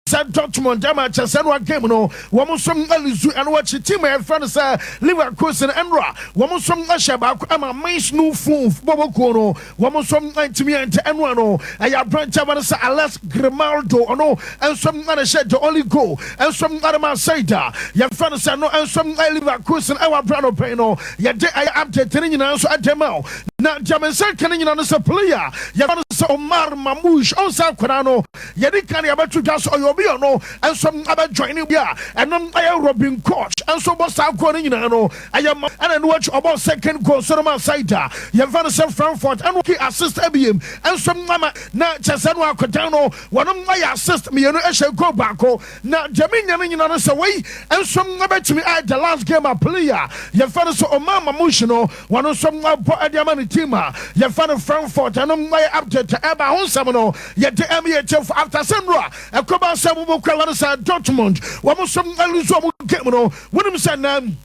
Sɛ Dortmund ama kyɛ sɛ no game no, wɔn nso alose. Ɛno akyi, team a yɛfrɛ no sɛ Leverkusen, ɛnora wɔn nso ahyɛ baako ama Mainz 05 bɔbɔkuo no, wɔn nso ntumi ɛntɛ. Ɛnoa no ɛyɛ aberanteɛ ba no sɛ Alex Grimaldo, ɔno nso ana hyɛ the only goal nso adama Saida yɛfrɛ no sɛ no nso ɛyɛ Leverkusen. Ɛwɔ abira no pɛn no, yɛde ɛyɛ update no nyinaa nso ɛde ma wo. Na deɛ me nsa ka no nyinaa no sɛ player yɛfrɛ no sɛ Omar Marmoush, ɔnsa akwadaa no yɛde ka no yɛbɛto dwa so, ɔyɛ obi ɔno nso abɛjoin ne bi a ɛnom ɛyɛ Robin Koch nso bɔ saa goal no nyinaa no ɛyɛ ma ɛna no akyi ɔbɔ second goal nso no ma Saida yɛmfa no sɛ Frankfurt, ɛno ki assist abiem nso ama na kyɛ sɛ no akɔdan no wɔnom ayɛ assist mmienu ɛhyɛ goal baako. Na deɛ menya no nyinaa no sɛ wei nso bɛtumi ayɛ the last game a player yɛmfa no sɛ Omar Marmoush no, wɔno nso abɔ ɛde ama ne team a yɛmfa no Frankfurt. Ɛno ayɛ update ɛba ho nsɛm no yɛde ɛm yɛ kyɛfo after sɛ no a ɛkɔba sɛ mobɔkura wɔno sɛ Dortmund wɔn nso alose wɔn game no. Wonim sɛ nam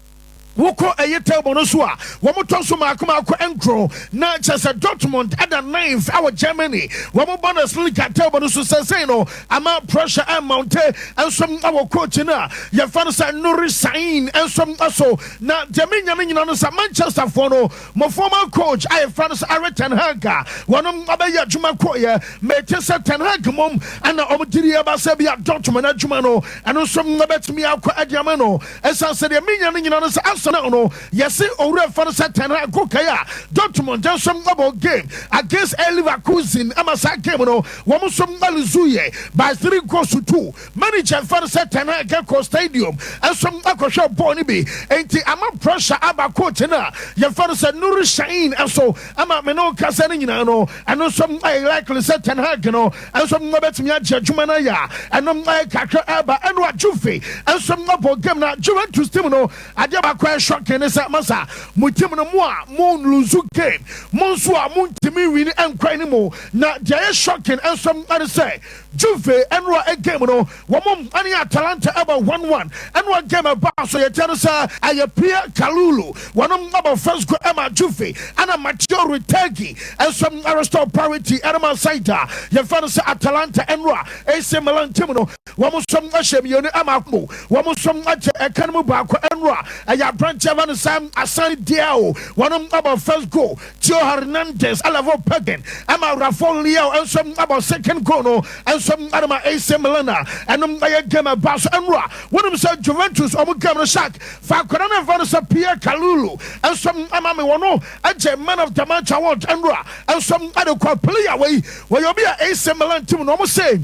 wokɔ ɛyɛ table no so a, wɔn tɔ so maako maako nkron, na kyerɛ sɛ Dortmund ɛda ninth ɛwɔ Germany wɔn Bundesliga table no so. Sɛsɛn no ama pressure ɛmount nso ɛwɔ coach no a yɛfa no sɛ Nuri Sahin nso ɛso. Na deɛ menya no nyina no sɛ Manchester foɔ no mo former coach a yɛfa no sɛ Erik ten Hag a wɔn abɛyɛ adwuma kɔɔyɛ, mɛte sɛ ten Hag mom ɛna wɔn diri ɛba sɛ bi a Dortmund adwuma no ɛno nso ɛbɛtumi akɔ ɛde ama no. Ɛsan sɛ deɛ menya no nyina no sɛ asa no yɛse owura fa no sɛ ten Hag kae a Dortmund nso abɔ game against Leverkusen ama saa game no wɔn nso alose yɛ by 3 goals to 2. Manager fa no sɛ ten Hag kɔ stadium nso akɔhwɛ bɔɔl no bi, nti ama pressure aba coach no a yɛfa no sɛ Nuri Sahin nso ama me ne kasa no nyinaa no, ɛno nso ayɛ likely sɛ ten Hag no nso bɛtumi agye adwuma no ayɛ a ɛno ayɛ kakra ɛba. Ɛno a Juve nso abɔ game na Juventus team no, adeɛ baako ɛyɛ shocking ne sɛ masa mo team no mo a mo lose game, mo nso a mo ntumi win nkwan ne mu. Na deɛ ɛyɛ shocking nso ɛne sɛ Juve ɛnora game no, wɔn ɛne Atalanta ɛbɔ 1-1. Ɛnora game ɛba so, yɛkyɛ no sɛ ɛyɛ Pierre Kalulu wɔn abɔ first goal ɛma Juve, ɛna Matteo Retegui nso ɛrestore parity ɛnema side a yɛfɛ no sɛ Atalanta. Ɛnora AC Milan team no, wɔn nso ahyɛ mmienu ɛma mo, wɔn nso akyɛ ɛka no mu baako. Ɛnora ɛyɛ aberanteɛ ba no sɛ Assane Diao wɔn abɔ first goal, Theo Hernandez alevel pegging ɛma Rafael Leao nso abɔ second goal no nso ɛnema AC Milan a ɛnom ɛyɛ game ɛba so. Ɛnora wɔnim sɛ Juventus ɔmo game no shark fa akwadaa no ɛfa no sɛ Pierre Kalulu nso ama me wɔn agye man of the match award. Ɛnora nso ɛde kɔ player wei, wɔyɛ obi a AC Milan team no ɔmo sɛ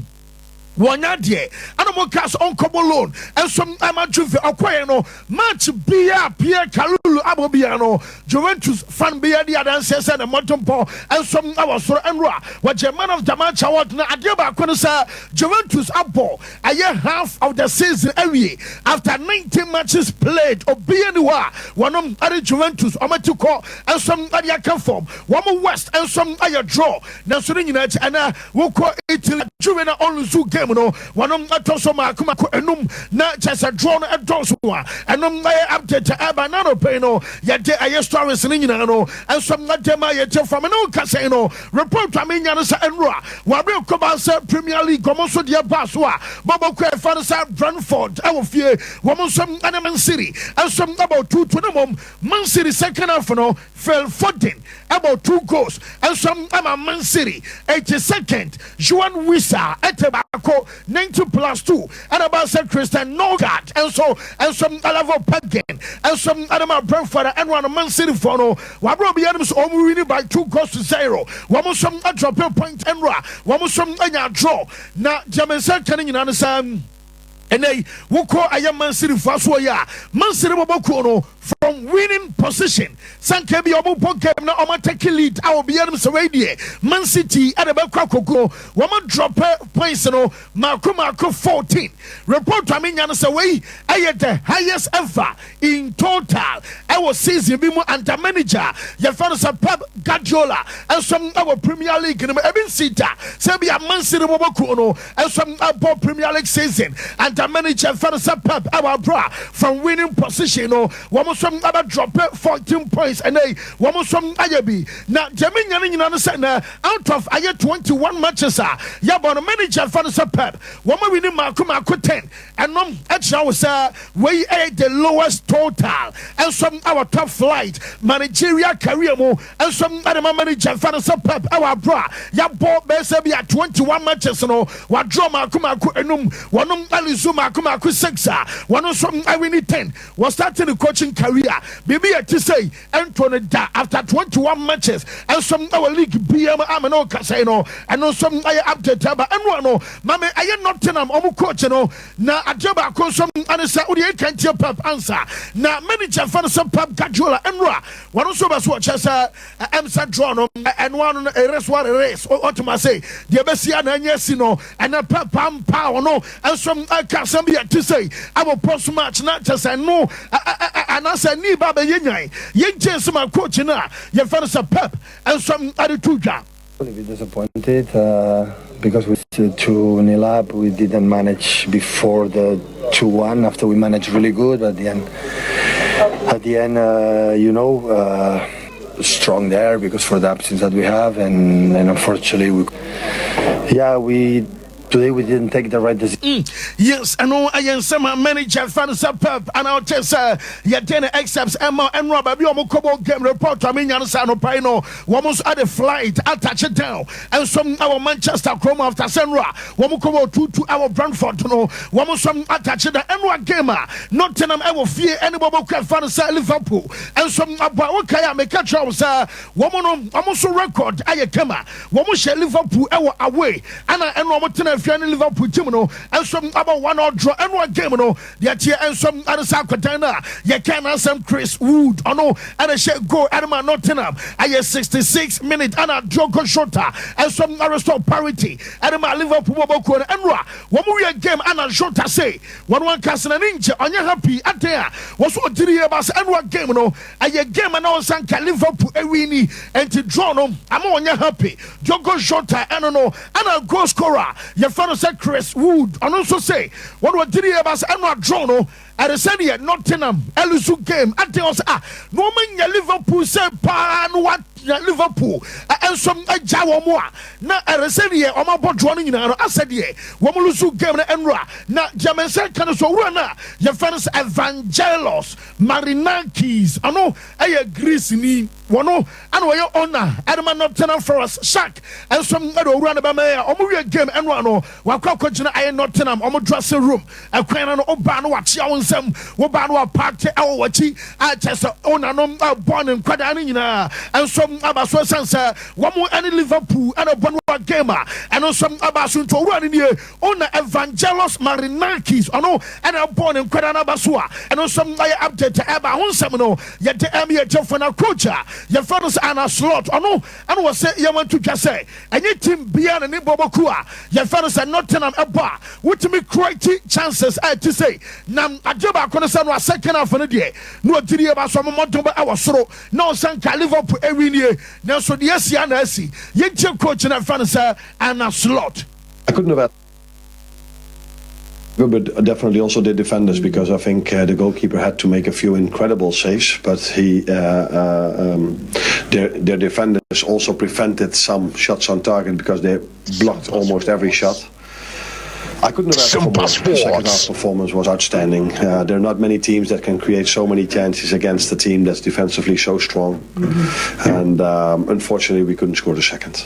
wɔnya deɛ ɛna mo ka so ɔnkɔbɔ loan nso ama Juve. Ɔkɔɛ no, match bia Pierre Kalulu abɔ bia no, Juventus fan bia di adanseɛ sɛ ne mmɔdenbɔ nso ɛwɔ soro. Ɛnora wɔgye man of the match award. Na adeɛ baako no sɛ Juventus abɔ ɛyɛ half of the season awie after 19 matches played, obia ni hɔ a wɔnom ɛde Juventus ɔmati kɔ nso ɛde aka fam. Wɔn West nso ayɛ draw, nanso ne nyinaa akyi ɛna wokɔ Italy, Juve na ɔnlose game no, wɔnom ɛtɔ so maako maako enum, na kyɛ sɛ draw no ɛdɔɔso a ɛnom ɛyɛ update ɛba nano pɛn no. Yɛde ɛyɛ stories no nyinaa no ɛnso ɛde ma yɛkyɛ fam ne wokasɛn no. Report a menya no sɛ ɛnora wɔabre kɔba sɛ Premier League ɔmo nso deɛ baa so a bɔbɔ kɔ ɛfa no sɛ Brentford ɛwɔ fie, wɔn nso ɛne Man City ɛnso ɛbɔ 2-2 ne mom Man City second half no, Phil Foden ɛbɔ two goals ɛnso ɛma Man City. 82nd, Yoane Wissa ɛtɛ baako, 90+2 ɛna ba sɛ Christian Norgaard ɛnso ɛlevel pegging ɛnso ɛde ma Brentford. Ɛno ano Man City foɔ no wabere obi anim so wɔn winning by 2 goals to 0. Wɔn nso ɛdrop point ɛnora, wɔn nso ɛnya draw. Na deɛ me nsa nka no nyinaa no sɛ ɛnɛ yi wokɔ ɛyɛ Man City fa so yi a, Man City bɔbɔ kuo no from winning position sanka bi ɔmo bɔ game na ɔmo take lead a obi anim sɛ wei deɛ Man City ɛde bɛkɔ akɔkuo, wɔn drop points no maako maako 14. Report a menya no sɛ wei ɛyɛ the highest ever in total ɛwɔ season bi mu under manager yɛfɛ no sɛ Pep Guardiola ɛnso ɛwɔ Premier League no mu. Ebi nsi da sɛ bi a Man City bɔbɔ kuo no ɛnso ɛbɔ Premier League season under manager yɛfɛ no sɛ Pep ɛwɔ abira from winning position no, wɔn nso nso abɛ drop 14 points. Ɛnɛ yi wɔn nso ayɛ bi na deɛ menya no nyinaa no sɛ nɛ out of ayɛ 21 matches a yɛbɔ no, manager fa no sɛ Pep, wɔn awin maako maako 10. Ɛnom ɛkyerɛ wo sɛ wei ɛyɛ the lowest total ɛnso ɛwɔ top flight managerial career mu ɛnso ɛde ma manager fa no sɛ Pep. Ɛwɔ aboro a yɛabɔ bɛyɛ sɛ bi a 21 matches no, wadraw maako maako enum, wɔnom alose maako maako 6 a wɔn nso awin 10. Wɔ starting the coaching career, biribi yɛ ti sɛ ɛnto no da after 21 matches ɛnso ɛwɔ league bia mu ama na ɔkasa yi no. Ɛno nso ɛyɛ update aba. Ɛno ano maame ɛyɛ Nottingham ɔmo coach no na adeɛ baako nso ɛne sɛ wode yɛka ntie Pep ansa na manager fa no sɛ Pep Guardiola ɛno a wɔno nso bɛ so wɔkyɛ sɛ ɛm sɛ draw no, ɛno ano no it is what it is. Ɔtoma se deɛ bɛsi a na ɛnyɛ si no. Ɛnɛ Pep ampa ɔno nso ɛka asɛm bi yɛ te sɛ ɛwɔ post match na kyɛ sɛ no anaasɛ ni ba bɛyɛ nyan yɛnkyɛn sɛ ma coach no a yɛfɛ no sɛ Pep nso ɛde to dwa. A bit disappointed because we 2-0 up. We didn't manage before the 2-1. After we managed really good, but at the end, strong there because for the absence that we have, and unfortunately, we, yeah, we today we didn't take the right decision. Yes, ɛno ɛyɛ nsɛm a manager fa no sɛ Pep ana ɔkyɛ sɛ yɛde ne excerpts ɛma. Ɛno a baabi a ɔmo kɔbɔ game report a menya no sɛ anɔpa yi no, wɔn nso ade flight atouch down ɛnso ɛwɔ Manchester kurom after sɛ no a wɔn kɔbɔ 2-2 ɛwɔ Brentford no, wɔn nso atouch down. Ɛno a game a Nottingham ɛwɔ fie ɛne bɔbɔ kura fa no sɛ Liverpool ɛnso abɔ a wɔkae a meka kyerɛ wɔn sɛ wɔn no wɔn nso record ayɛ kama. Wɔn hyɛ Liverpool ɛwɔ away ɛna ɛno wɔn tena fie ne Liverpool team no ɛnso abɔ 1-0 draw. Ɛno a game no deɛ teɛ ɛnso ɛne sɛ akɔdan no a yɛka n'asɛm, Chris Wood ɔno ɛna hyɛ goal ɛne ma Nottingham ayɛ 66 minute, ɛna Diogo Jota ɛnso arestore parity ɛne ma Liverpool bɔbɔ kuo no. Ɛno a wɔn wie game ɛna Jota se wɔn wɔn kasa na ne nkyɛ ɔnyɛ happy adan a wɔso ɔgyiri yɛ ba sɛ ɛno a game no ɛyɛ game a na ɔnsa nka Liverpool ɛwin, ɛnti draw no ama ɔnyɛ happy. Diogo Jota ɛno no ɛna goal scorer yɛfɛ no sɛ Chris Wood ɔno nso se wɔn wɔgyiri yɛ ba sɛ ɛno a draw no ɛde sɛdeɛ Nottingham ɛlose game adan ɔsɛ ah na wɔn nya Liverpool sɛ paa no wa Liverpool ɛnso agya wɔn mu a na ɛde sɛdeɛ wɔn abɔ draw no nyinaa no asɛ deɛ wɔn lose game no. Ɛnura na gyamɛnsɛn ka no so owura no a yɛfɛ no sɛ Evangelos Marinakis, ɔno ɛyɛ Greece ni, wɔno ɛna wɔyɛ owner ɛde ma Nottingham Forest. Shark ɛnso ɛde owura no bɛma yɛ a wɔn wie game ɛno ano wakɔ akɔgyina ayɛ Nottingham wɔn dressing room ɛkwan no no, ɔbaa no wakyea wɔn nsam, wɔbaa no wapaake ɛwɔ wɔkyi a kyerɛ sɛ owner no ɛbɔ ne nkwadaa no nyinaa ɛnso aba so ɛsiane sɛ wɔn ɛne Liverpool ɛna bɔ no wa game a ɛno nso aba so. Nti owura no nie, owner Evangelos Marinakis, ɔno ɛna ɛbɔ ne nkwadaa no aba so a ɛno nso ayɛ update ɛba ho nsɛm no yɛde ɛm yɛ gyefo. Na coach a yɛfrɛ no sɛ Arne Slot, ɔno ɛna wɔ sɛ yɛwɔ nto dwa sɛ ɛnyɛ team bia na ne bɔbɔku a yɛfrɛ no sɛ Nottingham ɛbɔ a wotumi create chances a ɛte sɛ na adeɛ baako no sɛ no a second half no deɛ na ɔgyiri yɛ ba so ɔmɔmmɔden bɛ ɛwɔ soro na ɔsɛ nka Liverpool ɛwin nie, nanso deɛ asi ana asi. Yɛntie coach no ɛfrɛ no sɛ Arne Slot. I couldn't have had good, but definitely also the defenders because I think the goalkeeper had to make a few incredible saves, but he their defenders also prevented some shots on target because they blocked almost every shot. I couldn't have asked for more. The second half performance was outstanding. There are not many teams that can create so many chances against a team that's defensively so strong, and unfortunately we couldn't score the second.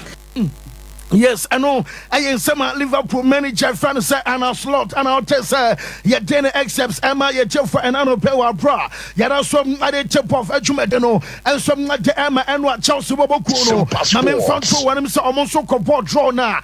Yes, ɛno ɛyɛ nsɛm a Liverpool manager fra no sɛ Arne Slot ana ɔkyɛ sɛ yɛde ne excerpts ɛma yɛkyɛfo ɛna no pɛ wɔ aborɔ a yɛda so ade tip off adwumade no ɛnso de ɛma. Ɛno a Chelsea bɔbɔ kuo no ma memfa nto wɔnom sɛ ɔmo nso kɔbɔ draw no a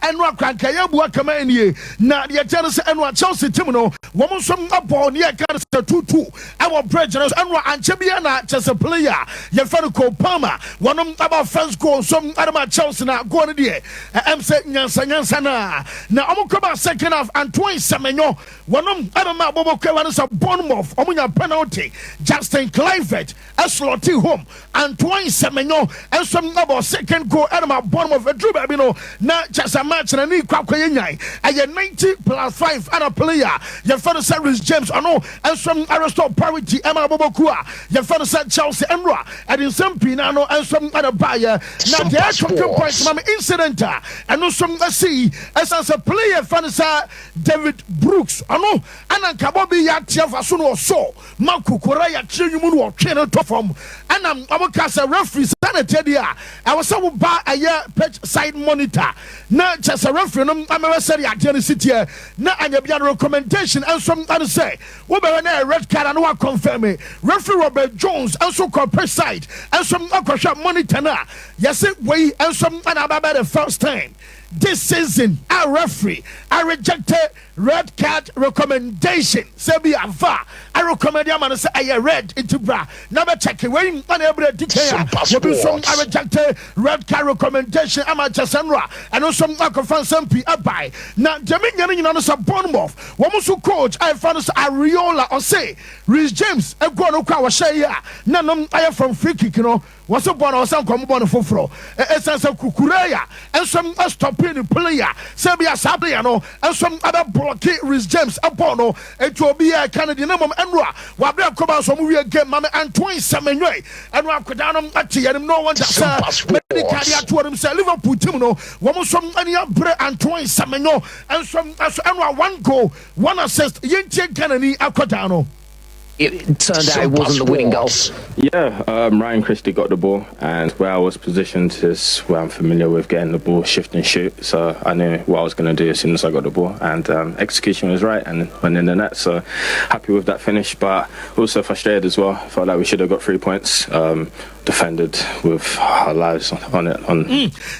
ɛno akranka yɛabua kama nie. Na deɛ kyɛ no sɛ ɛno a Chelsea team no wɔn nso abɔ ne yɛka no sɛ 2-2 ɛwɔ Bridge no so. Ɛno a ankyɛ bia na kyɛ sɛ player yɛfɛ no Cole Palmer wɔnom aba first goal nso ɛde ma Chelsea na goal no deɛ deɛ ɛm sɛ nyansa nyansa no a na ɔmo kɔba second half, Antoine Semenyo wɔnom ɛbɛma abɔbɔ kɔwa no sɛ Bournemouth ɔmo nya penalty. Justin Kluivert ɛslot home. Antoine Semenyo ɛnso ɛbɔ second goal ɛnama Bournemouth. Ɛduru baabi no na kyɛ sɛ match na ne kɔ akɔyɛ nyan. Ɛyɛ 90 plus 5 ɛna player yɛfɛ no sɛ Reece James, ɔno ɛnso arestore parity ɛma abɔbɔku a yɛfɛ no sɛ Chelsea. Ɛnora ɛde nsɛm pii na no ɛnso ɛna baayɛ na deɛ ɛtɔke point ma me incident a ɛno nso ɛsi ɛsan sɛ player fɛ no sɛ David Brooks, ɔno ɛna nkabɔ bi yɛ ateɛ fa so no ɔsɔ ma kokora yɛakyerɛ nwum no, ɔtwe no tɔ fam. Ɛna ɔmo ka sɛ referee sɛ na tiɛ deɛ a ɛwɔ sɛ woba ɛyɛ pitch side monitor na kyɛ sɛ referee no amɛwɛ sɛ de adeɛ no si teɛ na anya bia no recommendation ɛnso ɛno sɛ wobɛwɛ na ɛyɛ red card a na waconfirm. Referee Robert Jones ɛnso kɔ pitch side, ɛnso akɔhwɛ monitor no a yɛsɛ wei ɛnso ɛna ababɛ the first time this season a referee a rejected red card recommendation sɛ bi ava a recommend ama no sɛ ɛyɛ red, nti bra na bɛkyɛke wei ana ɛberɛ di kan a wɔbi nso a rejected red card recommendation ama kyɛ sɛ no a ɛno nso akɔfa nsɛm pii abae. Na deɛ menya no nyina no sɛ Bournemouth wɔn nso coach a yɛfa no sɛ Ariola, ɔse Reece James ɛgoɔ no kɔ a wɔhyɛ yi a na nom ayɛ from free kick no, wɔso bɔ no ɔsɛ nkɔmɔ bɔ no foforɔ ɛsiane sɛ Cucurella nso ɛstop ne player sɛ bi a saa player no nso ɛbɛ block Reece James ɛbɔ no. Etu obi yɛ ɛka no deɛ ne mom ɛno a wabere akɔba nso ɔmo wie game. Mame Antoine Semenyo ɛno akwadaa no ate yɛn no wonder sɛ mɛdi kade ato wɔn sɛ Liverpool team no wɔn nso ani abere. Antoine Semenyo nso ɛso ɛno a one goal, one assist. Yɛntie Ghana ni akwadaa no. It turned out it wasn't the winning goal. Yeah, Ryan Christie got the ball, and where I was positioned is where I'm familiar with getting the ball, shift and shoot. So I knew what I was going to do as soon as I got the ball, and execution was right and went in the net. So happy with that finish, but also frustrated as well. Felt like we should have got 3 points. Defended with our lives on it. On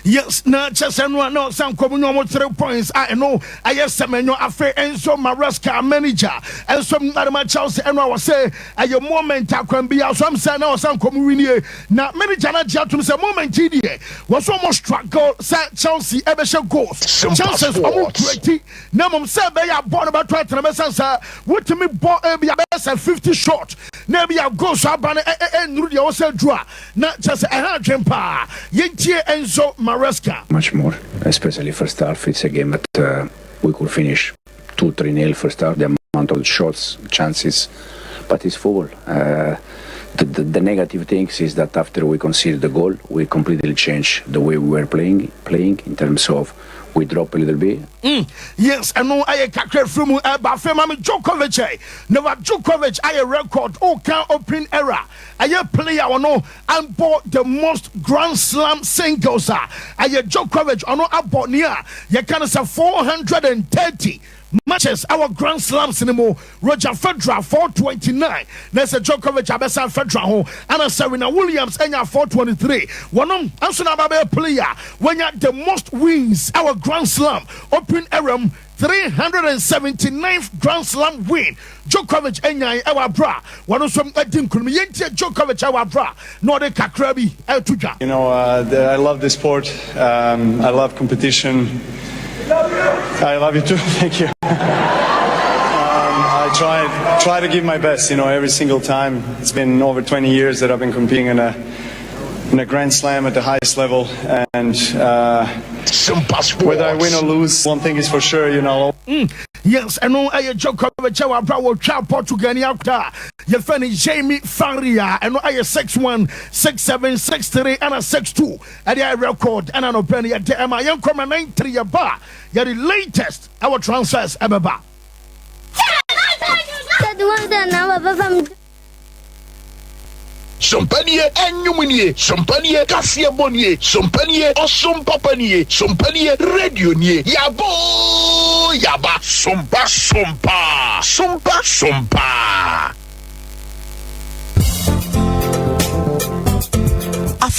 Yes, na kyɛ sɛ no a na ɔsan kɔm nyɛ ɔmo 3 points a ɛno ɛyɛ Sɛmɛnyɔ. Afei Enzo Maresca, manager ɛnso adama Chelsea, ɛno a wɔsɛ ɛyɛ moment akwan bi aso am sɛ na ɔsan kɔm winie na manager no agye atom sɛ moment yi deɛ wɔso ɔmo struggle sɛ Chelsea ɛbɛhyɛ goals. Chances ɔmo create na mmom sɛ ɛbɛyɛ abɔ no bɛtɔ atena bɛsan sɛ wotumi bɔ ebi abɛyɛ sɛ 50 shot na ebi a goals aba no ɛ ɛ ɛ nnuru deɛ wɔsɛ duru a na kyerɛ sɛ ɛha adwen paa. Yɛntie Enzo Maresca. Much more, especially first half. It's a game that we could finish 2 3 nil first half, the amount of shots, chances, but it's football. The negative things is that after we conceded the goal, we completely changed the way we were playing in terms of we drop a little bit. Yes, ɛno ayɛ kakra firi mu ɛba. Afei ma me Djokovic ɛ Novak Djokovic ayɛ record. Ɔka open era ɛyɛ player ɔno abɔ the most Grand Slam singles a ɛyɛ Djokovic. Ɔno abɔ nea yɛka no sɛ 430 matches our Grand Slams ni mu. Roger Federer 429 na sɛ Djokovic abɛsan Federer ho, ana Serena Williams anya 423. Wɔnom nso na aba bɛyɛ player wɔnya the most wins our Grand Slam open era mu. 379th Grand Slam win Djokovic anya ɛwɔ abra wɔn nso adi nkunim. Yɛntie Djokovic ɛwɔ abra na ɔde kakra bi ɛto dwa. I love this sport. I love competition. I love you too. Thank you. I try to give my best every single time. It's been over 20 years that I've been competing in a Grand Slam at the highest level, and whether I win or lose, one thing is for sure. Yes, ɛno ɛyɛ Djokovic ɛwɔ abra wɔtwa Portugal ni akota yɛfɛ no Jaime Faria. Ɛno ɛyɛ 6-1, 6-7, 6-3 ɛna 6-2. Ɛde ayɛ record ɛna nɔpɛ no yɛde ɛma yɛnkɔma 9-3. Yɛba yɛde latest ɛwɔ transfers ɛbɛba. Sompa nie, ɛnwom nie, sompa nie, kaseɛ bɔ nie, sompa nie, ɔsom papa nie, sompa nie, radio nie, yabo yaba, sompa sompa sompa sompa.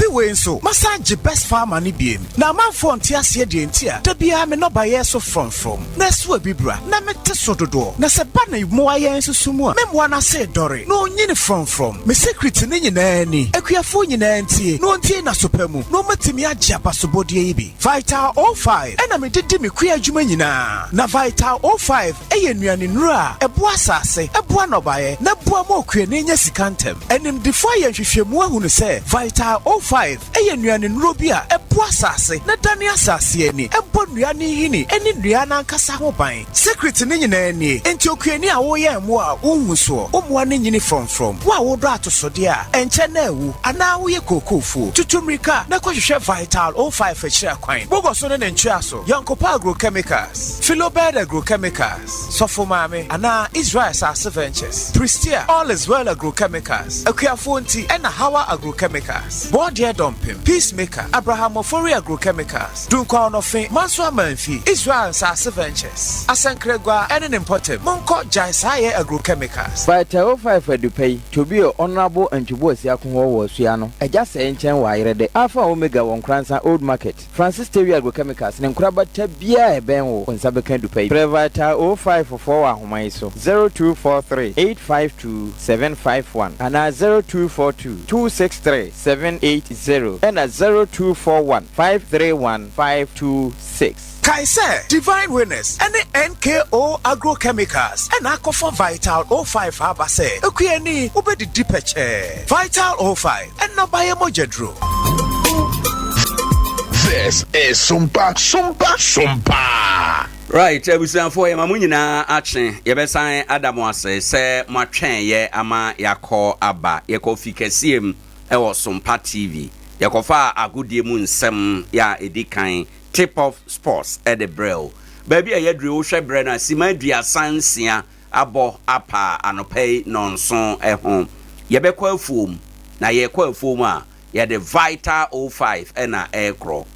Afe wei nso, masan gye Best Farmer no biem. Na amanfoɔ nte aseɛ deɛ nti a da biara me nnɔbaeɛ so frɔmfrɔm, na ɛso abibira, na mete so dodoɔ. Na sɛ ba ne mmoa yɛn nso so mu a, me mmoa no ase redɔre, na ɔnyini frɔmfrɔm. Me secret no nyinaa ni. Akuafoɔ nyinaa ntie, na wɔntie n'aso pa mu, na wɔatumi agye abasobɔdeɛ yi bi. Vital 05 na mede di me kua adwuma nyinaa. Na Vital 05 yɛ nnuanennuro a ɛboa asase, ɛboa nnɔbaeɛ, na ɛboa ma okuani nya sika ntɛm. Animdefoɔ ayɛ nhwehwɛmu ahunu sɛ Vital 05 yɛ nnuanennuro bi a ɛboa asase na ɛdane asase ani, ɛbɔ nnua no nhini ne nnua no ankasa ho ban. Secret no nyinaa nie, enti okuani a woyɛn mmoa a wonhu soɔ, wo mmoa no nyini frɔmfrɔm, wo a wodɔ atosodeɛ a ɛnkyɛ na awu, anaa woyɛ kookoofuo, tutu mmirika na kɔhwehwɛ Vital 05 akyiri akwan, Bogoso ne ne ntweaso, Yɔnkopa Agrochemicals, Philobird Agrochemicals, Sɔfo Maame, anaa Israel Asase Ventures, Prestea, All is Well Agrochemicals, Akuafoɔ Nti, ɛna Hawa Agrochemicals, Bɔɔdeɛ Dɔmpem, Peacemaker, Abraham Ofori Agrochemicals, Dunkwa Ɔnɔfe, Manso Amanfi, Israel Nsase Ventures, Asɛnkrɛgua ɛne ne mpɔtam, Monkɔ Gyae Saa Yɛ Agrochemicals. Vital 05 Adupa yi, Tobio Honourable Antwi Boasiako hɔ wɔ Asua no, Agya Sɛɛ nkyɛn wɔ Ayerɛdɛ, Alpha Omega wɔ Nkoransa Old Market. Francis Tewi Agrochemicals ne nkorabata biara a ɛbɛn wo, wo nsa bɛka adupa yi. Frɛ Vital 05 foɔ wɔ ahoma yi so, 0243 852 751 anaa 0242 263 780 ɛna 0241 531 526. Kae sɛ, Divine Winners ne NKO Agrochemicals na akɔfa Vital 05 aba sɛ, Okuani, wobɛdidi pɛkyɛɛ. Vital 05, nnɔbaeɛ mogyaduro. This is Sompa Sompa Sompa. Right, abusuafoɔ yɛma mo nyinaa akye yɛbɛsan ada mo ase sɛ moatwɛn yɛ ama yɛakɔ aba yɛkɔ fi kɛseɛ mu ɛwɔ Sompa TV yɛkɔfaa agodie mu nsɛm yɛ a ɛdi kan Tip Off Sports de brɛ wo. Baabi a yɛaduru yi, wohwɛ berɛ no a, simma 36 abɔ apa anɔpa yi nnɔnson ho. Yɛbɛkɔ afuom, na yɛrekɔ afuom a, yɛde Vital 05 na ɛrekorɔ.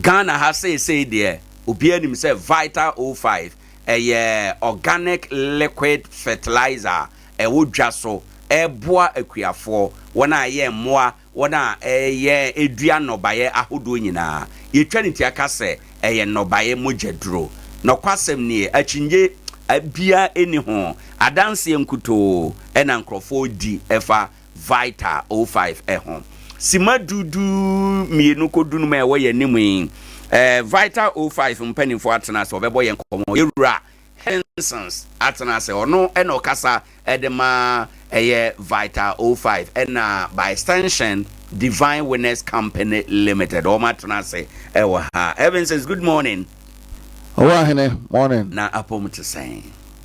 Ghana ha seesei deɛ, obiara nim sɛ Vital 05 ɛyɛ organic liquid fertilizer a ɛwɔ dwa so, ɛreboa akuafoɔ, wɔn a ɛyɛ mmoa Wɔn a ɛyɛ dua nnɔbaeɛ ahodoɔ nyinaa, yɛtwa no tia ka sɛ ɛyɛ nnɔbaeɛ mogyaduro. Nɔkwasɛm nie, akyinnye biara nni ho, adanseɛ nkutoo na nkurɔfoɔ di fa Vital 05 ho. Simma du du mmienu kɔ dunum a ɛwɔ yɛn anim yi, Vital 05 mpanimfoɔ atena ase, wɔbɛbɔ yɛn nkɔmmɔ. Yɛwura Hensons atena ase, ɔno na ɔkasa de ma ɛyɛ Vital 05 ɛna by extension Divine Winners Company Limited wɔn atena ase ɛwɔ ha. Evansons, good morning. Ɔwɔ ahene, morning. Na apom te sɛn?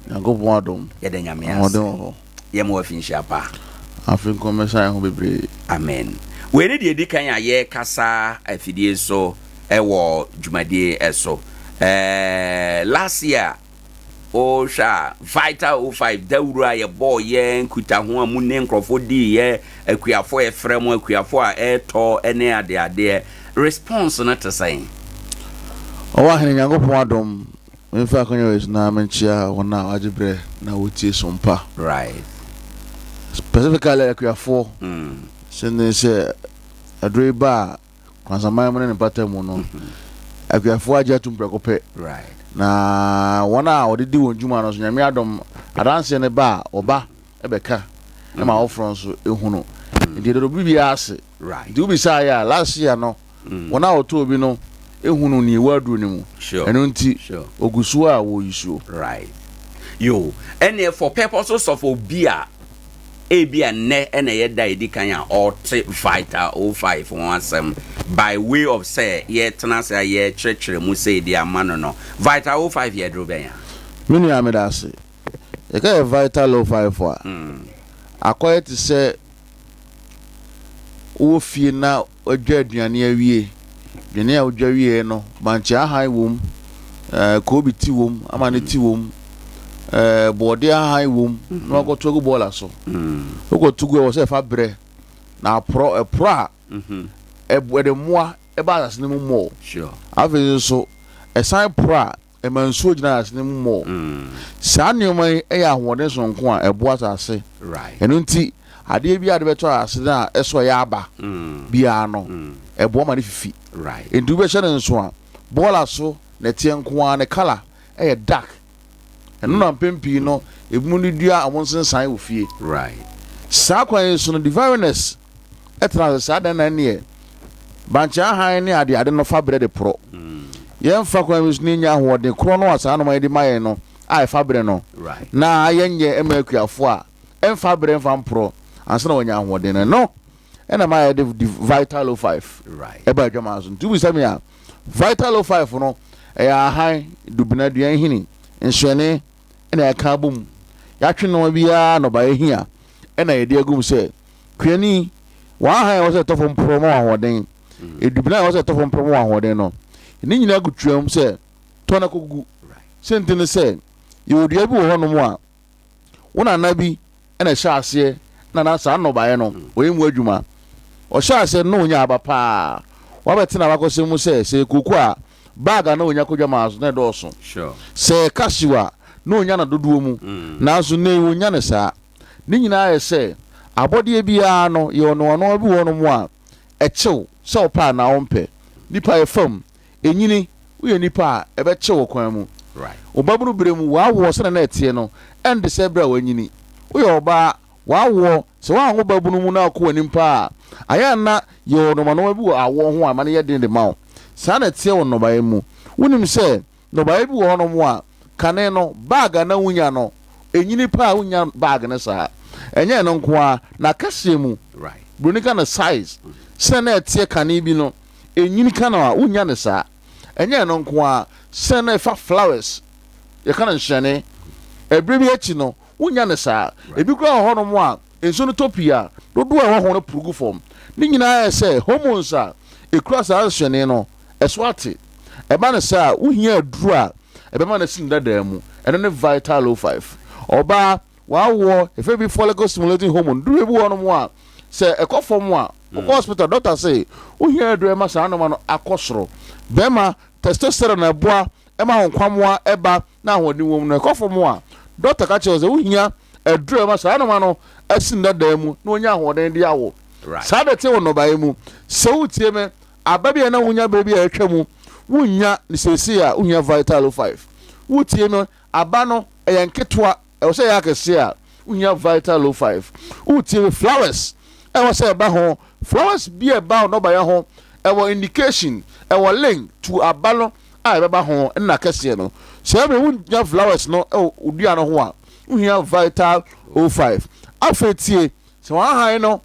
Nyankopɔn adom. Yɛda Nyame ase. Ahoɔden wɔ hɔ. Yɛma wo afinhyia pa. Afe nkɔmmɛsa yɛn ho bebree. Amen. Wei ne deɛ ɛdi kan a yɛrekasa afidie so wɔ dwumadie so. Ɛɛ last year wohwɛ a Vital 05 dawuro a yɛbɔɔ yɛ nkutaho a mu ne nkurɔfoɔ diiɛ, akuafoɔ a yɛfrɛ mo, akuafoɔ a ɛretɔ ne adeadeɛ, response no te sɛn? Ɔwɔ ahene Nyankopɔn adom Memfa akwanya wei so na menkyea wɔn a wɔagye berɛ na wɔtie som pa. Right. Specifically akuafoɔ. Sɛne sɛ aduro yi ba a Kwansaman mu ne ne mpata mu no, akuafoɔ agye atum prɛko pɛ. Right. Na wɔn a wɔde di wɔn dwuma no nso, Nyame adom, adanseɛ no ba a, wɔba bɛka ma afoforɔ nso hunu. Nti yɛda obi biara ase. Right. Nti wobisaa yɛ a, last year no, Wɔn a wɔtɔɔ bi no hunu nea ɛwɔ aduro no mu. Ɛno nti, wɔgu so a wɔreyi suo. Right. Yo, ɛneɛ for purposes of obi a ebi a nnɛ ɛna ɛyɛ da a ɛdi kan a ɔrete Vital 05 ho asɛm by way of sɛ yɛretena ase a yɛrekyerɛkyerɛ mu sei de ama no no, Vital 05 yɛ aduro bɛn a? Me nua meda ase. Yɛka yɛ Vital 05 a, akɔyɛ te sɛ wowɔ fie na wadwa aduane awie. Aduane a wodwa wieɛ no, bankye ahan wom, ɛɛ koobi ti wom, amane ti wom, ɛɛ bɔɔde ahan wom, na wakɔto agu bɔɔla so. Wokɔto gu a, ɛwɔ sɛ ɛfa berɛ na aporɔ. Ɛporɔ a, ɛde mmoa ɛba asase no mu mmɔɔ. Afei nso, ɛsan porɔ a, ɛma nsuo gyina asase no mu mmɔɔ. Saa nneɛma yi yɛ ahoɔden sononko a ɛboa asase. Ɛno nti, Adeɛ biara a wode bɛtɔ ase no a ɛsɔ yɛ aba biara no, ɛboa ma no fifi. Nti wobɛhyɛ no nso a, bɔɔla so nɛteɛ nko ara, ne colour yɛ dark. Ɛno na mpɛn pii no, ebinom de dua wɔn nsensan wɔ fie. Saa kwan yi so no, Divariness tena ase saa dan na ɛneɛ bankye ahan ne adeade no fa berɛ de porɔ. Yɛmfa kwan bi so na yɛnya ahoɔden korɔ no a saa nnoɔma yi de ma yɛn no a ɛfa berɛ no na yɛnyɛ mma akuafoɔ a ɛmfa berɛ mfa mporɔ ansa na wɔanya ahoɔden no. Ɛno ɛna ma yɛde Vital 05 ɛba adwaman so. Nti wobisa me a, Vital 05 no ɛyɛ ahan, dubena, dua nhini, nhyɛne ɛna yɛaka abom. Yɛatwe nnoɔma biara nnɔbaeɛ hia ɛna yɛde agum sɛ kuani, w'ahan a ɛwɔ sɛ ɛtɔ fam porɔ ma w'ahoɔden, edubena a ɛwɔ sɛ ɛtɔ fam porɔ ma w'ahoɔden no, ne nyinaa gu tuam sɛ tɔ na kɔgugu. Sɛ nti ne sɛ yɛwɔ dua bi wɔ hɔnom a wo nana bi na ɛhyɛ aseɛ na na saa nnɔbaeɛ no ɔyɛ mu adwuma. Ɔhyɛ aseɛ no na ɔnya aba paa. Wabɛtena abakɔsɛm mu sɛ sɛ ɛyɛ koko a, bag a na ɔnya kɔ dwamaa so na ɛdɔɔso. Sɛ ɛyɛ cashew a, na ɔnya no dodoɔ mu. Nanso nnɛ yi ɔnnya no saa. Ne nyinaa yɛ sɛ abɔdeɛ biara no yɛwɔ nnoɔnoɔma bi wɔ hɔnom a ɛkyew sɛ wopɛ anaa wompɛ. Nipa yɛ fam, ɛnyini, woyɛ nipa a ɛbɛkyew wo kwan mu. Wo babunu berɛ mu w'awoɔ sɛdeɛ na ɛteɛ no ɛnte sɛ berɛ a wanyini. Woyɛ ɔbaa, w'awoɔ, sɛ woanwo babunu mu na wokɔ w'anim paa a, ayɛ a na yɛwɔ nnoɔma bi wɔ awoɔ ho a ɛma no yɛ den de ma wo. Saa na ɛteɛ wɔ nnɔbaeɛ mu. Wonim sɛ Nnɔbaeɛ bi wɔ hɔnom a, kane no, bag a na wonya no, ɛnyini paa a wonnya bag no saa. Ɛnyɛ ɛno nko ara, n'akɛseɛ mu, buroni ka no size, sɛdeɛ na ɛteɛ kane bi no, ɛnyini ka no a, wonnya no saa. Ɛnyɛ ɛno nko ara, sɛdeɛ na ɛfa flowers, yɛka no nhyerɛne, ɛberɛ bi akyi no, wonnya no saa. Ebi koraa wɔ hɔnom a, nsuo no tɔ pii a, dodoɔ a ɛwɔ ho no poro gu fam. Ne nyinaa yɛ sɛ hormones a ɛkura saa nhyerɛne no, ɛso ate. Ɛba no saa a, wohia aduru a ɛbɛma no asi ne dadaa mu. Ɛno ne Vital 05. Ɔbaa, w'awoɔ, yɛfrɛ bi follicle stimulating hormone. Duru bi wɔ hɔnom a, sɛ ɛkɔ fam a, wokɔ hospital, doctor se wohia aduru a ɛma saa nnoɔma no akɔ soro. Bɛrima, testosterone a ɛboa ma wo nkwammoa ɛba na ahoɔden wɔ mu no, ɛkɔ fam a, doctor ka kyerɛ wo sɛ wohia aduru a ɛma saa nnoɔma no asi ne dadaa mu na wanya ahoɔden de awo. Saa na ɛte wɔ nnɔbaeɛ mu. Sɛ wotie me, Aba bi a na wunya bere bi a atwa mu, wunnya no seesei a wuhia Vital 05. Wutie no, aba no, ɛyɛ nketewa, ɛwɔ sɛ ɛyɛ akɛse a, wuhia Vital 05. Wutie me, flowers, ɛwɔ sɛ ɛba ho, flowers bi a ɛba nnɔbaeɛ ho, ɛwɔ indication, ɛwɔ link to aba no a ɛbɛba ho ne n'akɛseɛ no. Sɛ ɛbere wunnya flowers no wɔ wo dua no ho a, wuhia Vital 05. Afei tie, sɛ wɔahan no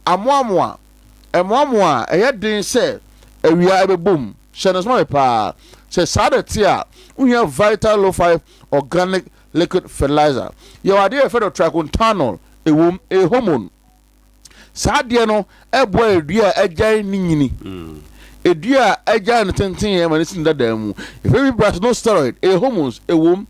amoamoa, Ɛmoamoa a, ɛyɛ den sɛ awia bɛbom. Hyɛ no nso ma me paa. Sɛ saa na ɛte a, wohia Vital Lo-Fi Organic Liquid Fertilizer. Yɛwɔ adeɛ a yɛfrɛ no triacontanol, ɛwom, ɛyɛ hormone. Saa adeɛ no boa dua a agyae ne nyini. Dua a agyae no tentenyɛ ma no si ne dadaa mu. Yɛfrɛ bi brassinosteroid, ɛyɛ hormones, ɛwom.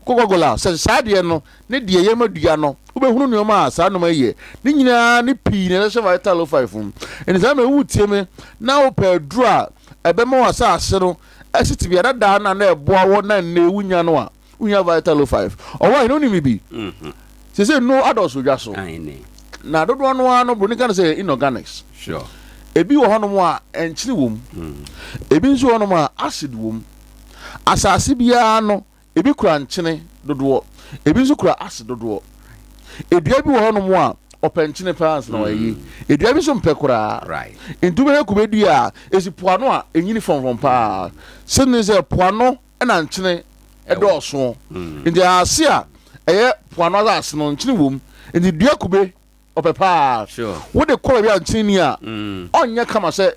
Coca-Cola, sɛ saa adeɛ no ne deɛ ɛyɛ ma dua no, wobɛhunu nneɛma a saa nneɛma yi yɛ. Ne nyinaa ne pii na ɛhyɛ Vital 05 mu. Ɛnti saa mmerɛ woretie me na wopɛ aduro a ɛbɛma w'asase no asi tebea dadaa no a na ɛboa wɔ na nnɛ wonya no a, wohia Vital 05. Ɔwɔ ahene wonim bi? Seesei nnuro adɔɔso dwa so. Na dodoɔ no ara no, buroni ka no sɛ inorganics. Ebi wɔ hɔnom a nkyene wɔ mu. Ebi nso wɔ hɔnom a acid wɔ mu. Asase biara no, ebi kura nkyene dodoɔ, ebi nso kura ase dodoɔ. Edua bi wɔ hɔnom a, ɔpɛ nkyene paa ansa na wayɛ yie. Edua bi nso mpɛ koraa. Nti wobɛhwɛ kube dua a, esi poano a, enyini frɔmfrɔm paa. Sɛnni sɛ poano na nkyene dɔɔso. Nti asase a ɛyɛ poano asase no, nkyene wom. Nti dua kube Ɔpɛ paa. Wode kɔ baabi a nkyene ni a, ɔnyɛ kama sɛ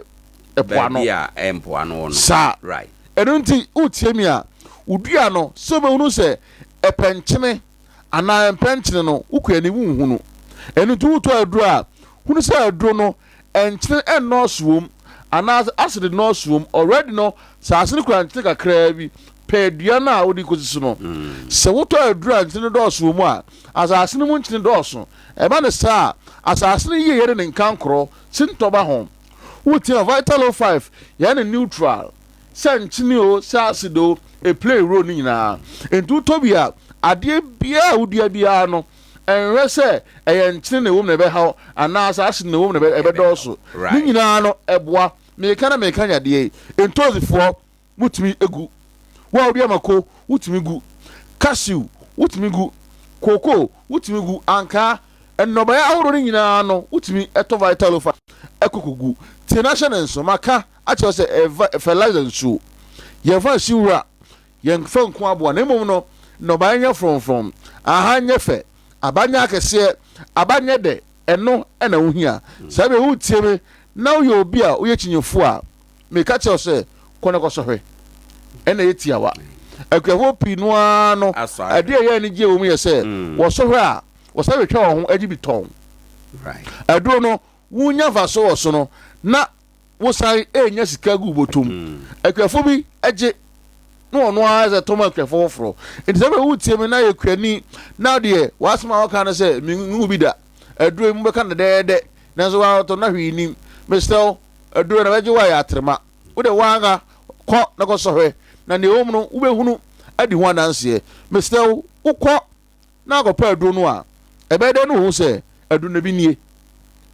ɛpo ano. Baabi a ɛmpo ano wɔ no. Saa. Ɛno nti, wotie me a, wo dua no, sɛ wobɛhunu sɛ ɛpɛ nkyene anaa ɛmpɛ nkyene no, wo kuani wonhunu. Ɛno nti, wotɔ aduro a, hunu sɛ aduro no, nkyene nnɔɔso wom anaasɛ acid nnɔɔso wom. Already no, saase no kura nkyene kakraa bi. Pɛ dua no a wode kɔsi so no. Sɛ wotɔ aduro a nkyene dɔɔso wɔ mu a, asase no mu nkyene dɔɔso. Ɛba no saa a, asase no yieyɛ ne ne nkankorɔ sintɔ ba ho. Wotia Vital 05 yɛ no neutral, sɛ nkyene o, sɛ acid o, e play role no nyinaa. Enti wotɔ bi a, adeɛ biara a wodua biara no, Ɛnhwɛ sɛ ɛyɛ nkyene na ɛwom na ɛbɛhaw anaa sɛ acid na ɛwom na ɛbɛdɔɔso. Ne nyinaa no, ɛboa. Meka na meka yadeɛ yi, ntoosifoɔ, wotumi gu. Wo a wodua mako, wotumi gu. Cashew, wotumi gu. Cocoa, wotumi gu. Ankaa, nnɔbaeɛ ahoroɔ no nyinaa no, wotumi tɔ Vitalofa kɔ kɔgu. Tie na hyɛ no nso, maka akyerɛ wo sɛ ɛyɛ fertilizer nsuo. Yɛmfa nsi nwura, yɛmfa nku aboa, na mmom no, nnɔbaeɛ nyɛ frɔmfrɔm, ahan nyɛ fɛ, aba nyɛ akɛseɛ, aba nyɛ dɛ, ɛno na wohia. Saa bere yi woretie me na woyɛ obi a woyɛ kyinyefoɔ a, Meka kyerɛ wo sɛ, kɔ na kɔsɔ hwɛ. Ɛnna ɛyɛ tiawa. Akuafoɔ pii no ara no, adeɛ a ɛyɛ anigyeɛ wɔ mu yɛ sɛ, mm. wɔsɔ hwɛ a, wɔsan twetwa wɔn ho gye bi tɔn. Aduro no, wonya mfaso wɔ so no, na wosan renya sika gu bɔtɔm. Mm. Akuafoɔ bi gye na ɔno ara sɛ tɔm akuafoɔ foforɔ. Nti sɛ bɛ wotie me na yɛ kuani na deɛ w'asɛm a wɔka no sɛ mengu bi da. Aduro yi mobɛka no dɛdɛɛdɛ nanso wɔatɔ na hwee nim. Mesrɛ wo, Aduro no bɛgye wo ayɛ atrema. Wo deɛ woanka, kɔ na kɔsɔ hwɛ, na nea ɛwɔ mu no wobɛhunu adi ho adanseɛ. Mesrɛ wo, wokɔ na akɔpɛ aduro no a, ɛbɛyɛ dɛn na woahu sɛ aduro no ebi nie?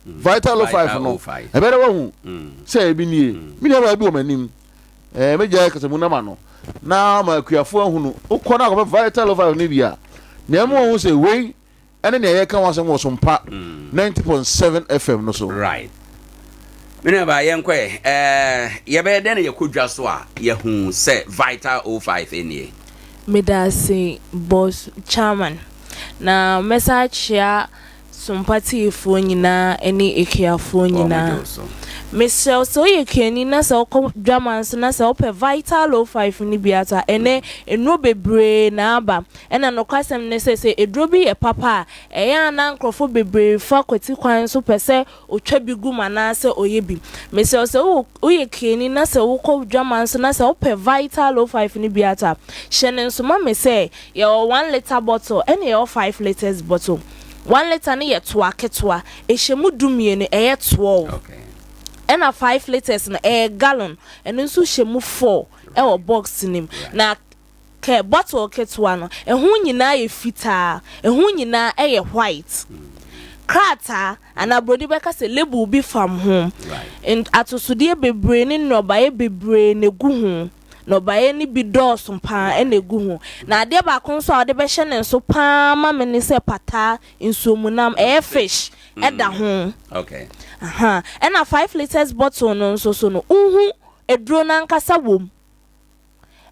Vital 05 no, ɛbɛyɛ dɛn woahu sɛ ebi nie? Me nuabaa bi wɔ m'anim, ɛɛ mɛgyae kasamu no ama no na ama akuafoɔ ahunu. Wokɔ na akɔpɛ Vital 05 no bi a, nea ɛma woahu sɛ wei ɛne nea yɛka ho asɛm wɔ Sompa 90.7 FM no so. Right. Me nua baa yɛnkɔ ɛ. Ɛɛ yɛbɛyɛ dɛn na yɛkɔ dwa so a yɛhu sɛ Vital 05 nie? Medase boss chairman. Na mɛsan akyea Sompa tiefoɔ nyinaa ɛne akuafoɔ nyinaa. Mesrɛ wo sɛ woyɛ kuani na sɛ wokɔ dwaman so na sɛ wopɛ Vital 05 no bi atɔ a ɛnɛ nnuro bebree na aba. Ɛna nokwasɛm ne sɛ, sɛ aduro bi yɛ papa a, ɛyɛ a na nkurɔfoɔ bebree fa kwati kwan so pɛ sɛ ɔtwa bi gu mu anaasɛ ɔyɛ bi. Mesrɛ wo, sɛ wowɔ woyɛ kuani na sɛ wokɔ dwaman so na sɛ wopɛ Vital 05 no bi atɔ a, hyɛ no nso ma me sɛ yɛwɔ one litre bottle ɛna yɛwɔ 5 litres bottle. 1 litre no yɛ toa ketewa, ɛhyɛ mu 12, ɛyɛ 12. Ɛna 5 litres no, ɛyɛ gallon, ɛno nso hyɛ mu four ɛwɔ box no mu. Na kɛ bottle ketewa no, ɛho nyinaa yɛ fitaa, ɛho nyinaa yɛ white. Krataa anaa Buroni bɛka sɛ label bi fam ho. Atosodeɛ bebree ne nnɔbaeɛ bebree na ɛgu ho. Nnɔbaeɛ no bi dɔɔso pa ara na ɛgu ho. Na adeɛ baako nso a wɔde bɛhyɛ ne nso pa ara ma me ne sɛ pataa, nsuomunam, ɛyɛ fish, ɛda ho. Aha. Ɛna 5 litres bottle no nso so no, wohu aduro no ankasa wɔ mu.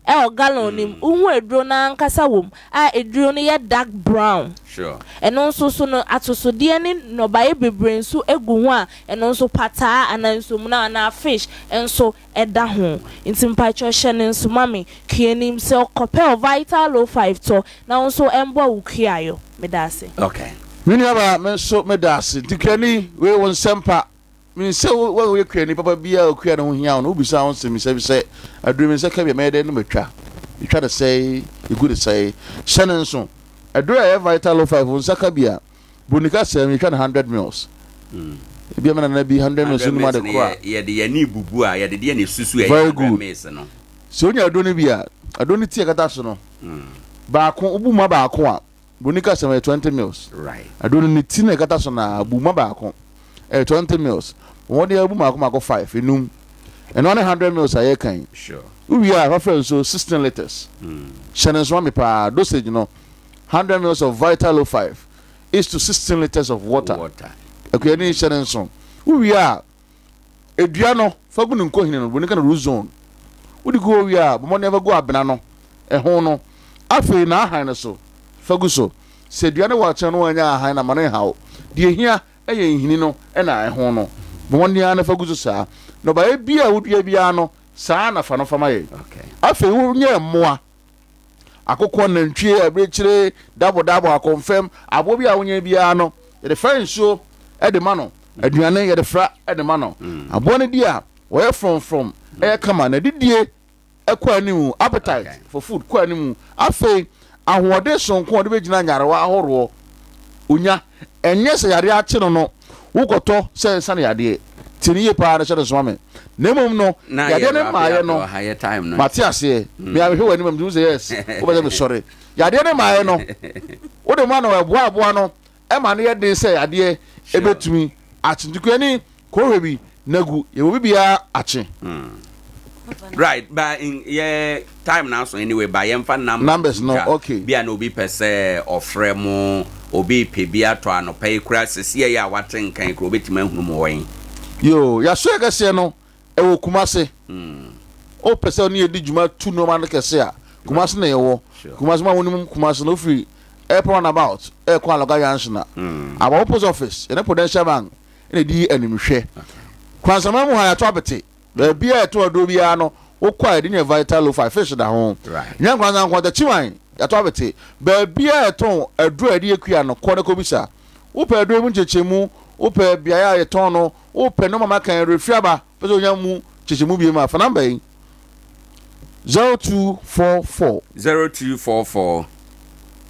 Ɛwɔ gallon no mu, wohu aduro no ankasa wɔ mu a aduro no yɛ dark brown. Ɛno nso so no, atosodeɛ ne nnɔbaeɛ bebree nso gu ho a ɛno nso pataa anaa nsuomunam anaa fish nso da ho. Nti mpakyɛw hyɛ no nso ma me. Kuanim, sɛ ɔkɔpɛ o Vital 05 tɔ na wo nso ɛmboa wo kuayɔ. Meda ase. Okay. Me nuabaa, me nso meda ase. Nti kuani, wei wo nsɛm pa. Menim sɛ wo a woyɛ kuani papa biara a okua ne ho hia wo no, wobisa wo nsɛmmisa bi sɛ, Aduru me nsa ka bi a, mɛyɛ dɛn na matwa? Yetwa no sɛe? Yegu no sɛe? Hyɛ no nso, aduru a ɛyɛ Vital 05 wo nsa ka bi a, Buroni ka sɛ yetwa no 100 mils. Ebia me nana bi 100 mils nnim ade koro a. Yɛde yɛn ani bubu a, yɛde deɛ na esusu ɛyɛ Very 100 good. mils no. Sɛ wonya aduro no bi a, aduro no ti a ɛkata so no, baako, wobu ma baako a, Buroni ka sɛ ɛyɛ 20 mils. Right. Aduro no ne ti na ɛkata so na bu ma baako. Ɛyɛ 20 mils. Wɔn de abu mako mako 5, enum. Ɛno ne 100 mils a yɛka yi. Sure. Wowie a fafra nsuo 16 litres. Hyɛ no nso ma me paa. Dosage no 100 mils of Vital 05 is to 16 litres of water. Water. Akuani hyɛ no nso. Wowie a edua no fa gu ne nkohini no, buroni ka no root zone. Wode gu hɔ wie a, bɔ mmɔden fa gu abena no ɛho no. Afei n'ahan no so, fa gu so. Sɛ dua no wɔ akyɛn no wannya ahan no a, ma no nhaw. Deɛ ehia yɛ nhini no na ɛho no. Bɔ mmɔden ara na fa gu so saa. Nnɔbaeɛ biara a wodua biara no, saa ara na fa no fa ma yɛn. Afei wonyɛ mmoa, akokɔ, nantwie, abirekyire, dabodabo, akɔmfɛm, aboa bi a wonyɛ biara no, yɛde fra nsuo de ma no. Aduane yɛde fra de ma no. Aboa no di a, ɔyɛ frɔmfrɔm, ɛyɛ kama. N'adidie kɔ anim, appetite for food kɔ anim. Afei, ahoɔden sononko a ɔde bɛgyina nyarewa ahoroɔ ɔnya. Ɛnyɛ sɛ yareɛ akye no no, wokɔtɔ sɛ nsa no yadeɛ. Tie no yie paa na hyɛ no nso ma me. Na mmom no, yadeɛ no mmaeɛ no, mate aseɛ. Me a mehwɛ w'anim a metumi sɛ yes, wopɛ sɛ mesɔre. Yadeɛ no mmaeɛ no, wode ma no ɛboa aboa no. ɛma no yɛ den sɛ adeɛ ɛbɛtumi akye. Nti kuani kɔhwɛ bi na gu yɛwɔ bibiara akye. Right, but in yɛ time na so anyway, but yɛmfa number numbers no, okay. Bi a na obi pɛ sɛ ɔfrɛ mo, obi pɛ bi atɔ anɔpa yi kura sisi yɛ a wate nkan yi kura obetumi ahunu mo wɔn. Yoo, yɛaso yɛ kɛseɛ no ɛwɔ Kumase. Wopɛ sɛ ɔne yɛdi dwuma tu nneɛma no kɛse a, Kumase na yɛwɔ. Kumase ma wonim Kumase no, wofiri airport roundabout ɛkɔ Alɔga junction a, Aboabo post office, yɛne Prudential Bank na ɛdi animhwɛ. Kwansaman mu ha yɛato apete. Baabi a yɛtɔn aduro biara no, wokɔ a yɛde ne Vital Lo-Fi fish da ho. Nyɛ Nkoranza nko, Takyiwan yɛato apete. Baabi a yɛtɔn aduro a yɛde yɛ kua no, kɔ na kɔbisa. Wopɛ aduro yi mu nkyekyɛmu, wopɛ beaeɛ a yɛtɔn no, wopɛ nneɛma maka yi, refiri aba, wopɛ sɛ wonya mu nkyekyɛmu bio a, fa namba yi, 0244. 0244.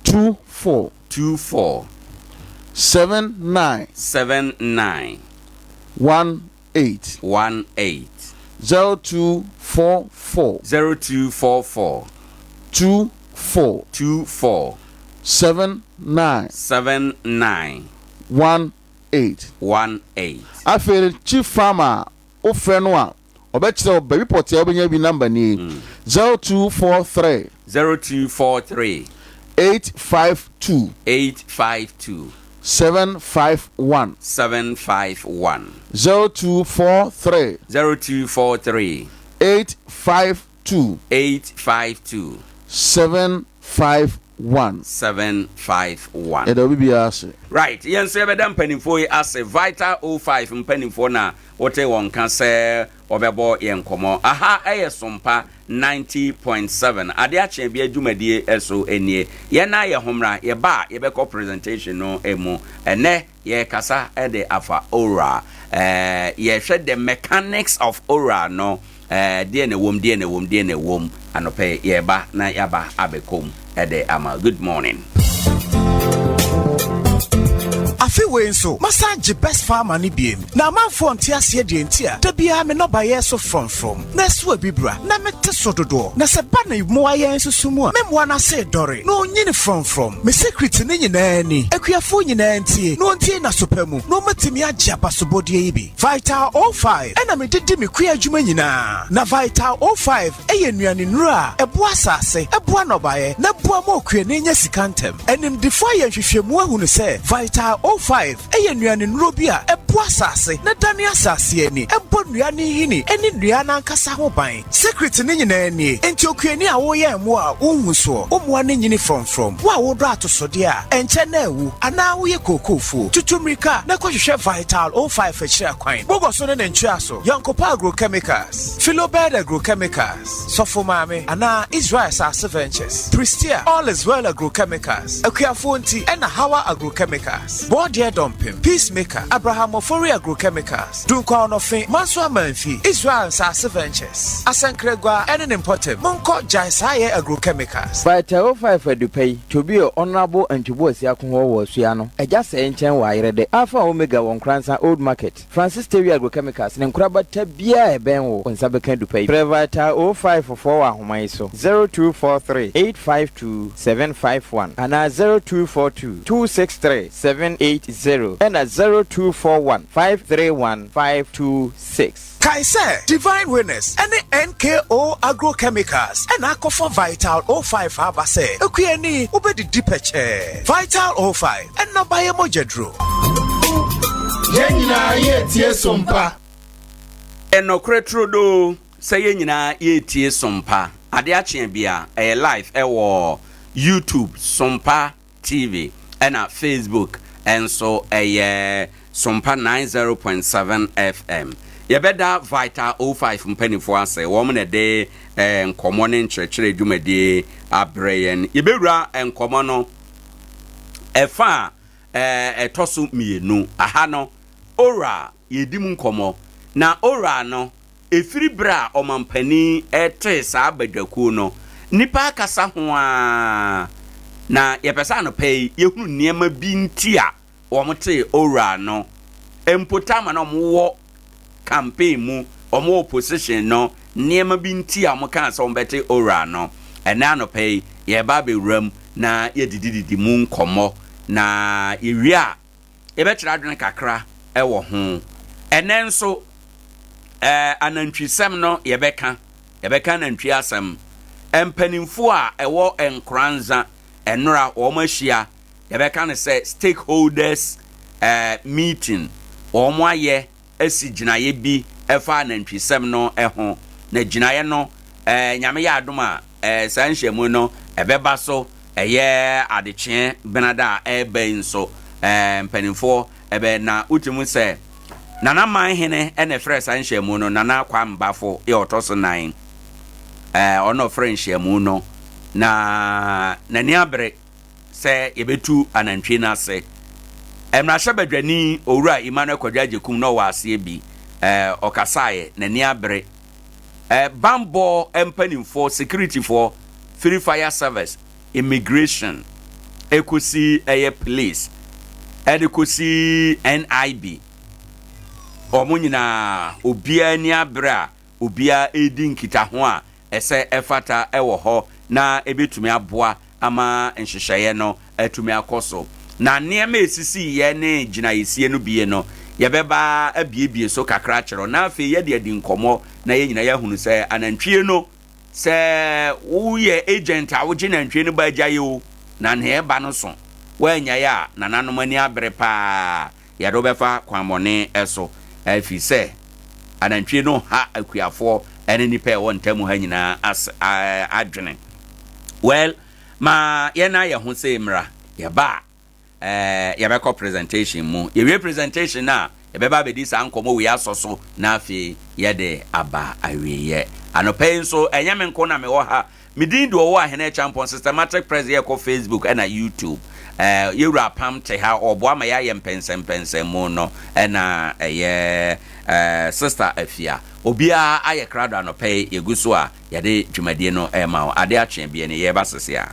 24. 24. 79. 79. 18. 18. 0244. 0244. 24. 24. 79. 79. 18. 18. Afei Chief Farmer a wofrɛ no a ɔbɛkyerɛ wo baabi pɔtee a wobɛnya bi namba nie, 0243. 0243. 852. 852. 751. 751. 0243. 0243. 852. 852. 751. 751. Yɛda obi biara ase. Right, yɛn nso yɛbɛda mpanimfoɔ yi ase. Vital 05 mpanimfoɔ na wote wɔn nka sɛ wɔbɛbɔ yɛn nkɔmmɔ. Aha yɛ Sompa 90.7. Ade akye bia dwumadie so nie. Yɛn nan yɛ ho mmra, yɛba a yɛbɛkɔ presentation no mu. Ɛnɛ yɛrekasa de afa oral. Eh, yɛhwɛ the mechanics of oral no. Eh, deɛ na ɛwom, deɛ na ɛwom, deɛ na ɛwom. Anɔpɛ yɛreba na yɛaba abɛkɔ mu de ama. Good morning. Afe wei nso, masan gye Best Farmer no biem. Na amanfoɔ nte aseɛ deɛ nti a da biara me nnɔbaeɛ so frɔmfrɔm, na ɛso abibira, na mete so dodoɔ. Na sɛ ba ne mmoa yɛn nso so mu a, me mmoa no ase redɔre, na ɔnyini frɔmfrɔm. Me secret no nyinaa ni, akuafoɔ nyinaa ntie, na wɔntie no aso pa mu, na wɔatumi agye abasobɔdeɛ yi bi. Vital 05 na mede di me kua adwuma nyinaa. Na Vital 05 yɛ nnuanennuro a ɛboa asase, ɛboa nnɔbaeɛ, na ɛboa ma okuani nya sika ntɛm. Animdefoɔ ayɛ nhwehwɛmu ahunu sɛ Vital 05 yɛ nnuanennuro bi a ɛboa asase na ɛdane asase ani, ɛbɔ nnua no nhini ne nnua no ankasa ho ban. Secret no nyinaa nie, enti okuani a woyɛn mmoa a wonhu soɔ, wo mmoa no nyini frɔmfrɔm, wo a wodɔ atosodeɛ a ɛnkyɛ na awu, anaa woyɛ kookoofuo, tutu mmirika na kɔhwehwɛ Vital 05 akyiri akwan. Bogɔso ne ne ntweaso, Yɔnkopa Agrochemicals, Philobird Agrochemicals, Sɔfo Maame, anaa Israel Asase Ventures, Prestea, All is Well Agrochemicals, Akuafoɔ Nti, ɛna Hawa Agrochemicals, Bɔɔdeɛ Dɔmpem, Peacemaker, Abraham Ofori Agrochemicals, Dunkwa Ɔnɔfe, Manso Amanfi, Israel Nsase Ventures, Asankragua ɛne ne mpɔtam, Monkɔ Gyae Saa Yɛ Agrochemicals. Vital 05 Adupa yi, Tobio Honourable Antwi Boasiako hɔ wɔ Asua no, Agya Sɛɛ nkyɛn wɔ Ayerɛdɛ, Alpha Omega wɔ Nkoransa Old Market. Francis Tewia Agrochemicals ne nkorabata biara a ɛbɛn wo, wo nsa bɛka adupa yi. Frɛ Vital 05 foɔ wɔ ahoma yi so, 0243 852 751 anaa 0242 263 780 ɛna 0241 531 526. Kae sɛ, Divine Winners ne NKO Agrochemicals na akɔfa Vital 05 aba sɛ, Okuani, wobɛdidi pɛkyɛɛ. Vital 05, nnɔbaeɛ mogyaduro. Yɛn nyinaa yɛretie sompa. Ɛyɛ nɔkorɛ turodoo sɛ yɛn nyinaa yɛretie sompa. Adeɛ akye a bia ɛyɛ live ɛwɔ YouTube sompa TV ɛna Facebook nso ɛyɛ Sompa 90.7 FM. Yɛbɛda Vital 05 mpaninfoɔ ase, wɔn na ɛde nkɔmmɔ ne nkyerɛkyerɛ dwumadie abrɛ yɛn. Yɛbɛwura nkɔmmɔ no ɛfa a ɛtɔ so mmienu. Aha no, Oral, yɛredi mu nkɔmmɔ. Na Oral no, Ɛfiri berɛ a ɔmampanin tee saa badwakuo no, nnipa akasa ho ara, na yɛpɛ sɛ anɔpa yi yɛhunu nneɛma bi nti a wɔtee Owura no. Mpo time a na wɔwɔ campaign mu, wɔwɔ opposition no, nneɛma bi nti a wɔkaa sɛ wɔbɛte Owura no. Ɛnnɛ anɔpa yi, yɛreba abɛwura mu na yɛadidididi mu nkɔmmɔ. Na yɛwie a, yɛbɛkyerɛ adwene kakra wɔ ho. Ɛnnɛ nso, eh, anantwisɛm no yɛbɛka. Yɛbɛka anantwi asɛm. Mpanimfoɔ a ɛwɔ Nkoranza, nnora wɔn ahyia, yɛbɛka no sɛ stakeholders eh, meeting. Wɔn ayɛ asi gyinaeɛ bi ɛfa anantwisɛm no ho. Na gyinaeɛ no, eh, Nyame yɛ adom a, eh, saa nhyiamu no ɛbɛba so ɛyɛ adekyeɛ benada a ɛreba yi nso, eh, mpanimfoɔ ɛbɛ na wotumi sɛ Nana Manhene ɛna ɛfrɛ saa nhyiamu no, Nana Kwame Bafo yɛ ɔtɔ so nan, eh, ɔno ɔfrɛ nhyiamu no, na n'ani abere sɛ yɛbɛtu anantwie no ase. Mmarahyɛbadwani Owura Emmanuel Kwadwo Agyekum na ɔwɔ aseɛ bi, eh, ɔkasaeɛ, n'ani abere. Eh, bammɔ mpanimfoɔ, securityfoɔ, firi fire service, immigration, ɛkɔsi ɛyɛ police, ɛde kɔsi NIB, wɔn nyinaa, obiara ani abere a obiara redi nkitaho a ɛsɛ ɛfata wɔ hɔ na ebetumi aboa ama nhyehyɛeɛ no atumi akɔ so. Na nneɛma a ɛsisiiɛ ne gyinaeɛsie no bie no, yɛbɛba abiebie so kakra akyerɛ wo, na afei yɛde adi nkɔmmɔ na yɛn nyinaa yɛahunu sɛ anantwie no, sɛ woyɛ agent a wogye nantwie no ba agyae o, na nea ɛba no so, woannyae a, nananom ani abere paa. Yɛde wo bɛfa kwammɔne so, ɛfiri sɛ anantwie no ha akuafoɔ ne nnipa a ɛwɔ ntamu ha nyinaa as adwene. Well, ma yɛn ayɛ ho sei mmra. Yɛba a, eh, yɛbɛkɔ presentation mu. Yɛwie presentation no a, yɛbɛba abɛdi saa nkɔmmɔ wei asɔ so na afei yɛde aba awieeɛ. Anɔpa yi nso, ɛnyɛ me nko na mewɔ ha. Me din de Ɔwɔ Ahene Acheampong, Systematic Press yɛ kɔ Facebook ɛna YouTube. Eh, yɛwura Apam te ha, ɔboa ma yɛayɛ mpɛnsɛmpɛnsɛmu no, ɛna ɛyɛ eh, Sister Afia. Obiara ayɛ krado anɔpa yi, yɛgu so a yɛde dwumadie no rema wo. Ade akye abien ni, yɛreba sese a.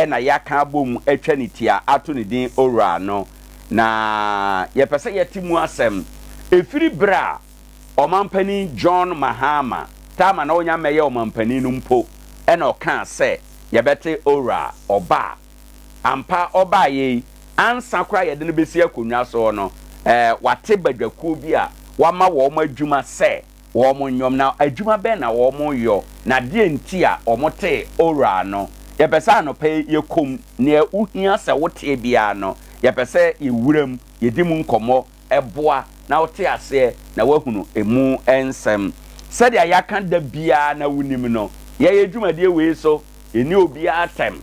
Na yɛaka abom atwa ne ti a ato ne din Owura no, na yɛpɛ sɛ yɛte mu asɛm. Ɛfiri berɛ a Ɔmampanin John Mahama, taama na ɔnya mmɛyɛ ɔmampanin no mpo, na ɔkaa sɛ yɛbɛte Owura ɔba a, ampa ɔbaeɛ yi, ansa koraa yɛde no bɛsi akonnwa soɔ no, wate badwakuo bi a wama wɔn adwuma sɛ wɔn nnwom, na adwuma bɛn na wɔyɔ, na deɛn nti a wɔtee Ora no? Yɛpɛ sɛ anɔpa yi yɛkɔ mu, nea wohia sɛ woteɛ biara no, yɛpɛ sɛ yɛwura mu, yɛdi mu nkɔmmɔ, boa na wote aseɛ na woahunu ɛmu nsɛm. Sɛdeɛ yɛaka da biara na wonim no, yɛyɛ dwumadie wei so, yɛnni obiara atɛm,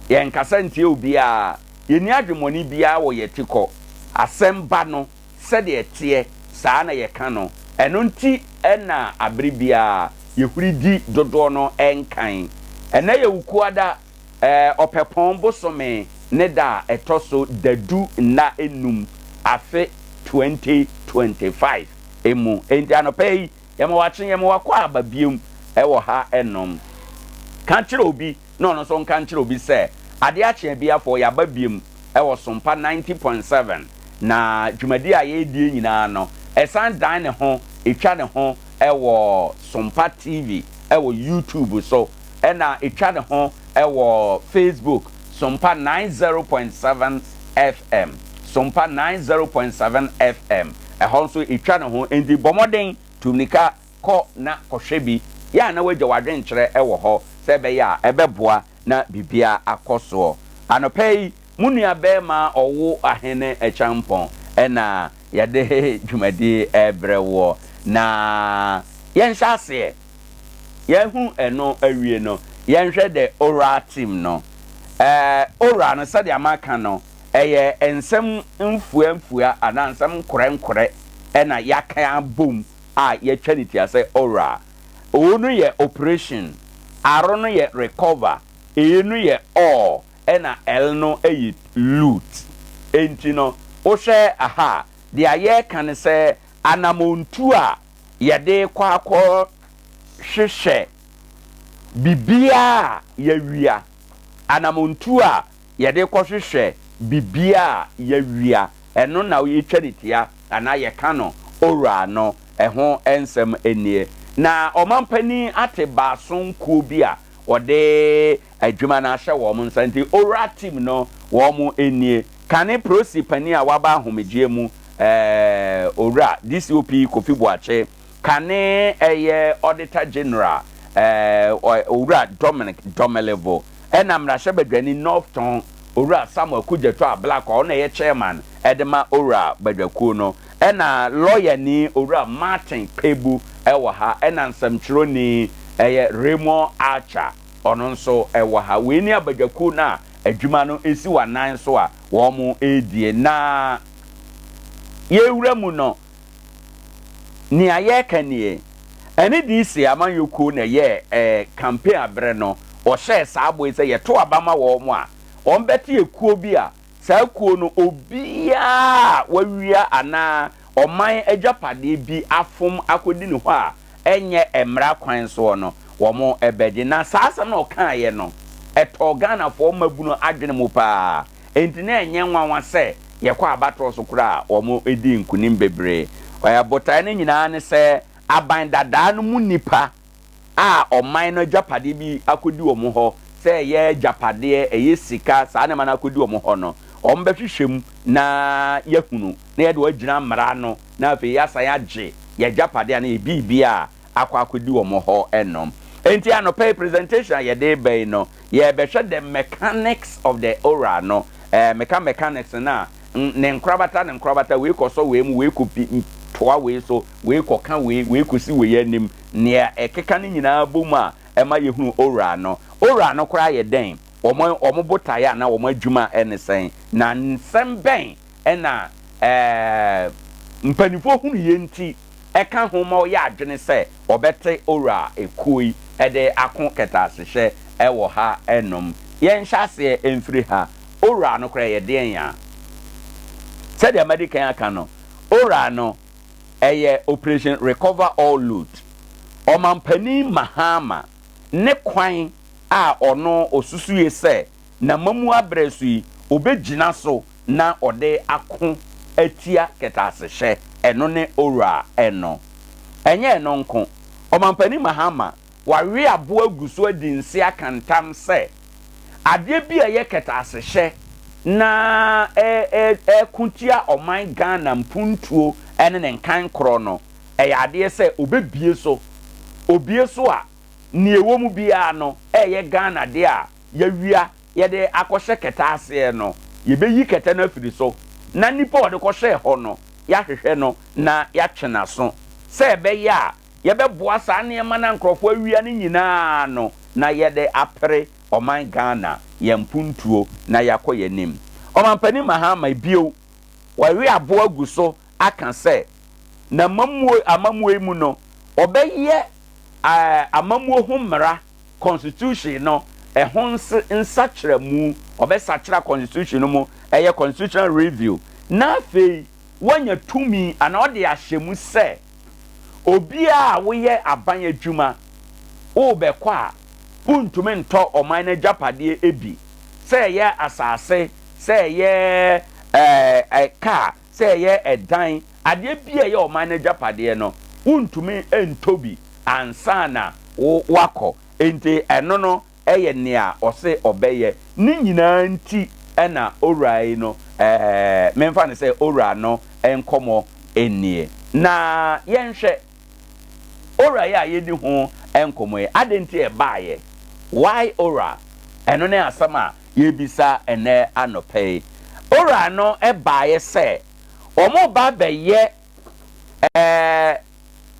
yɛnkasa ntia obiara. Yɛnni adwemmɔne biara wɔ yɛn tikɔ. Asɛm ba no, sɛdeɛ ɛteɛ, saa na yɛka no. Ɛno nti na abere biara yɛhuri di dodoɔ no nkan. Ɛnnɛ yɛ Wukuada, Ɔpɛpɔn bosome ne da a ɛtɔ so dadu nna nnum, afe 2025 mu. Enti anɔpa yi, yɛma wakye, yɛma wakɔ aba biom wɔ ha nom. Ka kyerɛ obi na ɔno nso nka nkyerɛ obi sɛ, Ade akye abiafoɔ, yɛaba biom wɔ Sompa 90.7, na dwumadie a yɛredie nyinaa no, ɛsan dan ne ho, ɛtwa ne ho wɔ Sompa TV wɔ YouTube so, ɛna ɛtwa ne ho wɔ Facebook, Sompa 90.7 FM, Sompa 90.7 FM, ɛhɔ nso ɛtwa ne ho, enti bɔ mmɔden tu mmirika kɔ na kɔhwɛ bi. Yɛ a na woagya w'adwenkyerɛ wɔ hɔ sɛ ɛbɛyɛ a ɛbɛboa na biribiara akɔ soɔ. Anɔpa yi, mo nua barima Ɔwo Ahene Acheampong na yɛde dwumadie rebrɛ woɔ. Na yɛnhyɛ aseɛ. Yɛahu ɛno awie no, yɛnhwɛ the oral team no. Ɛɛ, oral no, sɛdeɛ maka no, ɛyɛ nsɛm mfuamfua anaa nsɛm nkorɛnkorɛ na yɛaka abom a yɛatwa no tia sɛ oral. O no yɛ operation, R no yɛ recover, A no yɛ all, ɛna L no yɛ loot. Enti no, wohwɛ aha a, deɛ yɛreka ne sɛ anammɔntuo a yɛde rekɔ akɔhwehwɛ biribiara a yɛawia, anammɔntuo a yɛde rekɔhwehwɛ biribiara a yɛawia, ɛno na yɛtwa no tia anaa yɛka no owura no, ɛho nsɛm nie. Na ɔmampanin ate baason kuo bi a wɔde adwuma no ahyɛ wɔn nsa nti owura team no wɔn nie. Kane prosi panin a waba ahomegyeɛ mu, eh, Owura DCOP Kofi Boakye, kane ɛyɛ Auditor General, eh, Owura Dominic Domelevo, ɛna mmarahyɛbadwani North Tɔn, Owura Samuel Kudjato Ablakwa, ɔno na ɛyɛ Chairman ɛde ma Owura badwakuo no, ɛna lɔyani Owura Martin Kpebu ɛwɔ ha, ɛna nsɛmtwerɛni ɛyɛ Raymond Archer, ɔno nso ɛwɔ ha. Wei ne abadwakuo no a adwuma no si wɔn anan so a wɔredie. Na yɛrewura mu no, nea yɛreka nie, ɛne DC amanyɔkuo na ɛyɛɛ ɛɛ campaign aberɛ no, wɔhyɛɛ saa bɔ yi sɛ yɛto aba ma wɔn a, wɔbɛte ekuo bi a saa kuo no obiara a wawia anaa ɔman agyapadeɛ bi afom akɔdi ne hɔ a ɛnyɛ mmara kwan soɔ no, wɔbɛgye. Na saa asɛm no a ɔkaeɛ no, ɛtɔɔ Ghanafoɔ mmabunu adwene mu pa ara. Enti na ɛnyɛ nwanwa sɛ yɛkɔ abatoɔ so koraa a, wɔdii nkonim bebree. Botaeɛ no nyinaa ne sɛ aban dadaa no mu nnipa a ɔman no agyapadeɛ bi akɔdi wɔn hɔ, sɛ ɛyɛ agyapadeɛ, ɛyɛ sika, saa nneɛma no akɔdi wɔn hɔ no, wɔbɛhwehwɛ mu na yɛahunu, na yɛde wɔn agyina mmara ano, na afei yɛasan agye yɛn agyapadeɛ anaa yɛn biribiara a akɔ akɔdi wɔn hɔ no. Enti anɔpa yi presentation a yɛde reba yi no, yɛrebɛhwɛ the mechanics of the oral no. Ɛɛ, meka mechanics no a, ne nkorabata ne nkorabata, wei kɔsɔ wei mu, wei kɔpi toa wei so, wei kɔka wei, wei kɔsi wei anim, nea ɛkeka no nyinaa bom a ɛma yɛhunu oral no. Oral no koraa yɛ dɛn? Wɔn, wɔn botaeɛ anaa wɔn adwuma ne sɛn? Na nsɛm bɛn na ɛɛ mpanimfoɔ hunuiɛ nti ɛka ho ma wɔyɛ adwene sɛ wɔbɛte oral ekuo yi de ako kɛtɛasehyɛ wɔ ha nom? Yɛnhyɛ aseɛ mfiri ha. Oral no koraa ɛyɛ deɛn a? Sɛdeɛ madi kan aka no, oral no ɛyɛ Operation Recover All Loot. Ɔmampanin Mahama ne kwan a ɔno ɔsusuie sɛ n'amamu abrɛ so yi, ɔbɛgyina so na ɔde ako atia kɛtɛasehyɛ, ɛno ne Owura no. Ɛnyɛ ɛno nko, Ɔmampanin Mahama wawe aboa agu so adi nse aka ntam sɛ adeɛ bi a ɛyɛ kɛtɛasehyɛ na ɛreko tia ɔman Ghana mpuntuo ne ne nkankorɔ no, ɛyɛ adeɛ sɛ ɔbɛbue so. Ɔbue so a, nea ɛwɔ mu biara no, ɛreyɛ Ghana deɛ a yɛawia yɛde akɔhyɛ kɛtɛ aseɛ no, yɛbɛyi kɛtɛ no afiri so, na nipa a ɔde kɔhyɛɛ hɔ no, yɛahwehwɛ no na yɛatwe n'aso, sɛ ɛbɛyɛ a yɛbɛboa saa nneɛma no a nkorɔfoɔ awia no nyinaa ano na yɛde apere ɔman Ghana, yɛn mpuntuo na yɛakɔ yɛn anim. Ɔmampanin Mahama bio, wawe aboa agu so aka sɛ n'amammuo amammuo yi mu no, ɔbɛyɛ amammuo ho mmara, constitution no, ɛho nsakyeramu, ɔbɛsakyera constitution no mu, ɛyɛ constitutional review, na afei woanya tumi anaa ɔde ahyɛ mu sɛ obiara a woyɛ aban adwuma worebɛkɔ a, wontumi ntɔ ɔman no agyapadeɛ bi, sɛ ɛyɛ asase, sɛ ɛyɛ ɛɛ kaa, sɛ ɛyɛ ɛdan, adeɛ bi a ɛyɛ ɔman no agyapadeɛ no, wontumi ntɔ bi ansa na wo woakɔ. Enti ɛno no yɛ nea ɔse ɔbɛyɛ. Ne nyinaa nti na owura yi no, ɛɛ, memfa no sɛ owura no nkɔmmɔ nie. Na yɛnhwɛ, owura yi a yɛredi ho nkɔmmɔ yi, adɛn nti ɛbaeɛ? Why owura? Ɛno ne asɛm a yɛrebisa ɛnnɛ anɔpa yi. Owura no baeɛ sɛ wɔreba abɛyɛ ɛɛ,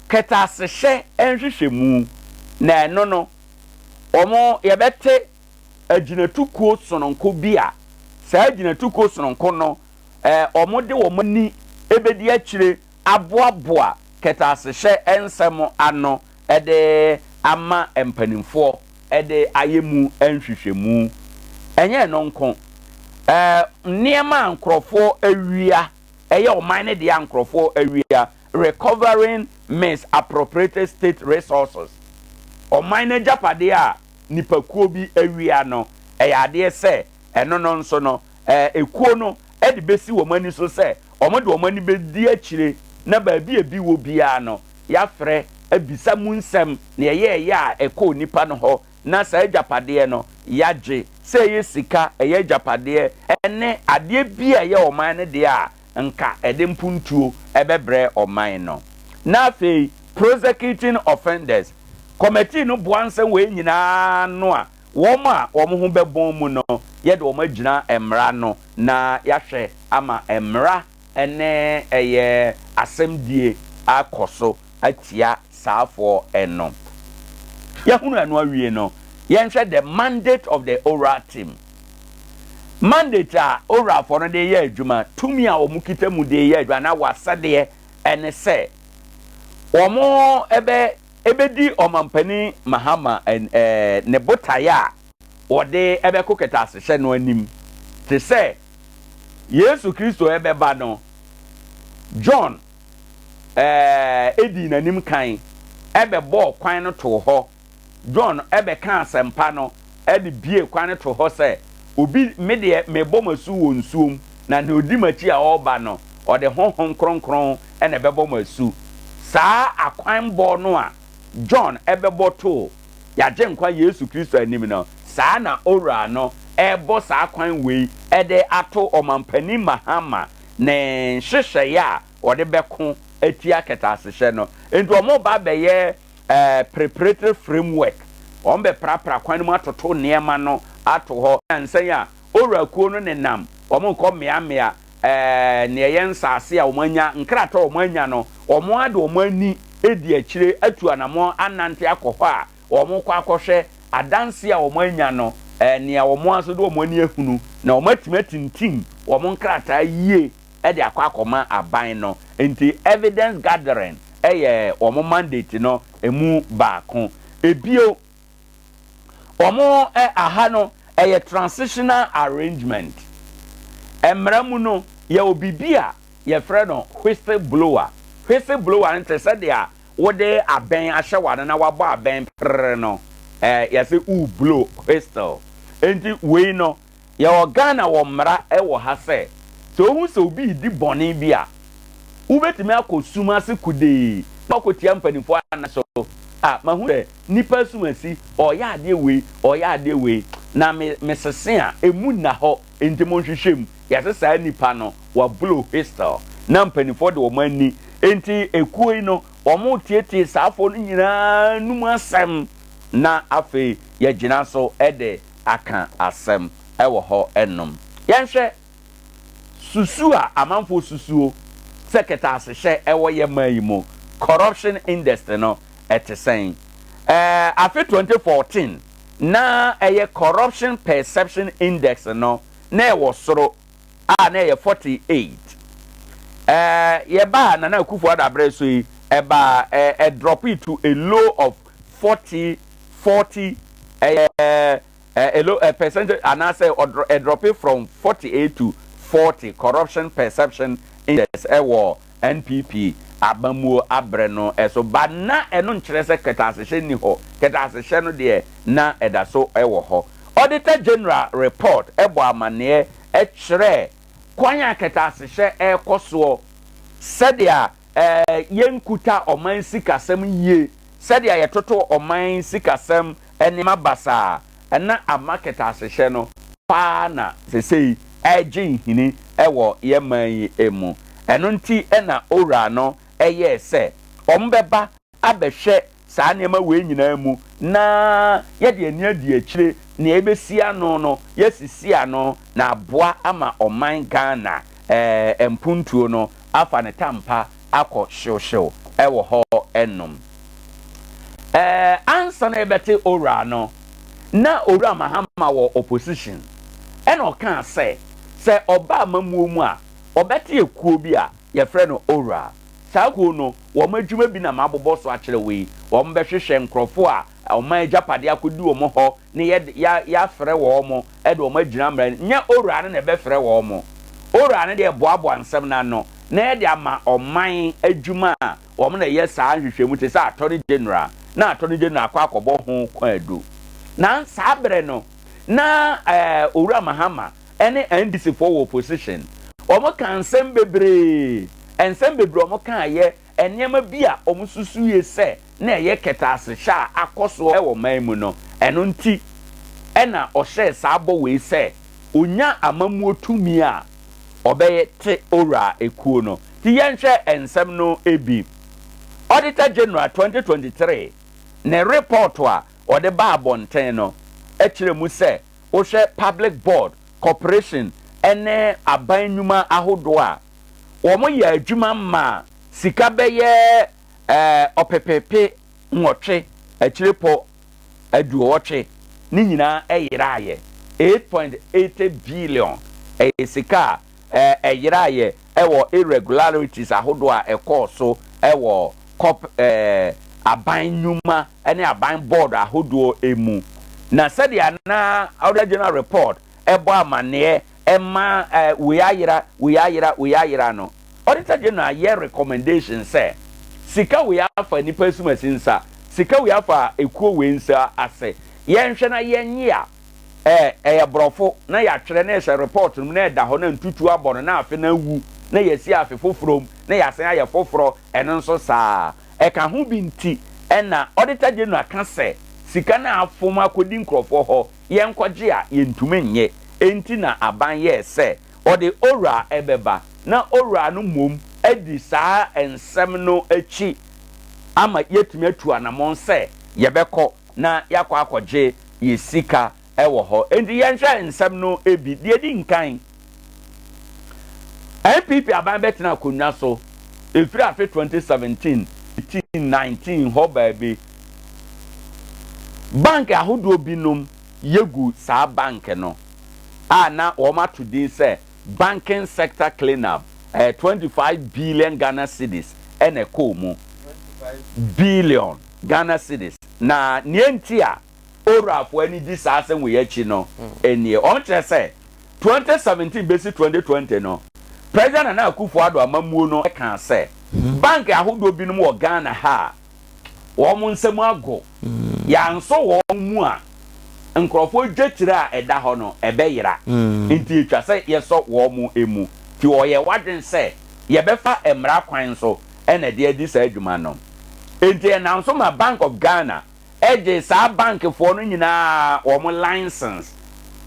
kɛtɛasehyɛ nhwehwɛmu, na ɛno no, wɔn yɛbɛte agyinatukuo sononko bi a saa agyinatukuo sononko no ɛɛ wɔde wɔn ani bɛdi akyire aboaboa kɛtɛasehyɛ nsɛm ano de ama mpanimfoɔ de ayɛ mu nhwehwɛmu. Ɛnyɛ ɛno nko, ɛɛ nneɛma a nkurɔfoɔ awia, ɛyɛ ɔman no deɛ a nkurɔfoɔ awia, Recovering Misappropriated State Resources, Ɔman no agyapadeɛ a nnipakuo bi awia no, ɛyɛ adeɛ sɛ ɛno no nso no, ekuo no de bɛsi wɔn ani so sɛ wɔde wɔn ani bɛdi akyire na baabi a ebi wɔ biara no, yɛafrɛ abisa mu nsɛm, nea ɛyɛeɛ a ɛkɔɔ nipa no hɔ na saa agyapadeɛ no yɛagye, sɛ ɛyɛ sika, ɛyɛ agyapadeɛ, ne adeɛ bi a ɛyɛ ɔman no deɛ a, nka ɛde mpuntuo bɛbrɛ ɔman no. Na afei Prosecuting Offenders Committee no boa nsɛm wei nyinaa ano a, wɔn a wɔn ho bɛbɔn mu no, yɛde wɔn agyina mmara ano na yɛahwɛ ama mmara ne ɛyɛ asɛmdie akɔ so atia saafoɔ no. Yɛahunu ɛno awie no, yɛnhwɛ the mandate of the oral team. Mandate a oralfoɔ no de yɛ adwuma, tumi a wɔkita mu de yɛ adwuma anaa wɔasɛdeɛ ɛne sɛ wɔn ɛbɛ ɛbɛdi ɔmampanin Mahama ɛɛ ne botaeɛ a wɔde ɛbɛko kɛtɛasehyɛ no anim te sɛ Yesu Kristo ɛbɛba no John ɛɛ dii n'anim kan bɛbɔɔ kwan no too hɔ. John bɛkaa asɛmpa no de buee kwan no too hɔ sɛ, Obi, me deɛ, mebɔ mo asu wɔ nsuom, na nea ɔdi m'akyi a ɔreba no, ɔde Honhom Kronkron na ɛbɛbɔ mo asu. Saa akwanbɔ no a John bɛbɔ too yɛn Agyenkwa Yesu Kristo anim no, saa na Owura no rebɔ saa kwan wei de ato Ɔmampanin Mahama ne nhyehyɛeɛ a wɔde bɛko atia kɛtɛasehyɛ no. Enti wɔreba abɛyɛ eh, preparatory framework. Wɔbɛprapra kwan no mu atoto nneɛma no ato hɔ. Nnansa yi a Owura kuo no nenam, wɔrekɔ mmeammea, eh, nea ɛyɛ nsaase a wɔanya, nkrataa a wɔanya no, wɔn ara de wɔn ani di akyire atu anammɔn anante akɔ hɔ a wɔrekɔ akɔhwɛ adanse a wɔanya no, nea wɔn ara nso de wɔn ani ahunu, na wɔatumi atintim wɔn nkrataa yie de akɔ akɔma aban no. Nti evidence gathering yɛ wɔn mandate no mu baako. Ebio, wɔn aha no ɛyɛ transitional arrangement. Mmara mu no, yɛwɔ biribi a yɛfrɛ no whistle blower. Whistle blower no te sɛ deɛ wode abɛn ahyɛ w'ano na wabɔ abɛn prrr no, eh, yɛse wo blow whistle. Enti wei no, yɛwɔ Ghana wɔ mmara wɔ ha sɛ, sɛ wohu sɛ obi redi bɔne bi a, wobɛtumi akɔ sum ase kodee na wakɔtia mpanimfoɔ anan so, ah, mahu sɛ nipa asumasi, ɔreyɛ adeɛ wei, ɔreyɛ adeɛ wei, na me, mesese a, ɛmu nna hɔ, enti monhwehwɛ mu. Yɛse saa nipa no, wa blow whistle, na mpanimfoɔ de wɔn ani, enti ekuo yi no, wɔretietie saafoɔ no nyinaa anum asɛm, na afei yɛagyina so de aka asɛm wɔ hɔ nom. Yɛnhwɛ susu a amanfoɔ susuo sɛ kɛtɛasehyɛ wɔ yɛn man yi mu, corruption index no, ɛte sɛn? Ɛɛ, afe 2014 na ɛyɛ corruption perception index no, na ɛwɔ soro. a na ɛyɛ 48. Ɛɛ yɛbaa Nana Akufo-Addo abrɛ so yi, ɛbaa ɛ ɛdrɔpee to a low of 40, 40 ɛyɛ ɛ a low ɛ percentage anaasɛ ɔdrɔ ɛdrɔpee from 48 to 40 corruption perception index ɛwɔ NPP amammuo abrɛ no so ba. Na ɛno nkyerɛ sɛ kɛtɛasehyɛ nni hɔ, kɛtɛasehyɛ no deɛ na ɛda so wɔ hɔ. Auditor General report bɔ amanneɛ kyerɛ kwan a kɛtɛasehyɛ rekɔ soɔ, sɛdeɛ yɛnkuta ɔman sikasɛm yie, sɛdeɛ yɛtoto ɔman sikasɛm nneɛma basaa na ama kɛtɛasehyɛ no paa na sesei ɛregye nhini wɔ yɛn man yi mu. Ɛno nti na Owura no yɛɛ sɛ wɔbɛba abɛhwɛ saa nneɛma wei nyinaa mu na yɛde ani adi akyire, nea yɛbɛsi ano no yɛasisi ano na aboa ama ɔman Ghana mpuntuo no afa ne tampa akɔ hyewhyew wɔ hɔ nom. Ansa na yɛbɛte Owura no, na Owura Mahama wɔ opposition ɛna ɔkaa sɛ, sɛ ɔba amammuo mu a, ɔbɛte ekuo bi a yɛfrɛ no Owura. Saa kuo no, wɔn adwuma bi na mabobɔ so akyerɛ wo yi. Wɔbɛhwehwɛ nkorɔfoɔ a ɔman agyapadeɛ akɔdi wɔn hɔ na yɛde, yɛ, yɛafrɛ wɔn de wɔn agyina mmara no. Nyɛ Owura no na ɛbɛfrɛ wɔn. Owura no deɛ boaboa nsɛm no ano na yɛde ama ɔman adwuma a wɔn na ɛyɛ saa nhwehwɛmu te sɛ Attorney General na Attorney General akɔ akɔbɔ ho kwaadu. Na saa berɛ no, na eh, Owura Mahama ne NDC foɔ wɔ opposition. Wɔn ka nsɛm bebree, nsɛm bebree wɔn kaeɛ, nneɛma bi a wɔn susuie sɛ na ɛyɛ kɛtɛasehyɛ a akɔ soɔ wɔ man mu no, ɛno nti na ɔhyɛɛ saa bɔ wei sɛ ɔnya amammuo tumi a ɔbɛyɛ te Owura ekuo no. Nti yɛnhwɛ nsɛm no bi. Auditor General 2023 ne report a ɔde baa abɔnten no kyerɛ mu sɛ wohwɛ Public Board, Corporation ne aban nnwuma ahodoɔ a, wɔyɛ adwuma ma sika bɛyɛ ɔpepepe nwɔtwe akyirepɔ aduowɔtwe ne nyinaa yeraeɛ, 8.80 billion, ɛyɛ sika a ɛyeraeɛ wɔ irregularities ahodoɔ a ɛkɔɔ so wɔ corp aban nnwuma ne aban board ahodoɔ mu. Na sɛdeɛ na Auditor General report bɔ amaneɛ ma wei ayera, wei ayera, wei ayera no, Auditor General yɛ recommendation sɛ sika wei afa nnipa asumasi nsa, sika wei afa ekuo wei nsa ase, yɛnhwɛ na yɛnye a ɛyɛ borɔfo na yɛatwerɛ na ɛhyɛ report no mu na ɛda hɔ na ntutuo abɔ no na afe no awu na yɛasi afe foforɔ mu na yɛasan ayɛ foforɔ, ɛno nso saa. Ɛka ho bi nti na Auditor General ka sɛ sika no a afom akɔdi nkurɔfoɔ hɔ yɛnkɔgye a yɛntumi nnye. Enti na aban yɛɛ sɛ ɔde Owura bɛba na Owura no mmom adi saa nsɛm no akyi ama yɛatumi atu anamɔn sɛ yɛbɛkɔ na yɛakɔ akɔgye yɛn sika wɔ hɔ. Enti yɛnhwɛ nsɛm no bi. Deɛ ɛdi nkan, NPP aban bɛtena akonnwa so ɛfiri afe 2017, 18, 19 hɔ baabi. Bank ahodoɔ binom yɛgu saa bank no a na wɔato din sɛ Banking Sector Clean-up, ɛyɛ 25 billion Ghana cedis na ɛkɔɔ mu. Billion Ghana cedis. Na nea enti a Orafo ani gye saa asɛm wei akyi no nie. Wɔkyerɛ sɛ 2017 besi 2020 no, President Nana Akufo-Addo amammuo no kaa sɛ bank ahodoɔ binom wɔ Ghana ha a wɔn nsam ago. Yɛansɔ wɔn mu a, nkurɔfoɔ dwetire a ɛda hɔ no, ɛbɛyera. Nti ɛtwa sɛ yɛsɔ wɔn mu. Nti wɔyɛɛ wɔadwene sɛ yɛbɛfa mmara kwan so na ɛde adi saa adwuma no. Nti ɛnam so ma Bank of Ghana gyee saa bankfoɔ no nyinaa wɔn license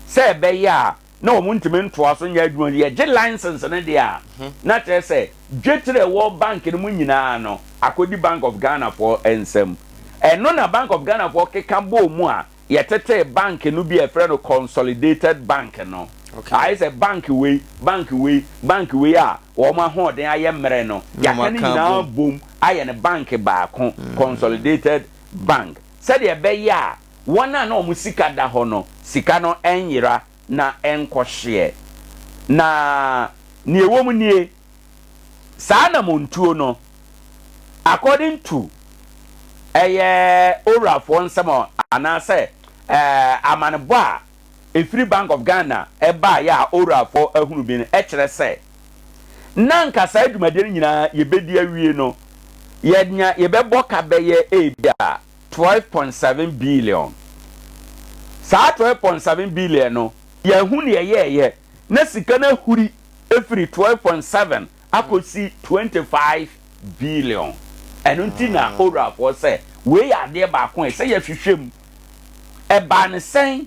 sɛ ɛbɛyɛ a na wɔn ntumi ntoa so nyɛ adwuma no. Yɛgye license no deɛ a, na kyerɛ sɛ dwetire a ɛwɔ bank no mu nyinaa no akɔdi Bank of Ghana foɔ nsam. Ɛno na Bank of Ghana foɔ keka bɔɔ mu a yɛtetee bank no bi a yɛfrɛ no Consolidated Bank no. Ayɛ sɛ bank wei, bank wei, bank wei a wɔn ahoɔden ayɛ mmerɛ no, yɛaka ne nyinaa bom ayɛ no bank baako, Consolidated Bank, sɛdeɛ ɛbɛyɛ a wɔn a na wɔn sika da hɔ no, sika no nyera na ɛnkɔhyeɛ. Na nea ɛwɔ mu nie, saa anamontuo no, according to ɛyɛ Owurafoɔ nsɛm a anaasɛ ɛɛ amanebɔ a ɛfiri Bank of Ghana ɛbaeɛ a Owurafoɔ ahunu bi no ɛkyerɛ sɛ, na anka saa dwumadie no nyinaa yɛbɛdi awie no, yɛnya yɛbɛbɔ ka bɛyɛ ebia 12.7 billion. Saa 12.7 billion no, yɛahu deɛ ɛyɛeɛ, na sika no ahuri firi 12.7 akɔsi 25 billion. Ɛno nti na Owurafoɔ sɛ wei yɛ adeɛ baako a ɛsɛ yɛhwehwɛ mu. Ɛbaa no sɛn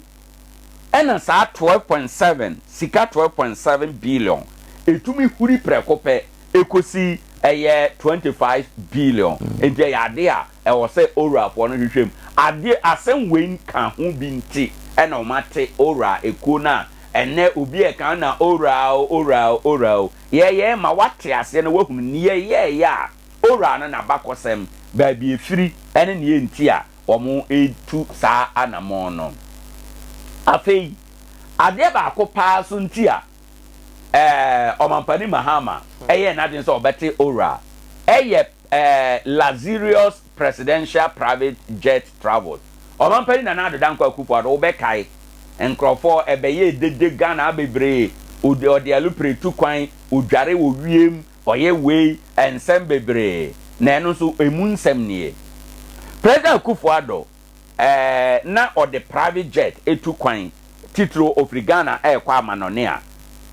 ɛna saa 12.7, sika 12.7 billion, ɛtumi huri prɛko pɛ ɛkɔsi ɛyɛ 25 billion? Nti ɛyɛ adeɛ a ɛwɔ sɛ Owurafoɔ no hwehwɛ mu. Adeɛ, asɛm wei ka ho bi nti ɛna wɔate Owura ekuo no a ɛnnɛ obi ɛka na Owura o, Owura o, Owura o. Yɛyɛ ma woate aseɛ na woahunu neɛ yɛɛyɛ a Owura no n'abakɔsɛm, baabi ɛfiri ɛne neɛ nti a wɔretu saa anamɔn no. Afei, adeɛ baako paa nso nti a ɛɛ Ɔmampanin Mahama yɛɛ n'adwene sɛ ɔbɛte Owura yɛ ɛɛ luxurious presidential private jet travels. Ɔmampanin Nana Addo Dankwa Akufo-Addo, wobɛkae, nkurɔfoɔ ɛbɛyɛɛ dede Ghana bebree, ɔde alupre tu kwan, ɔdware wɔ wiem, Ɔyɛ wei nsɛm bebree na ɛno nso emu nsɛm nie. President Akufo Addo eh, na ɔde private jet tu kwan titiriw ɔfiri Ghana ɛrekɔ amanɔne a,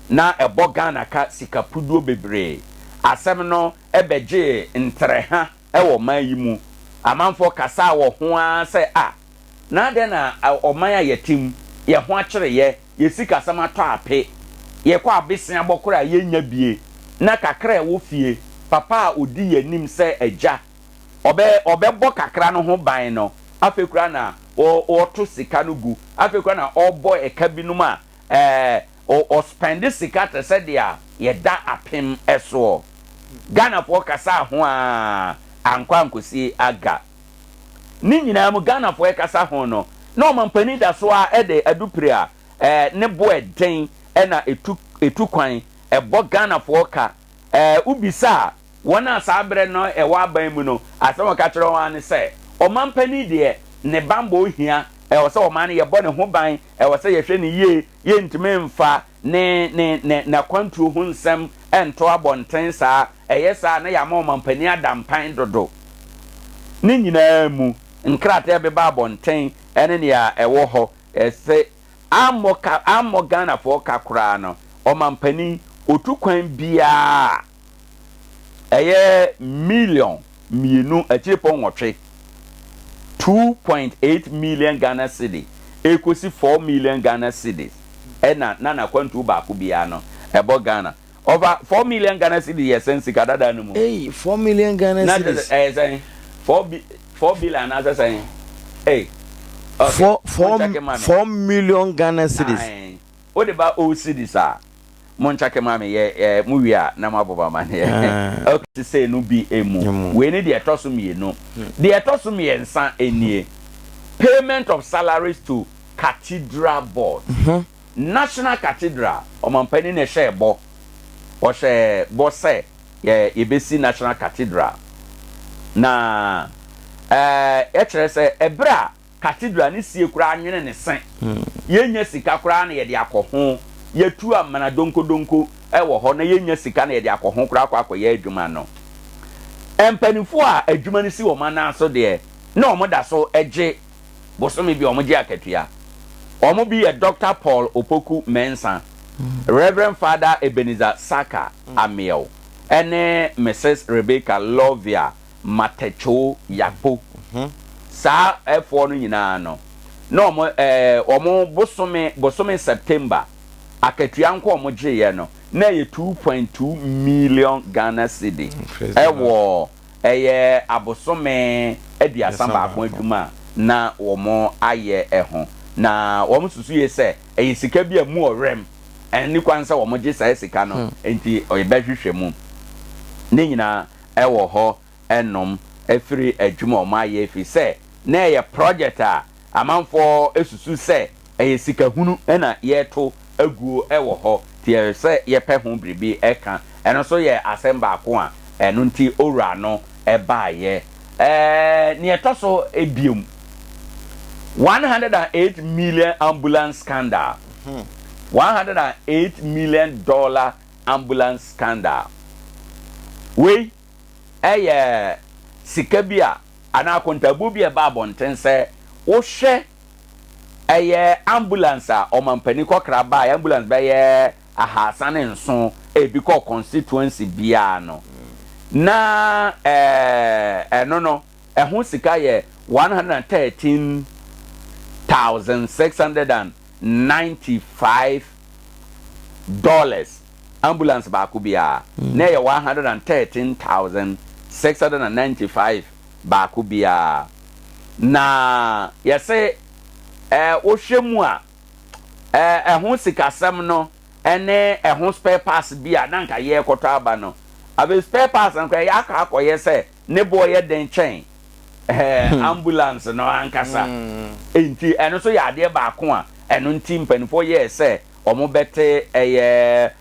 na ɛbɔ Ghana ka sika puduo bebree. Asɛm no bɛgyee ntrɛha wɔ ɔman yi mu. Amanfoɔ kasaa wɔ ho ara sɛ ah, na adɛn na ɔman a yɛte mu, yɛn ho akyere yɛ, yɛn sikasɛm atɔ ape, yɛkɔ abeseabɔ koraa a yɛnnya bie, na kakra a ɛwɔ fie, papa a ɔdi yɛn anim sɛ agya, ɔbɛ, ɔbɛbɔ kakra no ho ban no, afei koraa na ɔreto sika no gu, afei koraa na ɔrebɔ ɛka binom a, ɛɛ, ɔ, ɔspɛnde sika te sɛ deɛ yɛda apem soɔ. Ghanafoɔ kasaa ho ara, ankɔ ankɔsi aga. Ne nyinaa mu Ghanafoɔ ɛkasa ho no, na ɔmampanin da so ara de adupire a ne bo ɛden na ɛtu ɛtu kwan ɛbɔ Ghanafoɔ ka. Wobisa a, wɔn a saa berɛ no ɛwɔ aban mu no, asɛm a wɔka kyerɛ wɔn ara ne sɛ, ɔmampanin deɛ ne banbɔ hia, ɛwɔ sɛ ɔman no yɛbɔ ne ho ban, ɛwɔ sɛ yɛhwɛ no yie, yɛntumi mfa ne ne ne n'akwantuo ho nsɛm nto abɔnten saa. Ɛyɛ saa a, na yɛama ɔmampanin ada mpan dodo. Ne nyinaa mu, nkrataa a ɛbeba abɔnten ne nea ɛwɔ hɔ sɛ ammɔ ka, ammɔ Ghanafoɔ ka koraa no, ɔmampanin, ɔtu kwan biara a, ɛyɛ million mmienu akyirepɔ nwɔtwe, 2.8 million Ghana cedi, ɛrekɔsi 4 million Ghana cedis ɛna na n'akwantuo baako biara no, ɛbɔ Ghana. Ɔfa 4 million Ghana cedis yɛ sɛn sika dada no mu? Ei, 4 million Ghana Na kyerɛ cedis. sɛ ɛyɛ sɛn? 4 bi 4 billion anaasɛ sɛn? Ei, okay, Four four monkyɛke ma me. 4 million Ghana cedis. Ae, wode ba old cedis a, monkyɛke ma me yɛ ɛ mo wie a na moabɔ me amaneɛ. Ah. Okay, sesei no bi emu. Emu. Wei ne deɛ ɛtɔ so mmienu. Deɛ ɛtɔ so mmiɛnsa nie, payment of salaries to cathedral board. National Cathedral ɔmanpanin na ɛhyɛɛ bɔ. Ɔhyɛɛ bɔ sɛ yɛ yɛbɛsi National Cathedral. Na ɛɛ ɛkyerɛ sɛ ɛberɛ a cathedral no sie koraa nwene ne se. Yɛnnya sika koraa na yɛde akɔ ho. Yɛatu amena donkodonko wɔ hɔ na yɛnnya sika na yɛde akɔ ho koraa akɔ akɔyɛ adwuma no. Mpanimfoɔ a adwuma no si wɔn anan so deɛ, na wɔda so gye bosome bi a wɔgye akatua. Wɔn bi yɛ Dɔkta Paul Opoku Mensah, Rev. Father Ebenezer Saka Ameaw ne Misis Rebecca Lovia Matecho Yakpo. Saa foɔ no nyinaa no, na wɔn ɛɛ wɔn bosome bosome September akatua nko a wɔgyeeɛ no, na ɛyɛ 2.2 million Ghana cedi wɔ Ɛyɛ abosome 31 adwuma a na wɔayɛ ho, na wɔsusuiɛ sɛ ɛyɛ sika bi a ɛmu ɔwerɛm, ɛnni kwan sɛ wɔgye saa sika no, enti wɔbɛhwehwɛ mu. Ne nyinaa wɔ hɔ nom firi adwuma a wɔayɛ ɛfiri sɛ na ɛyɛ project a amanfoɔ susu sɛ ɛyɛ sika hunu na yɛreto aguo wɔ hɔ. Nti ɛsɛ sɛ yɛpɛ ho biribi ka. Ɛno nso yɛ asɛm baako a ɛno nti owura no baeɛ. Ɛɛ, nea ɛtɔ so biom, 108 million ambulance scandal. 108 million dollar ambulance scandal. Wei ɛyɛ sika bi a anaa akontaabuo bi a ɛba abɔnten sɛ wohwɛ Ɛyɛ ambulance a ɔmampanin kɔkra baeɛ, ambulance bɛyɛ 307 a ebi kɔɔ constituency biara no, na ɛno no ɛho sika yɛ $113,695 ambulance baako biara, na ɛyɛ 113,695 baako biara. Na yɛse eh, wohwɛ mu a, eh, ɛho sikasɛm no ne ɛho spare parts bi a na nka yɛrekɔtɔ aba no, afei spare parts no koraa yɛakɔ akɔyɛ sɛ ne boɔ yɛ den kyɛn eh, ambulance no ankasa. Enti ɛno nso yɛ adeɛ baako a ɛno nti mpanimfoɔ yɛɛ sɛ wɔbɛte ɛyɛ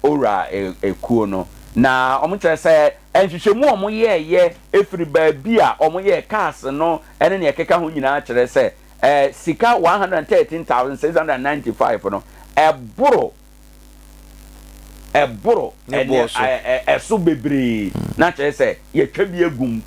Owura ekuo no. Na wɔkyerɛ sɛ nhwehwɛmu a wɔyɛeɛ firi baabi a wɔyɛɛ cars no ne nea ɛkeka ho nyinaa kyerɛ sɛ sika 113,695 no ɛboro ɛboro ɛso bebree na kyerɛ sɛ yɛtwa bi agu mu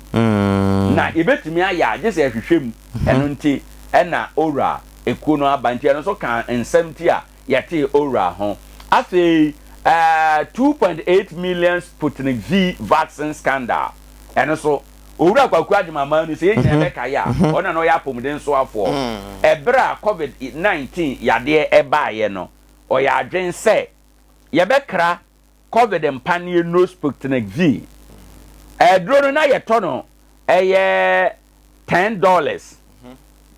na yɛbɛtumi ayɛ a gye sɛ yɛhwehwɛ mu. Ɛno nti na Owura ekuo no aba nti ɛno nso ka nsɛm ti a yɛtee Owura ho. Afei eh, 2.8 million Sputnik V vaccine scandal, ɛno nso, Owura Kwaku Agyemang Manu, sɛ yɛn nyinaa bɛkae a, ɔno na na ɔyɛ apɔmuden soafoɔ. Ɛberɛ a Covid 19 yadeɛ ɛbaeɛ no, ɔyɛ adwene sɛ yɛbɛkra Covid mpaneɛ nnuro Sputnik V. Aduro no na yɛtɔ no ɛyɛ $10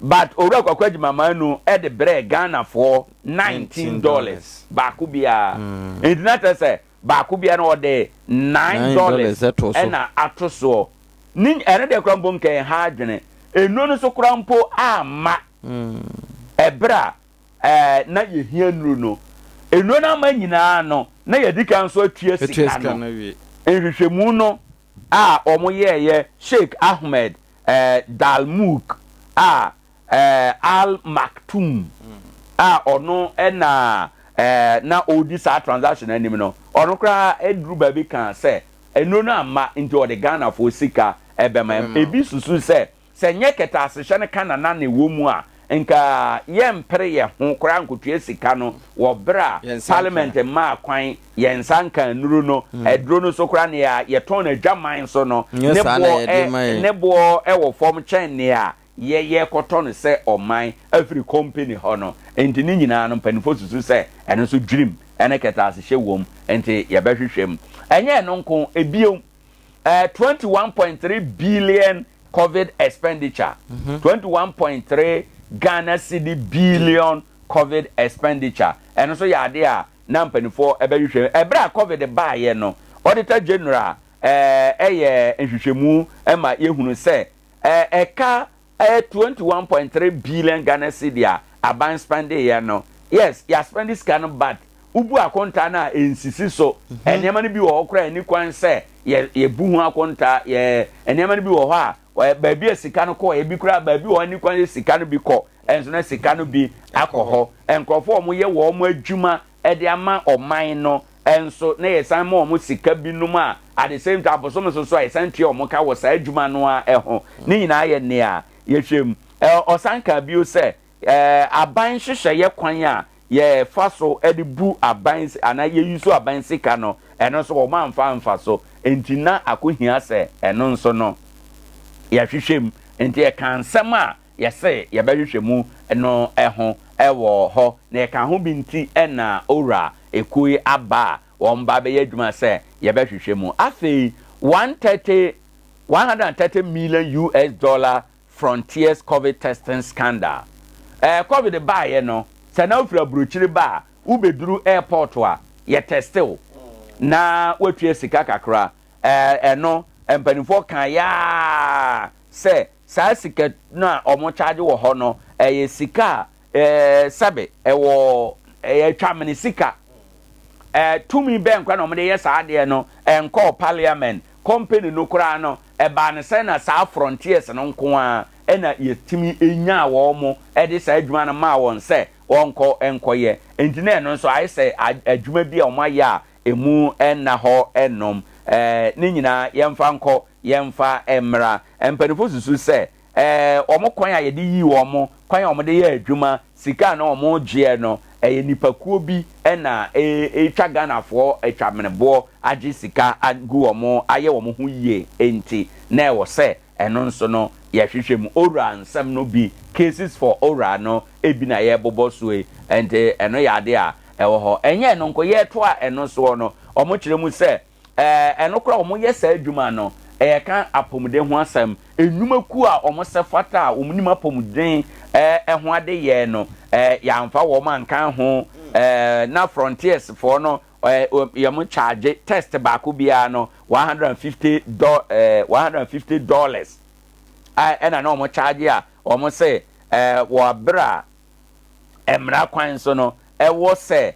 but Owura Kwaku Agyemang Manu de brɛɛ Ghanafoɔ $19 baako biara. Nti na kyerɛ sɛ baako biara no ɔde $9 ɛna ato soɔ. Ne ɛno deɛ koraa mpo nka ɛnha adwene. Nnuro no so koraa mpo amma ɛberɛ a ɛɛ na yɛhia nnuro no. Nnuro no ama nyinaa no na yɛadi kan nso atua sika no. Nhwehwɛmu no a wɔyɛeɛ Sheikh Ahmed Dalmouk a Al Maktoum a ɔno na na ɔredi saa transaction no anim no, ɔno koraa duru baabi kaa sɛ nnuro no amma nti ɔde Ghanafoɔ sika bɛma. Ebi susu sɛ Sɛ ɛnyɛ kɛtɛasehyɛ no ka na na na ɛwɔ mu a, nka yɛmpere yɛn ho koraa nkotua sika no wɔ bere a Parliament mmaa kwan yɛn nsa nka nnuru no, aduro no so koraa nea yɛtɔn no adwaman so no, ne boɔ ne boɔ wɔ fam kyɛn nea yɛkɔtɔ no sɛ ɔman afiri company hɔ no. Enti ne nyinaa no mpanimfoɔ susu sɛ ɛno nso dwirim ne kɛtɛasehyɛ wom, enti yɛbɛhwehwɛ mu. Ɛnyɛ ɛno nko, ebio, eh, 21.3 billion covid expenditure 21.3 Ghana cedi billion covid expenditure ɛno nso yɛ adeɛ a na mpanimfoɔ ɛbɛhwehwɛ ɛberɛ a covid baeɛ no auditor general ɛyɛ nhwehwɛmu ma yɛhunu sɛ ɛka Ɛyɛ 21.3 billion Ghana cedi a aban spɛndeeɛ no. Yes, yɛaspɛnde sika no but wobu akontaa no a ɛnsisi so. Nneɛma no bi wɔ hɔ koraa a ɛnni kwan sɛ yɛ yɛbu ho akontaa. Yɛ nneɛma no bi wɔ hɔ a baabi a sika no kɔɔ, ebi koraa baabi wɔ hɔ a ɛnni kwan sɛ sika no bi kɔ, nso na sika no bi akɔ hɔ. Nkurɔfoɔ a wɔyɛ wɔn adwuma de ama ɔman no nso na yɛsan ma wɔn sika binom a at the same time bosome so so a yɛsan tua wɔn ka wɔ saa adwuma no ara ho. Ne nyinaa yɛ nea yɛhwɛ mu. Ɔsan kaa bio sɛ aban nhyehyɛeɛ kwan a yɛfa so de bu aban anaa yɛyi so aban sika no, ɛno nso wɔn amfa amfa so. Nti na akohia sɛ ɛno nso no yɛhwehwɛ mu. Nti ɛka nsɛm a yɛse yɛbɛhwehwɛ mu no ho wɔ hɔ, na ɛka ho bi nti na Owura ekuo yi aba a wɔn ba abɛyɛ adwuma sɛ yɛbɛhwehwɛ mu. Afei, 130, 130 million US dollar Frontiers Covid testing scandal. Ɛɛ, Covid baeɛ no, sɛ na wofiri aburokyiri ba a, wobɛduru airport a, yɛtɛste wo na woatua sika kakra. Ɛɛ, ɛno, mpanimfoɔ kaeɛ ara sɛ saa sika no a wɔcharge wɔ hɔ no, ɛyɛ sika a ɛɛ sɛbe ɛwɔ ɛyɛ atwamene sika. Ɛɛ tumi bɛn koraa na wɔde yɛ saa adeɛ no? Ɛnkɔɔ parliament. Company no koraa no, ɛbaa no sɛn na saa frontiers no nko ara na yɛtumi nyaa wɔn de saa adwuma no maa wɔn sɛ wɔnkɔ nkɔyɛ? Enti na ɛno nso ayɛ sɛ adwuma bi a wɔayɛ a ɛmu nna hɔ nom. Ɛɛ ne nyinaa yɛmfa nkɔ, yɛmfa mmra. Mpanimfoɔ susu sɛ Ɛɛ, wɔn kwan a yɛde yii wɔn, kwan a wɔde yɛɛ adwuma, sika a na wɔgyeɛ no, ɛyɛ nnipakuo bi na ɛretwa Ghanafoɔ atwameneboɔ agye sika agu wɔn, ayɛ wɔn ho yie nti, na ɛwɔ sɛ ɛno nso no yɛhwehwɛ mu. Owura nsɛm no bi, cases for Owura no bi na yɛrebobɔ soɔ yi, nti ɛno yɛ adeɛ a ɛwɔ hɔ. Ɛnyɛ ɛno nko, yɛretoa ɛno soɔ no, wɔkyerɛ mu sɛ, Ɛɛ, ɛno koraa wɔyɛ saa adwuma no, ɛyɛ ka apɔmuden ho asɛm. Nnwumakuo a wɔsɛ fata a wɔnim apɔmuden ho ade yɛ no, yɛamfa wɔn anka ho. Na Frontiers foɔ no, wɔn charge test baako biara no $150, $150 ɛna na wɔn charge a wɔn se wɔ abere a mmara kwan so no ɛwɔ sɛ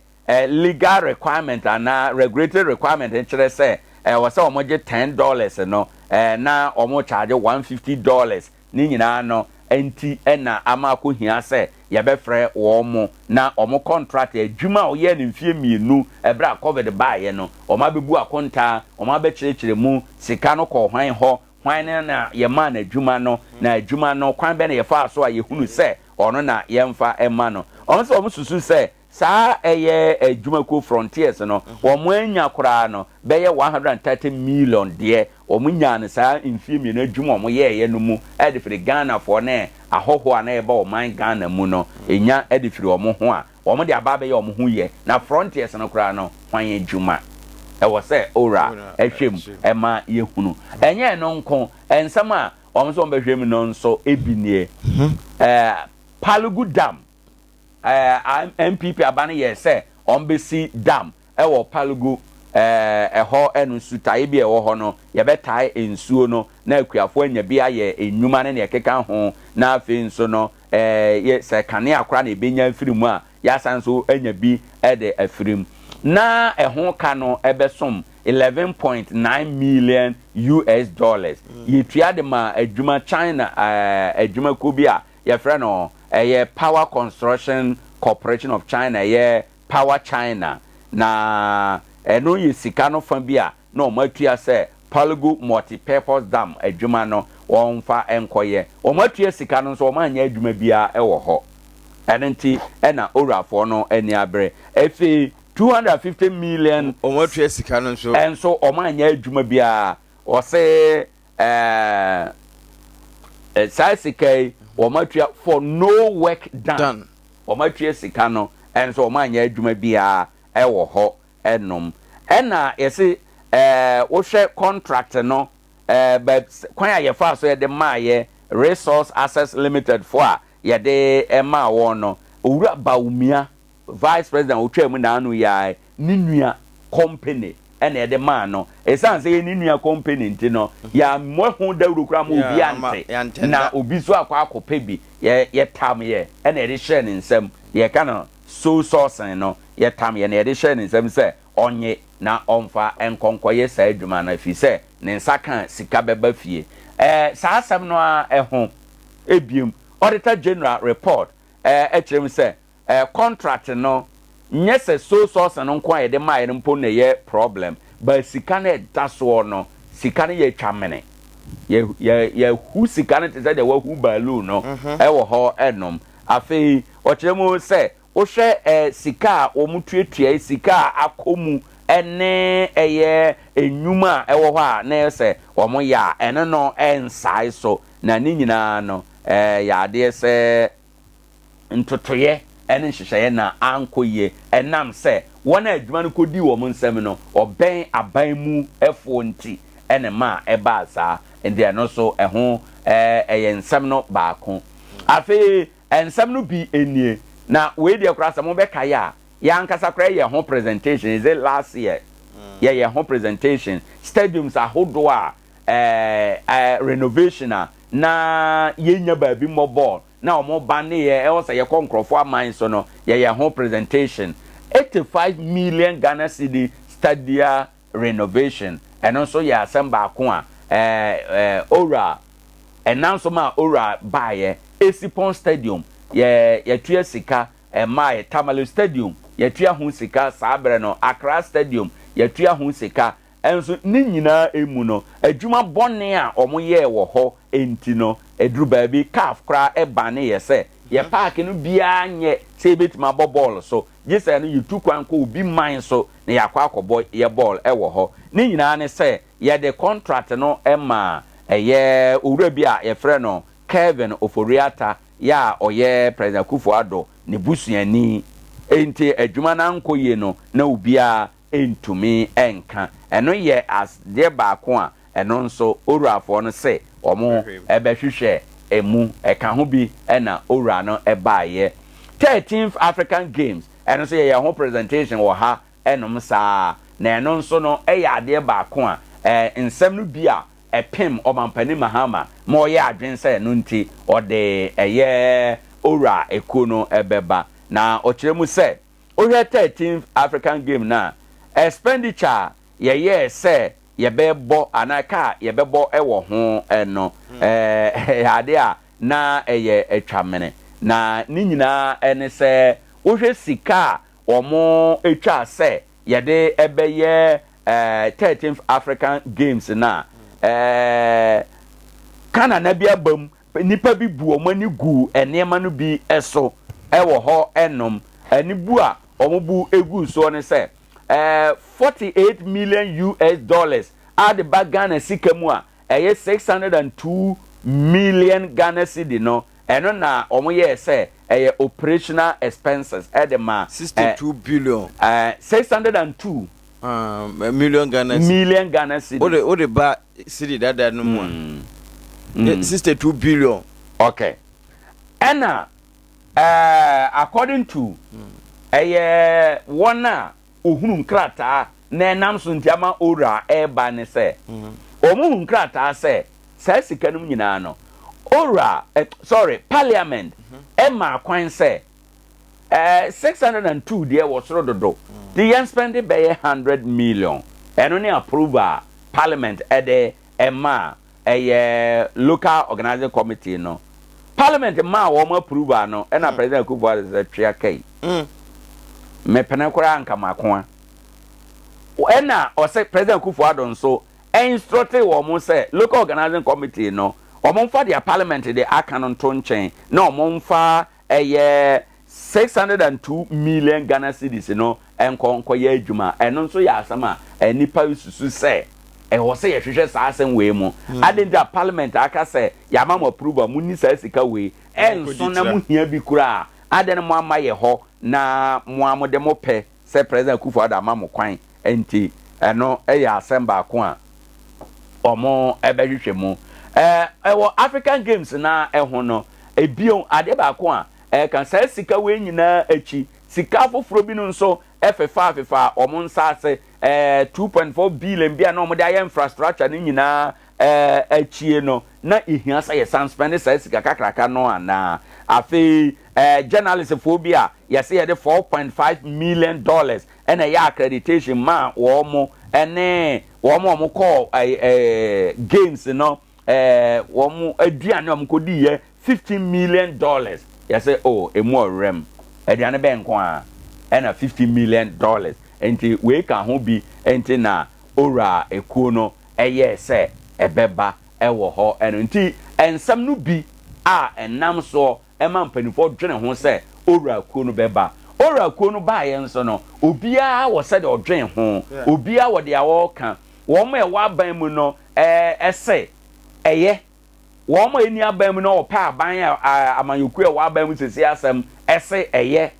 Legal requirement anaa regulatory requirement no kyerɛ sɛ ɛwɔ sɛ wɔgye $10 no na wɔn charge $150. Ne nyinaa no nti na ama akɔhia sɛ yɛbɛfrɛ wɔn na wɔn contract adwuma a wɔyɛɛ no mfeɛ mmienu ɛberɛ a covid baeɛ no wɔn abɛbu akontaa, wɔn abɛkyerɛkyerɛ mu, sika no kɔɔ hwan hɔ, hwan na yɛmaa no adwuma no, na adwuma no kwan bɛn na yɛfaa so a yɛhunu sɛ ɔno na yɛmfa mma no. Wɔn nso wɔsusu sɛ Saa ɛyɛ adwumakuo Frontiers no wɔn anya koraa no bɛyɛ 130 million deɛ wɔn nyaa no saa mfie mmienu adwuma wɔn yɛɛyɛ no mu de firi Ghanafoɔ ne ahɔhoɔ a na ɛba ɔman Ghana mu no nya de firi wɔn ho a wɔn de aba abɛyɛ wɔn ho yɛ na Frontiers no koraa no hwan adwuma ɛwɔ sɛ owura hwɛ mu ɛma yɛhunu ɛnyɛ ɛno nko nsɛm a wɔn nso wɔn bɛhwɛ mu no nso ebi nie ɛɛ Palugu Dam. NPP aba no yɛɛ sɛ wɔbɛsi dam wɔ Palugu, ɛhɔ no nsutaeɛ bi a ɛwɔ hɔ no, yɛbɛtae nsuo no na akuafoɔ anya bi ayɛ nnwuma ne deɛ ɛkeka ho, na afei nso no sɛ kanea koraa na yɛbɛnya afiri mu a, yɛasan nso anya bi de afiri mu. Na ɛho ka no bɛsom 11.9 million US dollars. Yɛtua de maa adwuma China adwumakuo bi a Yɛfrɛ no ɛyɛ Power Construction Corporation of China, ɛyɛ Power China, na ɛno yɛ sika no fa bi a na wɔatua sɛ Palugu Multi-Purpose Dam adwuma no wɔmfa nkɔyɛ. Wɔatua sika no nso wɔanyɛ adwuma biara wɔ hɔ. Ɛno nti na Owurafoɔ no ani abere. Afei 250 million. Wɔatua sika no nso. Nso wɔanyɛ adwuma biara. Wɔse ɛɛ saa sika yi wɔn atua for no work done wɔn atua sika no ɛnso wɔn anyɛ adwuma biara ɛwɔ hɔ ɛnom ɛna yɛsi ɛɛ wohwɛ contract no ɛɛ bɛ kwan a yɛfa so yɛde maa yɛ Resource Access Limited fo a yɛde ɛmaa wɔn no Owura Bawumia Vice President a otwaa mu naanu yi ara ne nua company na yɛde maa no. Esiane sɛ ɛyɛ ne nua company nti no, yɛammɔ ho dawuro koraa ma obi ante, na obi nso akɔ akɔpɛ bi. Yɛ, yɛtam yɛ na yɛde hyɛɛ ne nsam. Deɛ yɛka no sole sourcing no, yɛtam yɛ na yɛde hyɛɛ ne nsam sɛ ɔnnye na ɔmfa nkɔ nkɔyɛ saa adwuma no, ɛfiri sɛ ne nsa ka a, sika bɛba fie. Ɛɛ, saa asɛm no ara ho biom, Auditor General report kyerɛ mu sɛ, Eh contract no nyɛ sɛ sole sourcing no nko a yɛde maeɛ no mpo na ɛyɛ problem but sika no ɛda soɔ no sika no yɛatwa mene yɛ yɛ yɛahu sika no te sɛ deɛ wahu balloon no ɛwɔ hɔ ɛnom afei ɔkyerɛ mu sɛ wohwɛ eh, sika a wɔn tuatua yi sika a akɔ mu ɛne ɛyɛ nnwuma a ɛwɔ hɔ a na ɛyɛ sɛ wɔn yɛ a ɛno no ɛnsae so na ne nyinaa no ɛyɛ adeɛ sɛ ntotoeɛ ne nhyehyɛeɛ na ankɔ yie ɛnam sɛ wɔn a adwuma no kɔdii wɔn nsam no wɔbɛn aban mu foɔ nti na ɛmaa ɛbaa saa. Nti ɛno nso ɛho ɛyɛ nsɛm no baako. Afei nsɛm no bi nie, na wei deɛ koraa sɛ mobɛkae a, yɛn ankasa koraa yɛyɛ ho presentation, is it last year? Yɛyɛ ho presentation, stadiums ahodoɔ a ɛɛ renovation a na yɛnnya baabi mmɔ bɔɔl na wɔn ba ne yɛ ɛwɔ sɛ yɛkɔ nkorɔfoɔ aman so no yɛyɛ ho presentation. 85 million Ghana cedi stadia renovation, ɛno nso yɛ asɛm baako a ɛɛ ɛɛ Owura ɛnam so maa Owura baeɛ. Esipon Stadium, yɛ yɛtua sika ɛmaeɛ. Tamale Stadium, yɛtua ho sika saa berɛ no. Accra Stadium, yɛtua ho sika. Nso ne nyinaa mu no, adwuma bɔne a wɔyɛɛ wɔ hɔ nti no, ɛduru baabi CAF koraa baneeɛ sɛ yɛ paake no biara nyɛ sɛ yɛbɛtumi abɔ bɔɔl so, gye sɛ ɛno yɛtu kwan kɔ obi man so na yɛakɔ akɔbɔ yɛ bɔɔl wɔ hɔ. Ne nyinaa ne sɛ yɛde kɔntrat no maa ɛyɛ owura bi a yɛfrɛ no Kelvin Ofori-Atta yɛ a ɔyɛ President Akufo-Addo ne busuani. Enti adwuma no ankɔ yie no, na obiara ntumi nka. Ɛno yɛ adeɛ baako a ɛno nso Owurafoɔ no se wɔn bɛhwehwɛ mu. Ɛka ho bi na Owura no baeɛ. Thirteenth African Games, ɛno nso yɛyɛ ho presentation wɔ ha nom saa ara. Na ɛno nso no yɛ adeɛ baako a nsɛm no bi a ɛpem Ɔmampanin Mahama ma ɔyɛ adwene sɛ ɛno nti ɔde ɛyɛ Owura ekuo no bɛba. Na ɔkyerɛ mu sɛ Wohwɛ Thirteenth African Game no a, expenditure a yɛyɛɛ sɛ yɛbɛbɔ anaa ɛka a yɛbɛbɔ wɔ ho no, ɛyɛ ade a na ɛyɛ atwamene. Na ne nyinaa ne sɛ, wohwɛ sika a wɔtwaa sɛ yɛde bɛyɛ Thirteenth African Games no a, Canada bi aba mu Nnipa bi bu wɔn ani guu nneɛma no bi so wɔ hɔ nom. Ani bu a wɔbu guu soɔ ne sɛ, 48 million US dollars a de ba Ghana sika mu a, ɛyɛ 602 million Ghana cedi no, ɛno na wɔyɛɛ sɛ ɛyɛ operational expenses de ma. 62 billion. 602. Million Ghana cedi. Million Ghana cedi. Wode ba cedi dada no mu a. Mm. 62 billion. Okay. Ɛna uh, according to ɛyɛ wɔn a ohunu nkrataa na ɛnam so nti ama owura ɛreba ne sɛ wɔn hu nkrataa sɛ saa sika no nyinaa no owura eh, sorry parliament ɛma kwan sɛ eh, 602 deɛ wɔ soro dodo de yɛn spend bɛyɛ 100 million ɛno ne approval parliament ɛde ɛmaa ɛyɛ local organising committee no parliament maa wɔn approval no ɛna mm. President Akufo-Addo sɛ twea kai mm. mepene koraa nka makoa ɛna ɔsɛ President Akufo-Addo nso instructe wɔn sɛ local organising committee no wɔn mfa deɛ parliament de aka no nto nkyɛn na wɔn mfa ɛyɛ 602 million Ghana cedis no nkɔ nkɔyɛ adwuma. Ɛno nso yɛ asɛm a nnipa susu sɛ ɛwɔ sɛ yɛhwehwɛ saa asɛm wei mu. Adɛn nti a parliament aka sɛ yɛama mo approval, monni saa sika wei, ɛnso na mohia bi koraa a, adɛn na moamma yɛ hɔ na mo ara mode mo pɛ sɛ President Akufo Addo ama mo kwan nti, ɛno yɛ asɛm baako a wɔbɛhwehwɛ mu. Ɛwɔ African Games no ara ho no, bio, adeɛ baako a ɛka saa sika wei nyinaa akyi, sika afoforɔ binom nso fefaa-fefaa wɔn nsa ase, 2.4 billion bi a na wɔde ayɛ infrastructure no nyinaa akyie no, na ɛhia sɛ yɛsan spɛnde saa sika kakraka no anaa? Afei journalistfoɔ bi a yɛse yɛde 4.5 million dollars na ɛyɛ accreditation maa wɔn ne wɔn a wɔkɔɔ games no wɔn aduane a wɔkɔdiiɛ 15 million dollars yɛsɛ oh emu ɔwerɛm aduane bɛn nko a ɛna 15 million dollars nti wei ka ho bi nti na owura ekuo no ɛyɛɛ sɛ ɛbɛba ɛwɔ hɔ ɛno nti nsɛm no bi a ɛnam soɔ ɛma mpanimfoɔ dwene ho sɛ owura kuo no bɛba. Owura kuo no baeɛ nso no, obiara wɔ sɛdeɛ ɔdwen ho, obiara wɔ deɛ ɔreka. Wɔn a ɛwɔ aban mu no ɛɛ se ɛyɛ, wɔn a ɛnni aban mu no wɔpɛ aban a amanyɔkuo a ɛwɔ aban mu sese asɛm ɛse ɛyɛ.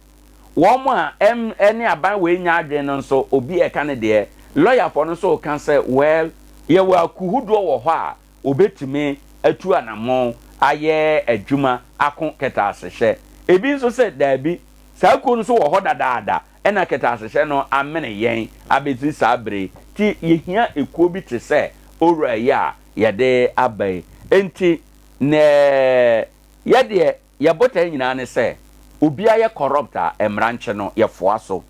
Wɔn a ɛm ɛne aban wei nyɛ adwene no nso obi ɛka ne deɛ. Lɔyafoɔ no nso reka sɛ well yɛwɔ akuhodoɔ wɔ hɔ a wɔbɛtumi atu anammɔn ayɛ adwuma ako kɛtɛasehyɛ. Ebi nso sɛ, Dabi, saa kuo no nso wɔ hɔ dadaada ɛna kɛtɛasehyɛ no amene yɛn abɛsi saa berɛ yi, nti yɛhia ekuo bi te sɛ Owura yi a yɛde aba yi. Enti nɛ yɛdeɛ yɛn botaeɛ nyinaa ne sɛ obiara yɛ corrupt a mmara nkye no, yɛfoa so.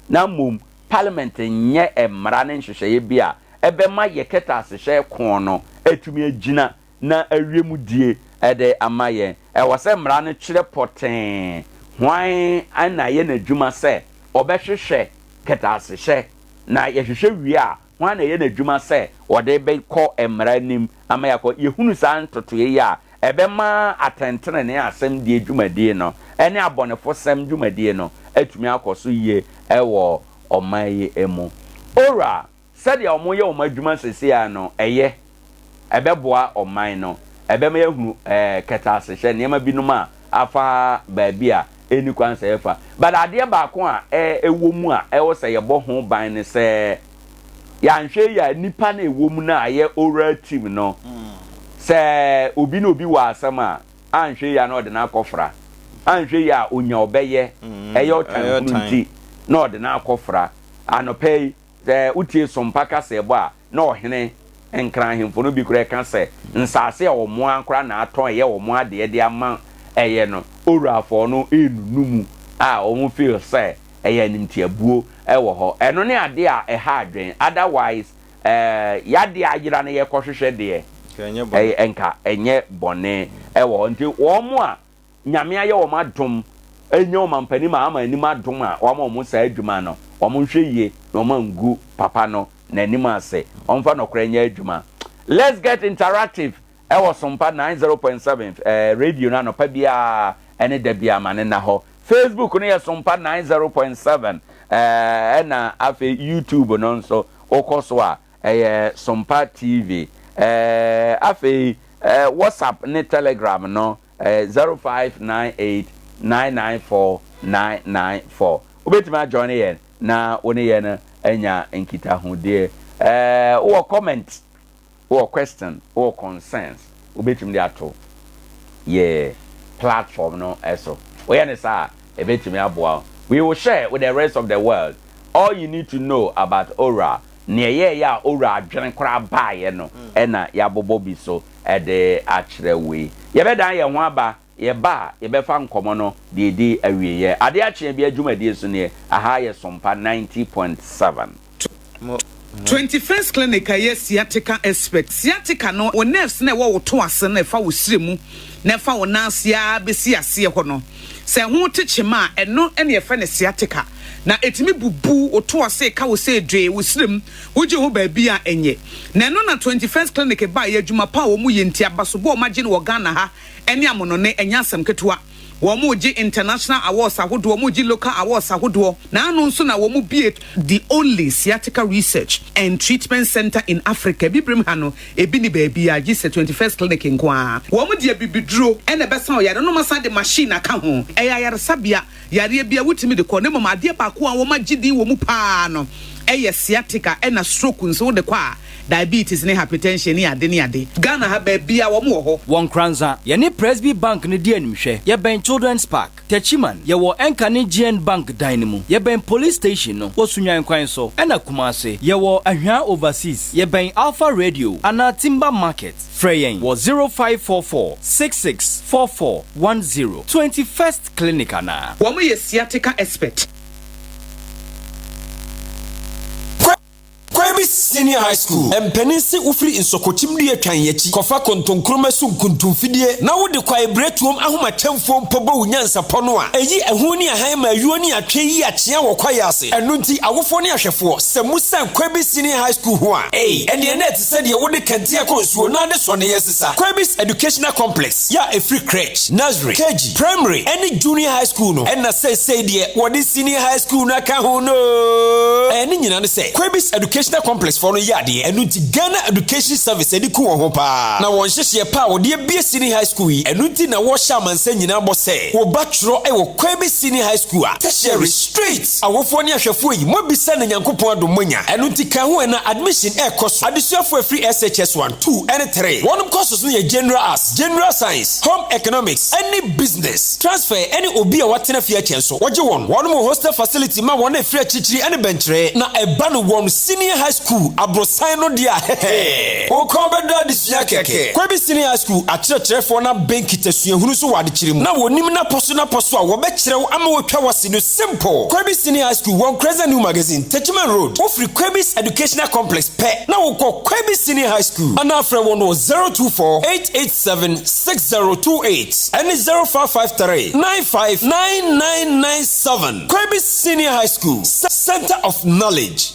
na mmom Parliament nyɛ mmara ne nhyehyɛeɛ bi a ɛbɛma yɛ kɛtɛasehyɛ ko no atumi agyina na awie mu die de ama yɛn. Ɛwɔ sɛ mmara no kyerɛ pɔtee hwan na ɛyɛ n'adwuma sɛ ɔbɛhwehwɛ kɛtɛasehyɛ, na yɛhwehwɛ wie a, hwan na ɛyɛ n'adwuma sɛ ɔde bɛkɔ mmara anim ama yɛakɔ. Yɛhunu saa ntotoeɛ yi a, ɛbɛma atɛntenenee asɛmdie dwumadie no ne abɔnefosɛm dwumadie no atumi akɔ so yie wɔ ɔman yi mu. Ora, Sɛdeɛ wɔyɛ wɔn adwuma seesei ara no, ɛyɛ. Ɛbɛboa ɔman no. Ɛbɛma yɛahunu ɛɛ kɛtɛasehyɛ, nneɛma binom a afa baabi a ɛnni kwan sɛ ɛfa. But adeɛ baako a ɛwɔ mu a ɛwɔ sɛ yɛbɔ ho ban ne sɛ, yɛanhwɛ yie a, nnipa no a ɛwɔ mu no a ɛyɛ oral team no, sɛ obi ne obi wɔ asɛm a, anhwɛ yie a na ɔde no akɔfra. Anhwɛ yie a onya ɔbɛyɛ, ɛyɛ ɔtan hunu nti na ɔde no akɔfra. Anɔpa yi, Sɛ wotie Sompa kaseɛbɔ a, na ɔhene, Nkran ahemfo no bi koraa ka sɛ nsaase a wɔn ara koraa na atɔn ɛyɛ wɔn adeɛ de ama ɛyɛ no, Owurafɔɔ no renunu mu a wɔn feel sɛ ɛyɛ animtiabuo wɔ hɔ. Ɛno ne adeɛ a ɛha adwene. Otherwise, eh, yadeɛ ayera no yɛkɔhwehwɛ deɛ, ɛyɛ nka ɛnyɛ bɔne wɔ hɔ. Nti wɔn a Nyame ayɛ wɔn adom anya ɔmampanin Mahama anim adom a wama wɔn saa adwuma no, wɔn nhwɛ yie na wɔn angu papa no n'anim ase, wɔmfa nɔkorɛ nyɛ adwuma. Let's get interactive ɛwɔ Sompa 90.7 eh, radio no anɔpa biara ɛne da biara ma ne nna hɔ. Facebook no yɛ Sompa 90.7 eh, ɛna afei YouTube no nso wokɔ so a ɛyɛ Sompa TV. Eh, afei eh, WhatsApp ne Telegram no Ɛyɛ 0598 994 994. Wobɛtumi a join yɛn na wo ne yɛn anya nkitahodie. Ɛɛ wowɔ comment, wowɔ question, wowɔ concerns, wobɛtumi de ato yɛ platform no so. Woyɛ ne saa a, ɛbɛtumi aboa wo. We will share with the rest of the world all you need to know about Ora. Nea ɛyɛɛyɛ a Ora adwene koraa baeɛ no ɛna yɛabobɔ bi so. de akyerɛ wei. Yɛbɛdan yɛn ho aba, yɛba a, yɛbɛfa nkɔmmɔ no de adi awieɛ. Adeɛ akye abia dwumadie so nie, aha yɛ Sompa 90.7. 21st Clinic a ɛyɛ sciatica expert. Sciatica no, wo nerves no a ɛwɔ wo to ase no a ɛfa wo srɛ mu na ɛfa wo nan ase ara bɛsi aseɛ hɔ no, sɛ ɛho te kyema a, ɛno na yɛfrɛ no sciatica. Na ɛtumi bubu wo to ase, ka wo sɛ dwee, wo srɛ mu, wogye ho baabi a ɛnyɛ. Na ɛno na 21st Clinic baeɛ, adwuma pa a wɔyɛ nti, abasobɔ a wɔagye no wɔ Ghana ha ne amonone, ɛnyɛ asɛm ketewa. Wɔregye international awards ahodoɔ, wɔregye local awards ahodoɔ, na ano nso na wɔbue the only sciatica research and treatment centre in Africa. Abibirem ha no, ebi nni baabiara gye sɛ 21st Clinic nko ara. Wɔde abibiduro na ɛbɛsa ɔyare no na wɔasan de machine aka ho. Ɛyɛ ayaresabea Yareɛ biara wotumi de kɔ na mmom adeɛ baako a wɔagye din wɔ mu pa ara no yɛ sciatica ɛna stroke nso wode kɔ a diabetes ne hypertension ne ade ne ade. Ghana ha baabiara wɔn wɔ hɔ. Wɔ Nkoranza, yɛne Presby Bank no di animhwɛ. Yɛbɛn Children's Park. Techiman, yɛwɔ Ɛnka ne GN Bank dan no mu. Yɛbɛn Police Station no wɔ Sunyani kwan so. Ɛna Kumasi, yɛwɔ Ahwea Overseas. Yɛbɛn Alpha Radio anaa Timber Market. Frɛ yɛn wɔ 0544 66 44 10. 21st Clinic anaa? Wɔn yɛ sciatica expert. Kwabi Senior High School mpanin se wofiri nsɔkɔkyim dua twan akyi kɔfa kontonkroma so nkuntumfidie na wode kwaebiretuom ahomakyɛmfoɔ mpo bɔ wo nyansapɔ no a, ɛyi ɛho ne ahan ma ayuo ne atwe yi akyea wɔ kwaeɛ ase. Ɛno nti awofoɔ ne ahwɛfoɔ, sɛ mosiane Kwabi Senior High School ho a, ei, ɛneɛ na ɛte sɛ deɛ wode kɛntɛn kɔ nsuo na ade sɔneeɛ sesa. Kwabi's Educational Complex yɛ a ɛfiri Crèche, Nursery, KG, Primary ne Junior High School no na seesei deɛ wɔde Senior High School no aka ho no. Ɛɛ ne nyinaa ne sɛ Kwebis Educational Complex foɔ no yɛ adeɛ, ɛno nti Ghana Education Service ani ku wɔn ho paa. Na wɔn nhyehyeɛ pa a wɔde abue Senior High School yi, ɛno nti na wɔrehyɛ amansan nyinaa bɔ sɛ wɔba twerɛ wɔ Kwebis Senior High School a, Tertiary, straight! Awofoɔ ne ahwɛfoɔ yi, moabisa na Nyankopɔn adom moanya, ɛno nti ka ho ɛ na admission ɛrekɔ so. Adesuafoɔ a ɛfiri SHS 1, 2 ne 3, wɔnom courses no yɛ General Arts, General Science, Home Economics, ne Business. Transfer ne obi a watena fie akyɛ nso, wɔgye wɔn. Wɔnom wɔ hostel facility ma wɔn a ɛfiri akyirikyiri ne bɛnkyerɛ, na ɛba no wɔn Senior High School. aborosan no deɛ a hɛhɛɛ, wo kɔn bɛdɔ adesua kɛkɛ. Kwabi Senior High School akyerɛkyerɛfoɔ no abɛn kita suahunu so wɔ adekyerɛ mu na wɔnim n'apɔ so n'apɔ so a wɔbɛkyerɛ wo ama woatwa w'ase no simple. Kwabi Senior High School wɔ Nkoranza New Magazine, Techiman Road. Wofiri Kwabi's Educational Complex pɛ na wokɔ Kwabi Senior High School anaa frɛ wɔn wɔ 024 887 6028 ɛne 0553 95 9997. Kwabi Senior High School, Center of Knowledge.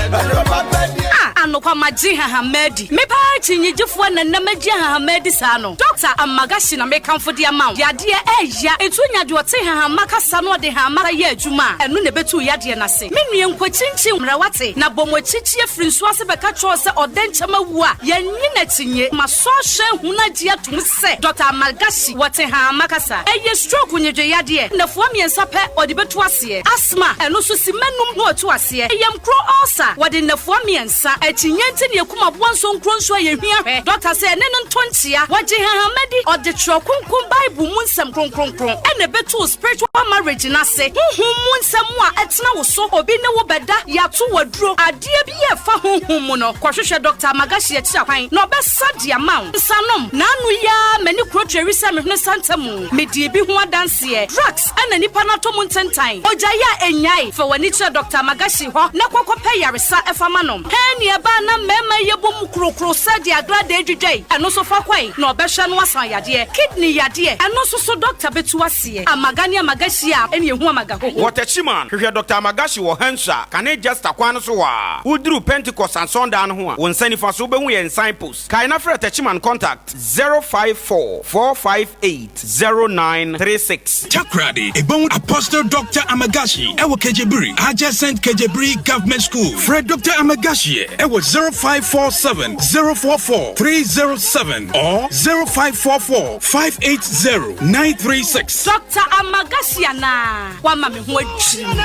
Ah, anokwa magye nhahamma adi. Me paa kyinnyegyefoɔ na nnɛ magye nhahamma adi saa no. Dɔkta Amagashi na mekamfo de ama wo. Yadeɛ ɛɛya, nti wonya deɛ ɔte nhahamma kasa na ɔde nhahamma yɛ adwuma a, ɛno na ɛbɛtu wo yadeɛ no ase. Me nua nkɔkyinkyin mmrɛ wate, na bɔ mo akyikyi afiri nsuo ase bɛka kyerɛ wo sɛ ɔdɛnkyɛm awu a, yɛnnye no akyinnye. Masɔ ahwɛ ahunu agye atom sɛ Dɔkta Amagashi wɔte nhahamma kasa. Ɛyɛ stroke nnwedwe yadeɛ, nnafua mmiɛnsa pɛ ɔde bɛtu aseɛ. Asthma, ɛno nso simma num na watu aseɛ. Yamkuro ulcer, wɔde nnafua mmiɛnsa. Akyinnye nti na yɛkum aboa nsonkuro nso a yɛhia hwɛ. Dɔkta sɛ ɛne no nto nkyea. Wɔgye nhahamma di. Ɔde Twerɛ Kronkron Bible mu nsɛm kronkronkron na ɛbɛtu wo spiritual marriage no ase. Honhom mu nsɛm a ɛtena wo so, obi ne wo bɛda, yɛato wo aduro, adeɛ bi a ɛfa honhom mu no, kɔhwehwɛ Dɔkta Amagashi akyiri akwan na ɔbɛsa de ama wo. Nsanom, N'ano yi ara m'ani kuro tweri sɛ me hwene santa mu. Medii bi ho adanseɛ. Drugs na nipa no atɔ mu ntentan. Ogyae a ennyae. Fa w'ani kyerɛ Dɔkta Amagashi hɔ na kɔ kɔpɛ yaresa fa ma no. Hɛn nea ɛbaa na mmarima yi yɛbɔ mu krokro sɛ deɛ agradaa dwidwa yi, ɛno nso fa kɔe na ɔbɛhwɛ no asan yadeɛ. Kidney yadeɛ, ɛno nso so dɔkta bɛtu aseɛ. Amaga ne Amagashi a ɛne ɛhu Amaga hoho. Wɔ Techiman, hwehwɛ Dɔkta Amagashi wɔ Hansua, kane Jesta kwan no so hɔ ara. Woduru Pentecost asɔndan no ho a, wo nsa nifa so wobɛhu yɛn signpost. Kae na frɛ Techiman contact 054 458 0936. Takoradi, Ebɔn Apostle Doctor Amagashi ɛwɔ Kejebiri, adjacent Kejebiri Government School. Frɛ Doctor Amagashi ɛwɔ 0547 044 307 or 0544 580 936. Doctor Amagashi anaa? Wama me ho adwiri me.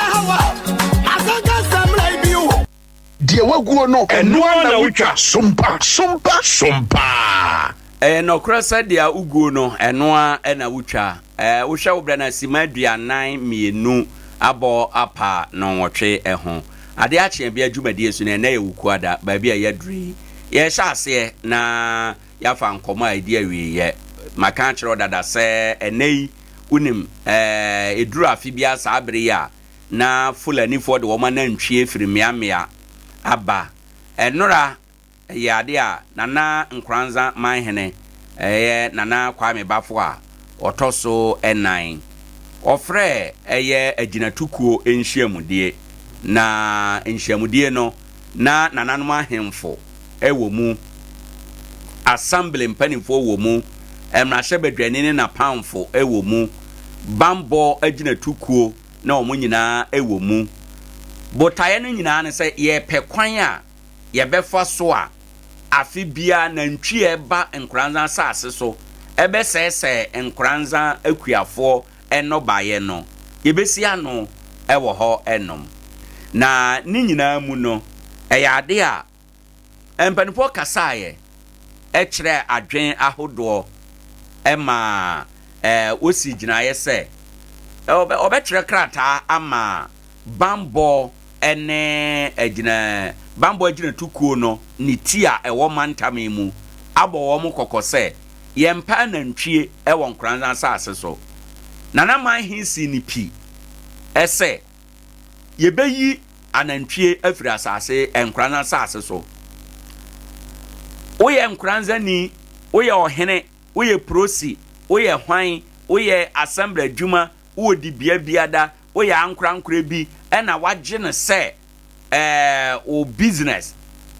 Deɛ waguo no, ɛno ara na wotwa. Sompa, sompa, sompa. Ɛyɛ nɔkorɛ sɛ deɛ woguo no, ɛno ara na wotwa. Ɛɛ, wohwɛ wo berɛ no a, simma 42 abɔ apa nnɔnwɔtwe ho. Adeɛ akye abia dwumadie so no, ɛnnɛ yɛ Wukuada, baabi a yɛaduru yi. Yɛrehyɛ aseɛ na yɛafa nkɔmmɔ a ɛdi awieeɛ. Maka akyerɛ wo dada sɛ ɛnnɛ yi, wonim, ɛɛ, ɛduru afe biara saa bere yi a, na Fulanifoɔ de wɔn anantwie firi mmeammea aba. Ɛnora yɛ adeɛ a Nana Nkoranza Manhene, ɛyɛ Nana Kwame Bafo a ɔtɔ so nnan, ɔfrɛɛ ɛyɛ agyinatukuo nhyiamudie. Na nhyiamudie no, na nananom ahemfo wɔ mu, Assembly mpanimfoɔ wɔ mu, mmarahyɛbadwani ne n'apamfo wɔ mu, bammɔ agyinatukuo na wɔn nyinaa wɔ mu. Botaeɛ no nyinaa ne sɛ yɛrepɛ kwan a yɛbɛfa so a afe biara nantwie a ɛba Nkoranza asase so bɛsɛesɛe Nkoranza akuafoɔ nnɔbaeɛ no, yɛbɛsi ano wɔ hɔ nom. Na ne nyinaa mu no, ɛyɛ adeɛ a mpanimfoɔ kasaeɛ kyerɛɛ adwene ahodoɔ maa wɔsii gyinaeɛ sɛ wɔbɛtwerɛ krataa ama bammɔ ne agyina bammɔ agyinatukuo no ne ti a ɛwɔ mantam yi mu abɔ wɔn kɔkɔ sɛ yɛmpɛ anantwie wɔ Nkoranza asase so. Nana Manhe sii no pi sɛ yɛbɛyi anantwie afiri asase Nkoranza asase so. Woyɛ Nkoranzani, woyɛ ɔhene, woyɛ prosi, woyɛ hwan, woyɛ assembly adwuma, wowɔ dibea biada, woyɛ ankorankorɛ bi ɛna wagye no sɛ ɛɛ wo business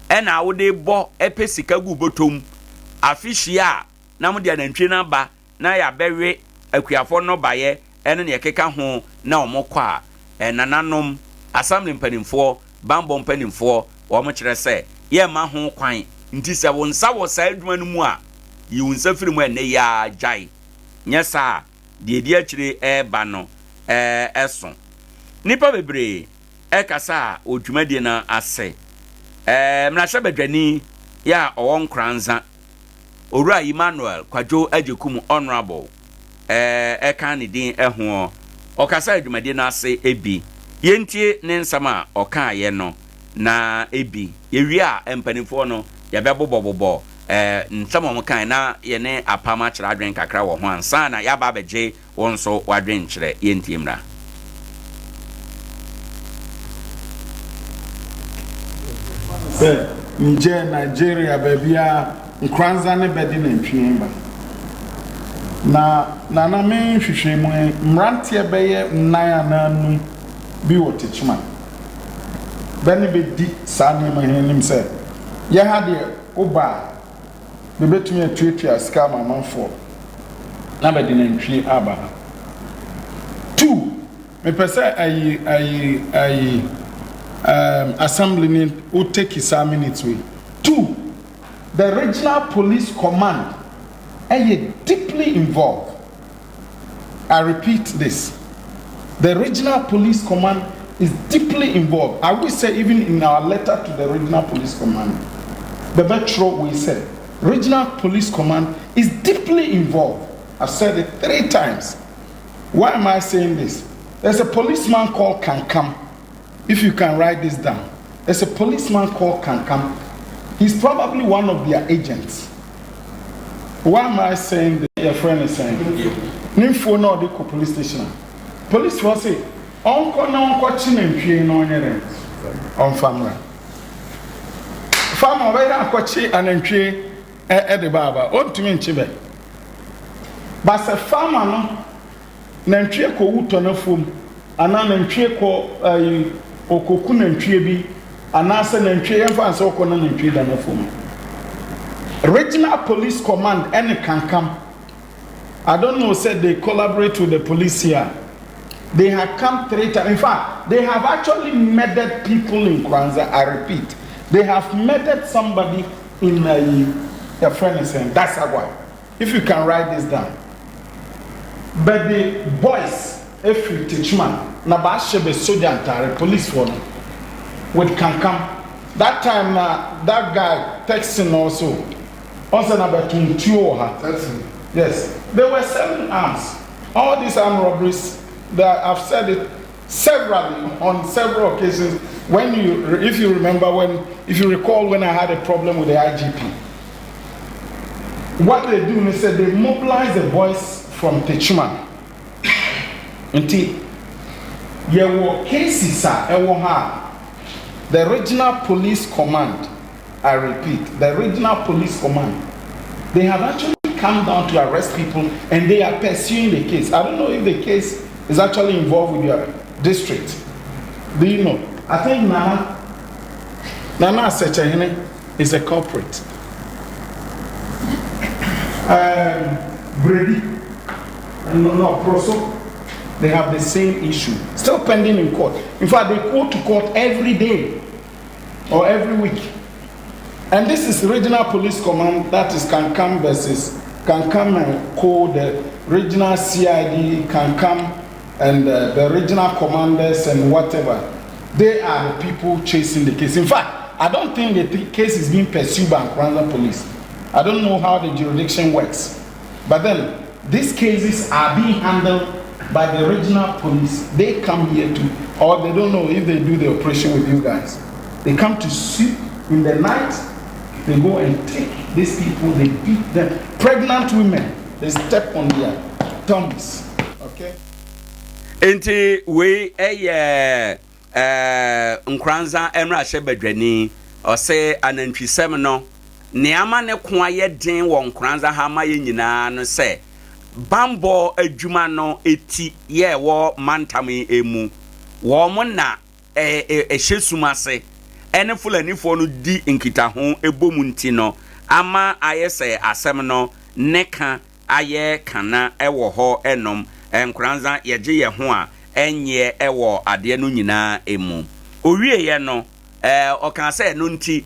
ɛna wode bɔ ɛpɛ sika gu bɔtɔ mu afe hyia a na mode anantwie no aba na yɛabɛwe akuafoɔ nnɔbaeɛ ɛne nea ɛkeka ho na wɔn kɔ a ɛnananom assembly mpanimfoɔ banbɔ mpanimfoɔ wɔn kyerɛ sɛ yɛmma ho kwan nti sɛ wo nsa wɔ saa adwuma no mu a yi wo nsa firi mu ɛnnɛ yi ara gyae nyɛ saa a deɛ ɛdi akyire reba no so. Nnipa bebree rekasa wɔ dwumadie no ase. Mmarahyɛbadwani yi a ɔwɔ Nkoranza, Owura Emmanuel Kwadwo Agyekum Honourable ɛka ne din hoɔ. Ɔkasaa dwumadie no ase bi. Yɛntie ne nsɛm a ɔkaeɛ no. na ebi. Yɛwie a, mpanimfoɔ no, yɛbɛbobɔbobɔ nsɛm a wɔkae na yɛne apam akyerɛ adwene kakra wɔ ho ansa na yɛaba abɛgye wo nso w'adwenkyerɛ. Yɛntie mmra. Sɛ Niger, Nigeria baabiara Nkoranza ne bɛde nantwie ba. Na Nana me nhwehwɛmu yi, mmeranteɛ bɛyɛ nnan anaa num bi wɔ Techiman. Bɛ ne bɛdi saa nneɛma he anim sɛ, yɛ ha deɛ woba a, bɛbɛtumi atuatua sika ama amanfoɔ na bɛde nantwie aba ha. Tu, mepɛ sɛ ayi ayi ayi um, assembly ni wo take saa minutes wei. Tu, the regional police command ɛyɛ deeply involved. I repeat this. The regional police command is deeply involved. I will say even in our letter to the regional police command, Bebetro, we said, regional police command is deeply involved. I've said it three times. Why am I saying this? There's a policeman called Kankam. If you can write this down. There's a policeman called Kankam. He's probably one of their agents. Why am I saying this? Your friend is saying. Ne mfuo na ɔde kɔ police station a. Police foɔ se ɔnkɔ na ɔnkɔkye nantwie na ɔnyɛ dɛn? Ɔmfa mmra. Farmer ɔbɛyɛ akɔkye anantwie ɛde ba aba. Ɔntumi nkye bɛ. But sɛ farmer no nantwie kɔwu tɔ n'afuom anaa nantwie kɔ ayi ɔkɔku nantwie bi anaasɛ nantwie yɛmfa no sɛ ɔkɔ na nantwie da n'afuom regional police command ɛne kankam I don't know said they collaborate with the police here they have come three times in fact they have actually murdered people in Kwanzaa I repeat they have murdered somebody in uh, a friend is saying that's why If you can write this down. Bɛde boys firi Techiman na bɛahyɛ bɛ sogya ntaare, police foɔ no, with kankam. That time na that guy Texan also, ɔn sɛ na bɛto ntuo wɔ ha. Texan. Yes. They were selling arms. All these armed robberies, that I've said it severally on several occasions. When you, if you remember when, if you recall when I had a problem with the IGP. What they do ne sɛ they mobilize the boys from Techiman. Nti yɛwɔ cases a ɛwɔ ha a the regional police command, I repeat, the regional police command, they have actually come down to arrest people and they are pursuing the case. I don't know if the case is actually involved with your district. Do you know? I think Nana, Nana Asechehene is a culprit. Um, Brady, no, no, Proso, they have the same issue. Still pending in court. In fact, they go to court every day or every week. And this is regional police command, that is Kankam versus Kankam and Co, the regional CID, Kankam and uh, the regional commanders and whatever. They are the people chasing the case. In fact, I don't think the case is being pursued by Nkoranza police. I don't know how the jurisdiction works. But then, these cases are being handled by the regional police. They come here to, or they don't know if they do the operation with you guys. They come to sweep in the night. They go and take these people, they beat them. Pregnant women, they step on their tummies. Okay? Enti wei yɛ Nkoranza mmarahyɛbadwani. Ɔse anantwisɛm no, nea ama ne ko ayɛ den wɔ Nkoranza ha ma yɛn nyinaa no sɛ bammɔ adwuma no ti yɛ ɛwɔ mantam yi mu. Wɔn na ɛhyɛ sum ase ne Fulanifoɔ no di nkitaho bɔ mu nti no ama ayɛ sɛ asɛm no ne ka ayɛ kana wɔ hɔ nom nkoranza yɛgye yɛ ho a ɛnyeɛ wɔ adeɛ no nyinaa mu. Ɔwieɛ no ɔkaa sɛ ɛno nti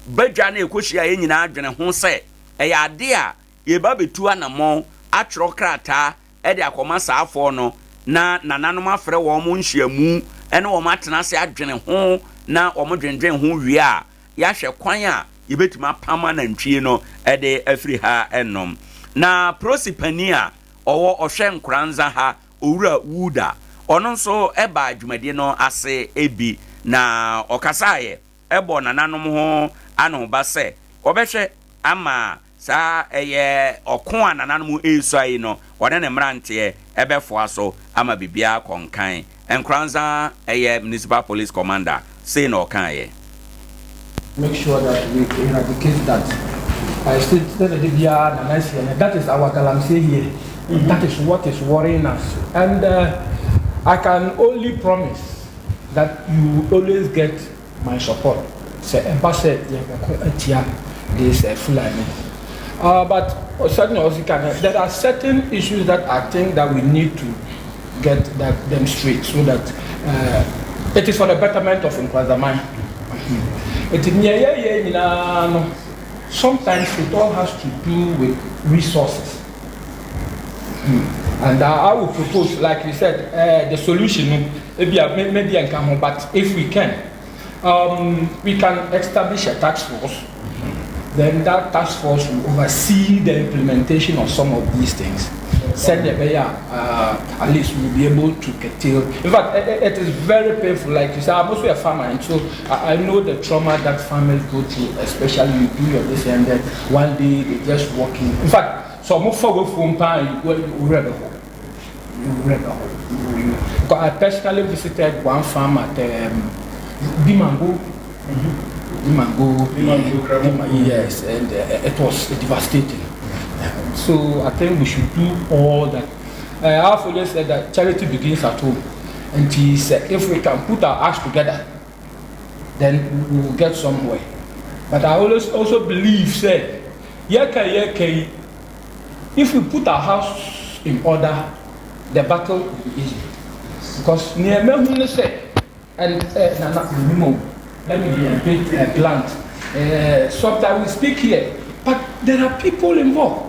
badwa no ɛkɔhyiaeɛ nyinaa dwene ho sɛ ɛyɛ adeɛ a yɛba bɛtu anamɔn atwerɛ krataa de akɔma saa afɔɔ no na nananom afrɛ wɔn nhyiamu ne wɔn atena ase adwene ho na wɔn dwendwen ho wie a yɛahwɛ kwan a yɛbɛtumi apam anantwie no de afiri ha nom. Na prosi panin a ɔwɔ ɔhwɛ Nkoranza ha, Owura Wuda, ɔno nso baa dwumadie no ase bi na ɔkasaeɛ. bɔɔ nananom ho anohoba sɛ wɔbɛhwɛ ama saa ɛyɛ ɔko a nananom resua yi no, wɔne ne mmeranteɛ bɛfoa so ama biribiara akɔ nkan. Nkoranza ɛyɛ Municipal Police Commander, sei na ɔkaeɛ. Make sure that we eradicate that. I still sɛ de biara na na si that is our galamsey here. That is what is worrying us. And I can only promise that you will always get my support. Sɛ ɛba sɛ yɛbɛko atia this Fulani. But certainly also can, there are certain issues that I think that we need to get that, them straight so that it is for the betterment of Nkoranzaman. It is no, sometimes it all has to do with resources. And I will propose, like you said, the solution, maybe maybe I but if we can, we can establish a task force. Then that task force will oversee the implementation of some of these things. Send the at least we'll be able to curtail. In fact, it is very painful. Like you said, I'm also a farmer, and so I know the trauma that farmers go through, especially you do your this and then one day they just walk in. In fact, so move forward from time you you I personally visited one farm at Bimango. Bimango, Bimango, yes, and it was devastating. So I think we should do all that. I've always said that charity begins at home. And he said if we can put our acts together, then we will get somewhere. But I always also believe, say, if we put our house in order, the battle will be easy. Because say, and let me be a bit blunt. Sometimes we speak here, but there are people involved.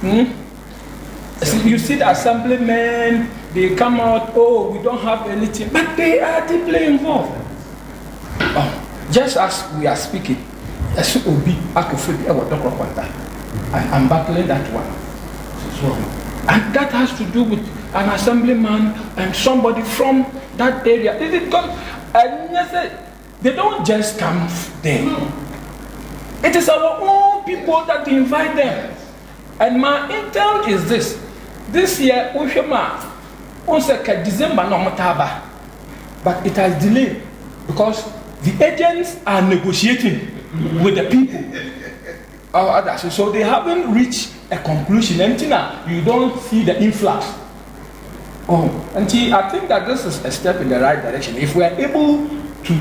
You see the assemblymen, they come out, oh, we don't have anything, but they are deeply involved. Oh, just as we are speaking, I'm battling that one. So, and that has to do with an assemblyman and somebody from that area. And they don't just come there. It is our own people that invite them. And my intel is this. This year, December, but it has delayed because the agents are negotiating with the people. So they haven't reached a conclusion. Until now, you don't see the influx. Oh, until I think that this is a step in the right direction. If we are able to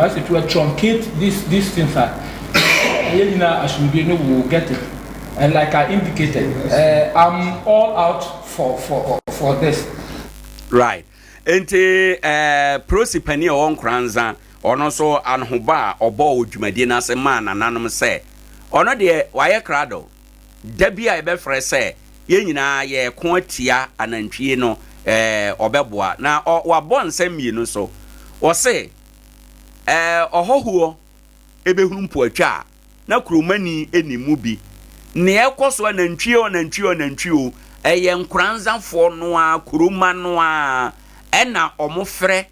as it were, truncate these things, we will get it. And like I indicated, I'm all out for this. Right. Enti prosi pani a ɔwɔ Nkoranza, ɔno nso anohoba a ɔbɔ wɔ dwumadie no ase maa nananom sɛ ɔno deɛ wayɛ krado da bi a yɛbɛfrɛ sɛ yɛn nyinaa yɛko atia anantwie no, ɔbɛboa na wabɔ nsɛm mmienu so. Ɔse ɔhɔhoɔ ebɛhunu mpoatwa a na kuromani anim mu bi nea ɛkɔ so anantwie ɔnantwie ɔnantwie o ɛyɛ Nkoranzafoɔ no a kuroma no a ɛna ɔmo frɛ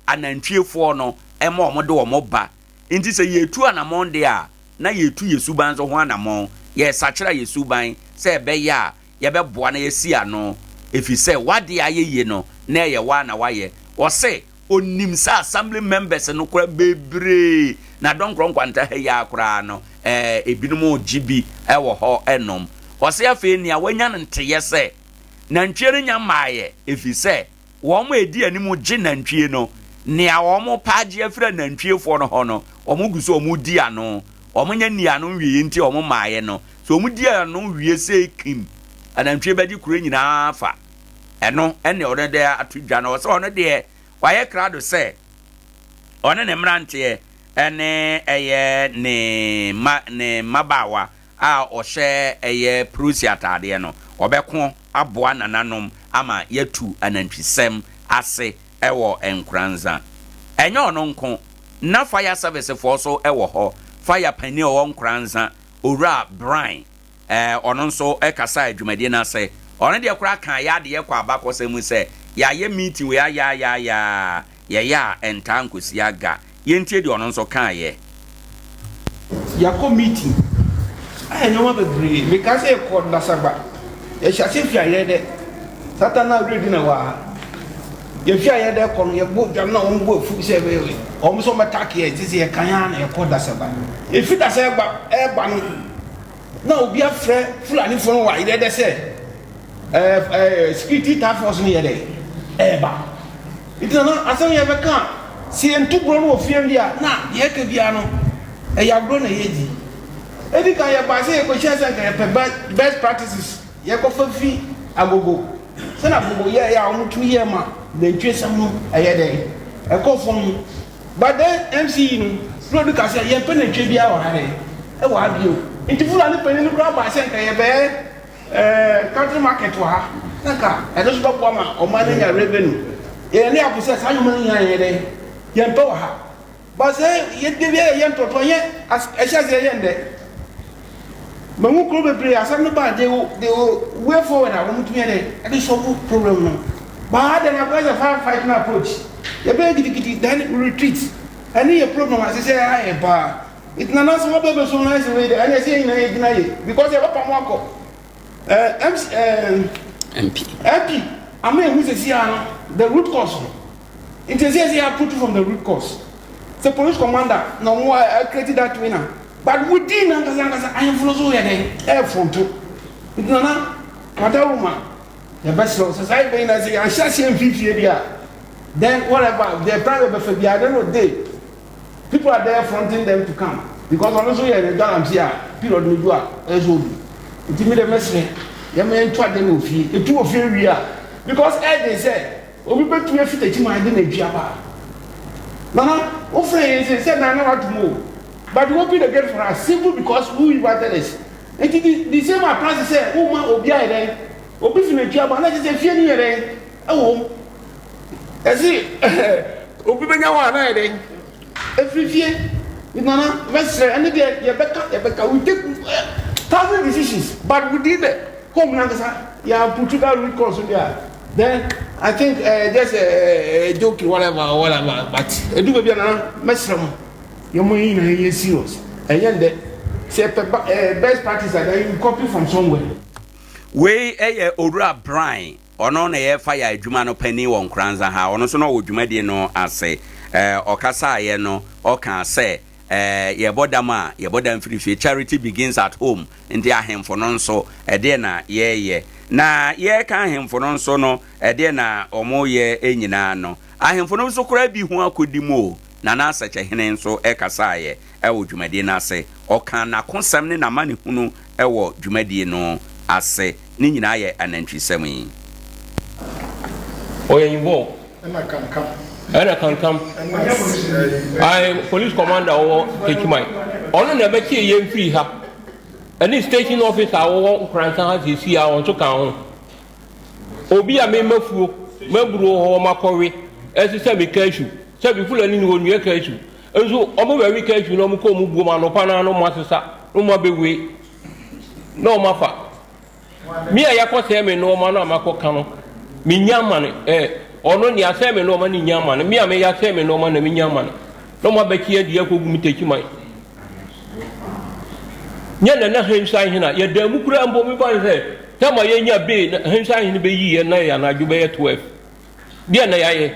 anantwiefoɔ no ɛma ɔmo de ɔmo ba. Nti sɛ yɛtu anammɔn deɛ a na yɛtu yɛ suban nso ho anammɔn, yɛsakyera yɛ suban sɛ ɛbɛyɛ a yɛbɛboa na yɛsi ano, ɛfiri sɛ wade ayɛ yie no na ɛyɛ wa na wayɛ. Ɔse onim sɛ assembly members no kora bebree na dɔnkorɔ nkwanta ha yi koraa no ebinom gye bi ɛwɔ hɔ ɛnom. Ɔse afei nea wanya no nteyɛ sɛ nantwie no nya mmaayɛ, ɛfiri sɛ wɔn a edi anim gye nantwie no nea wɔn paagye afiri nantwiefoɔ no hɔ no wɔn gu so wɔn di ano, wɔn nyɛ ni ano nwie nti wɔn mmaayɛ no so wɔn di ano wie sɛ kim anantwie bɛgye kuro nyinaa fa ɛno ɛne ɔno de ato dwa no. Ɔsɛ ɔno deɛ wayɛ krado sɛ ɔne ne mmeranteɛ ɛne ɛyɛ ne ma ne mmabaawa a ɔhyɛ ɛyɛ prusi ataadeɛ no ɔbɛko aboa nananom ama yɛtu anantwisɛm ase ɛwɔ Nkoranza. Ɛnyɛ ɔno nko na fire service foɔ so ɛwɔ hɔ. Fire panin a ɔwɔ Nkoranza, Owura Brian, ɔno nso ɛkasa adwumadie no ase. Ɔno deɛ koraa kan yɛ adeɛ kɔ abakɔsɛm mu sɛ yɛayɛ meeting wei ayaayaaya yɛyɛ a ɛntaa nkosi aga. Yɛntie deɛ ɔno nso kaeɛ. Yɛakɔ meeting ayɛ nneɛma bebree. Mekae sɛ yɛkɔɔ Nasagba. Yɛhyɛ aseɛ firi Ayɛdɛ. Saa time no na Awuradu na ɛwɔ ha. Yɛfiri Ayɛdɛ kɔ no, yɛbɔ dwa no na wɔn bo afu sɛ wɔn nso wɔbɛtake yɛn. Nti sɛ yɛkan ara na yɛkɔ Dasagba. Yɛfiri Dasagba ɛreba no, na obi afrɛ Fulanifoɔ no wɔ Ayɛdɛ sɛ ɛɛ ɛɛ security task force no yɛ dɛ ɛreba. Nti na na asɛm yɛbɛka a, sɛ yɛnto borɔ no wɔ fie deɛ a, na deɛ ɛka biara no, ɛyɛ agorɔ na yɛdi. Ɛdi kan yɛbaa sɛ yɛkɔhyia sɛ nka yɛpɛ best practices yɛkɔfa fi Agogo. Sɛnea Agogo yɛeɛ a wɔtumi yɛɛ ma nantwiesɛm no ɛyɛ dɛn? Ɛkɔɔ fam no. But then MCE no, na ɔdu ka sɛ yɛmpɛ nantwie biara wɔ ha dɛn? Ɛwɔ ha bio. Nti Fulani panin no koraa baa sɛ nka yɛbɛyɛ Eh, country market wɔ ha na nka ɛno nso bɛboa ma ɔman no anya revenue. Yɛn ani apo sɛ saa nnwuma no nyinaa yɛn dɛn yɛmpɛ wɔ ha. But sɛ yɛde bi yɛ ntɔtɔ yɛ ɛhyɛ aseɛ yɛ ndɛ. Mahu kuro bebree asɛm no ba they will they will way forward a wɔn tumi yɛ dɛ ɛde solve problem no. But ha deɛ na akɔyɛ sɛ fire fighting approach. Yɛbɛyɛ gidigidi then we retreat. Ɛne yɛ problem a ɛsɛ sɛ ayɛ paa. Nti nana sɛ wɔbɛ bɛsom na ɛsɛ wei de ɛne ɛsɛ yɛn nyinaa yɛgyina yie because yɛbɛpa mo akɔ ɛɛ MC ɛɛ MP MP ama ehu sɛsi ara no the root cause no nti ɛsɛ yɛsɛ yɛ approach from the root cause sɛ police commander na wɔn ɛ create that winner but within ankasa ankasa ahemfo no so yɛ dɛn ɛɛfronto nti nana wadawuruma yɛbɛsrɛ wo sɛ saa yɛbɛyi na sɛ yɛanhyɛ aseɛ mfimfie deɛ a then whatever the private bɛfa biara then no day People are there fronting them to come because ɔno nso yɛ ne galamsey a period no du a ɛyɛ sɛ odu. Nti me deɛ mɛsrɛ yɛma yɛntu adeɛ no wɔ fie. Yɛtu wɔ fie wie a because ɛyɛ den sɛ obi bɛtumi afi Techiman de nantwi aba. Nana wofrɛ yɛn sɛ sɛ dan na wato mu o but you open the gate for us simply because who invited us. Nti the, the same applies sɛ woma obi ayɛ dɛn obi fi nantwi aba na kyerɛ sɛ fie no yɛ dɛn ɛwɔ mu. Ɛse obi bɛnya hɔ a na ayɛ dɛn? Ɛfiri fie. Nana mɛsrɛ ɛne deɛ yɛbɛka yɛbɛka we take thousand decisions but within the home nankasa yɛ put that root cause deɛ a then I think uh, just a uh, uh, joke whatever whatever but ɛdu baabi a nana mɛsrɛ mo yɛ mo yɛ nyinaa yɛ serious ɛnyɛ ndɛ sɛ ɛpɛ best practice a then you copy from somewhere. Wei yɛ Owura Brian Ɔno na ɛyɛ fire adwuma no panin wɔ Nkoranza ha. Ɔno nso na ɔwɔ dwumadie no ase. Ɔkasaeɛ no, ɔkaa sɛ, Yɛbɔ dam a, yɛbɔ dam firi fie. Charity begins at home. Nti ahemfo no nso, ɛdeɛn na yɛreyɛ? Na yɛreka ahemfo no nso no, ɛdeɛn na wɔreyɛ nyinaa no, ahemfo no nso koraa bi ho akɔdi mu o. Nana Asɛkyɛhene nso kasaeɛ wɔ dwumadie no ase. Ɔkaa n'akosɛm ne n'amanehunu wɔ dwumadie no ase. Ne nyinaa yɛ anantwisɛm yi. Ɔyɛ involve. Ɛna kankam. Ɛna kankam. Ayi police commander ɔwɔ Techiman. Ɔno na ɛbɛkye yɛn firi ha. Ɛne station officer a wɔwɔ Nkoransa ha sisi a wɔn nso ka ho. Obi a me mafuo maburo hɔ wɔn akɔwe ɛsesa me cashew. Sɛbi Fulani ni wɔnua cashew. Nso wɔn bɛwe cashew na wɔn kɔ wɔn buom anɔpa no ano wɔn asesa na wɔn abɛwe na wɔn afa. Me a yɛakɔsɛe me nnoɔma no a makɔka no, menya amane. Ɛ, ɔno nea asɛe me nnoɔma no nnya amane. Me a meyɛ asɛe me nnoɔma na menya amane. Na wɔn abɛkye adi akɔgu me takyiman. Nyɛ na na Hemsan hene a yɛdaa mu koraa mpo mefa no sɛ tɛm a yɛnya bee na Hemsan hene bɛyii yɛn na yɛ anadwo bɛyɛ 12. Deɛ na yɛayɛ.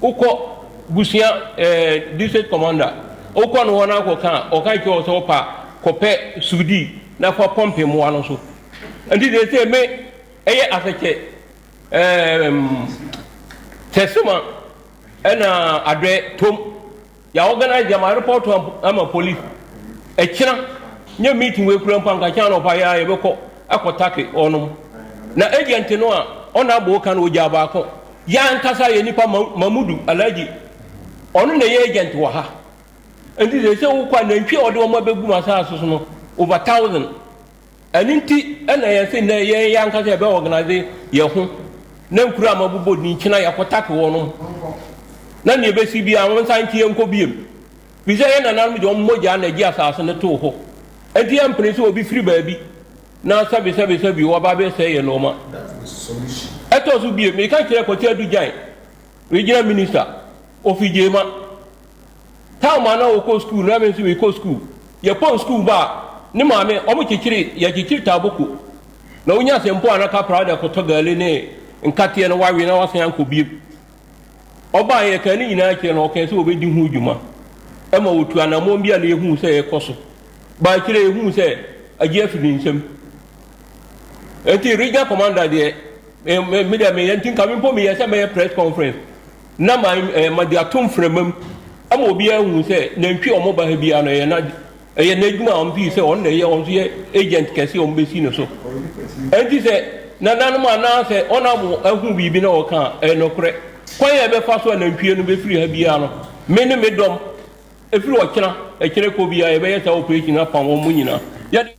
Wokɔ busua eh, district commander, wokɔ no hɔ na akɔka a, ɔka kyerɛ wo sɛ wopa kɔpɛ sudi na fa pɔmpe mmoa no so. Nti de sɛ me ɛyɛ asɛkyɛ eh, tɛsema ɛna adwɛ tom Yɛ organise ama report ama police. Ɛkyena nyɛ meeting wei kura mpo anka kyɛn anɔpa yɛ a yɛbɛkɔ akɔ take ɔnom. Na agent no a ɔna abɔ ka no ogyaa baako. Yɛ ankasa yɛ nipa Mamudu Alhaji ɔno na ɛyɛ agent wɔ ha. Nti sɛ sɛ wokɔ a nantwi a ɔde wɔn abɛgu m'asaase so no over thousand. Ɛno nti na yɛse nnɛ yɛn yɛn ankasa yɛbɛ organise yɛn ho na nkuro a mabobɔ din kyena yɛakɔ take wɔnom na nea ɛbɛsi biara wɔn nsan nkye yɛn nkɔ biem firi sɛ yɛn nananom de wɔn mogya na ɛgye asase no too hɔ ɛnti yɛmpene sɛ obi firi baabi na sɛbi sɛbi sɛbi wɔba abɛsɛe yɛn nnoɔma. Ɛtɔ so biem meka kyerɛ Kwasi Adu Gyan regional minister ofi Gyema. Time a na ɔkɔ sukuu na me nso mekɔ sukuu. Yɛpɔn sukuu ba a, ne maame, wɔkyekyere, yɛkyekyere taaboko. Na wonya sɛ mpo a na kapra de akɔtɔ gari ne nkateɛ na wawe na wasan akɔ biem. Ɔbaeɛ yɛkaa ne nyinaa kyerɛ no, ɔkaa sɛ ɔbɛdi ho dwuma. Ɛma wɔtu anammɔn bi a na yɛhuu sɛ ɛrekɔ so. Ba akyire yɛhuu sɛ agye afiri ne nsam. Enti regional commander deɛ, me me deɛ meyɛ nti nka me mpo meyɛ sɛ mɛyɛ press conference na ma eh, ma de ato mframa mu ama obiara ahu sɛ nantwi a wɔba ha biara no ɛyɛ na ɛyɛ n'adwuma a wɔn fi sɛ ɔno na ɛyɛ wɔn nso yɛ agent kɛse a wɔn bɛsi no so. Enti sɛ nananom anaasɛ ɔnabo ahu biribi na ɔka a, ɛyɛ nokorɛ. Kwan a ɛbɛfa so a nantwie no bɛfiri ha biara no, me ne me dɔm, ɛfiri ɔkyena, ɛkyerɛ kɔ biara yɛbɛyɛ saa operation no apam wɔn nyinaa. Yɛde.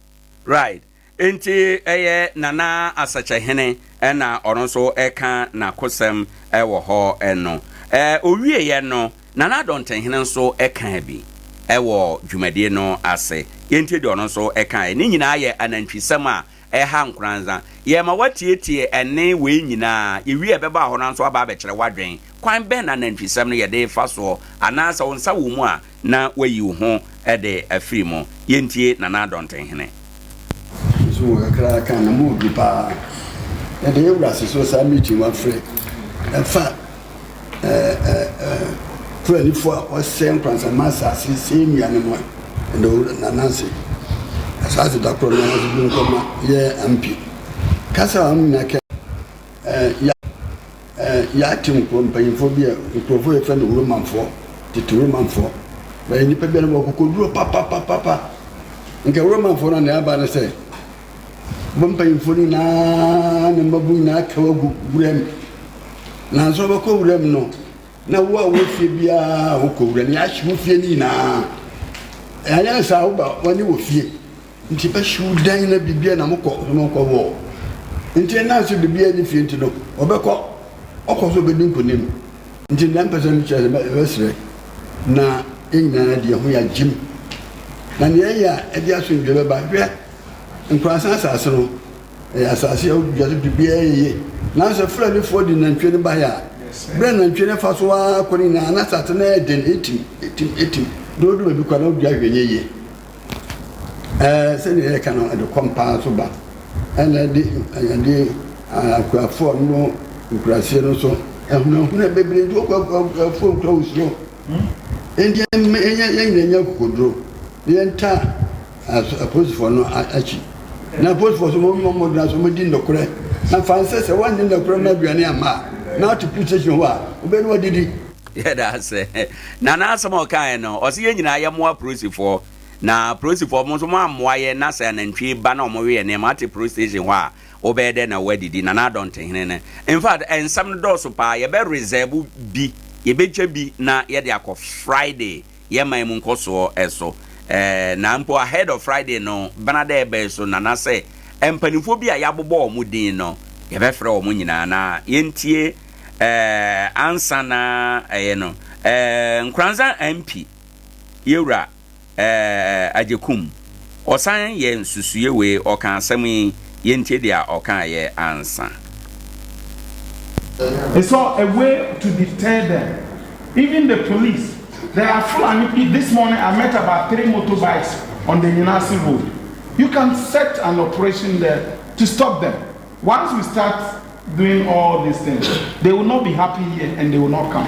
Right. Enti ɛyɛ Nana Asɛkyɛhene na ɔno nso ɛka n'akosɛm wɔ hɔ no. Ɔwieɛ no, Nana Adɔntenhene nso kaa bi wɔ dwumadie no ase. Yɛntie deɛ ɔno nso kaeɛ. Ne nyinaa yɛ anantwisɛm a ɛha Nkoranza. Yɛrema woatietie ɛnne wei nyinaa. Yɛwie a ɛbɛba hɔ no ara nso aba abɛkyerɛ w'adwene. Kwan bɛn na anantwisɛm no yɛde refa soɔ? Anaasɛ wo nsa wɔ mu a na wayi wo ho de afiri mu. Yɛntie Nana Adɔntenhene. Nso wɔ kakra ka na mu odu paa. Yɛde yɛ wura so saa meeting wafrɛ ɛfa Fulanifo a wɔsɛe nkwansama asase sɛe nnua no mu a ɛda owura Nana ase. Asase da koro no ara bi nkɔma yɛ ampi. Kasa a wɔn nyinaa kɛ ya yɛate nkuro mpanyinfoɔ bi a nkurɔfoɔ yɛfrɛ no Romanfoɔ tete Romanfoɔ bɛyɛ nnipa bi a na wɔwɔ kokoduro papapapapa. Nka Romanfoɔ no nea aba ne sɛ wɔn mpanyinfoɔ no nyinaa ne mmabun nyinaa ka agu wuram. Nanso wobɛkɔ wuram no, na wo a wowɔ fie biara wokɔ wuram, yɛahye wo fie no nyinaa. Ɛnyɛ ne saa woba wɔne wɔ fie. Nti bɛhye wo dan na biribiara na mokɔ so mokɔ wɔ. Nti ɛnam sɛ biribiara nni fie nti no, wɔbɛkɔ, ɔkɔ so bɛdi nkonim. Nti nea mpɛ sɛ mekyerɛ sɛ mɛsrɛ na yɛn nyinaa de yɛn ho yɛagyem. Na nea ɛyɛ a ɛde asomdwoe bɛba, hwɛ, Nkoransa asase no, Ɛyɛ asase a wodua so biribiara yɛ yie. Nanso Fulanifoɔ de nantwie no baeɛ a, berɛ a nantwie no fa so ara kɔ no nyinaa, na asase no yɛ den, ɛtim, ɛtim, ɛtim. Deɛ ɔdu baabi koraa na wodua hwee nyɛ yie. Ɛɛ sɛdeɛ yɛka no, ɛde kɔm paa nso ba. Ɛna ɛde ɛde akuafoɔ no nkuraseɛ no nso ahunahuna bebree nti wokɔ akuafoɔ nkura wosuro. Nti yɛn nyinaa nya akokoduro na yɛntaa Apolisifoɔ no akyi. Na apolisifoɔ nso wɔmmɔ mmɔden ara sɛ wɔbɛdi nokorɛ. Na fa no sɛ sɛ woanni nokorɛ na aduane amma a, na wote police station hɔ a, wobɛyɛ na woadidi. Yɛda ase. Na n'asɛm a ɔkaeɛ no, ɔse yɛn nyinaa yɛmmoa apolisifoɔ. Na apolisifoɔ, mo nso moammoa yɛn na sɛ anantwie ba na wɔwe yɛn nneɛma, wote police station hɔ a, wobɛyɛ dɛn na woadidi? Nana Adɔntehene no. In fact, nsɛm no dɔɔso paa. Yɛbɛ reserve bi, yɛbɛgya bi na yɛde akɔ Friday. Yɛn man mu nkɔsoɔ so. Na mpo ahead of Friday no, Benada ɛbɛn so Nana sɛ mpanimfoɔ bi a yɛabobɔ wɔn din no, yɛbɛfrɛ wɔn nyinaa na yɛntie ansa na ɛyɛ no. Nkoranza MP, Yɛwura Agyekum, ɔsan yɛ nsusuiɛ wei, ɔka asɛm yi, yɛntie deɛ ɔkaeɛ ansa. It's all a way to deter them. Even the police, there are Fulani This morning I met about three motorbikes on the Nyinasi road. You can set an operation there to stop them. Once we start doing all these things, they will not be happy here and they will not come.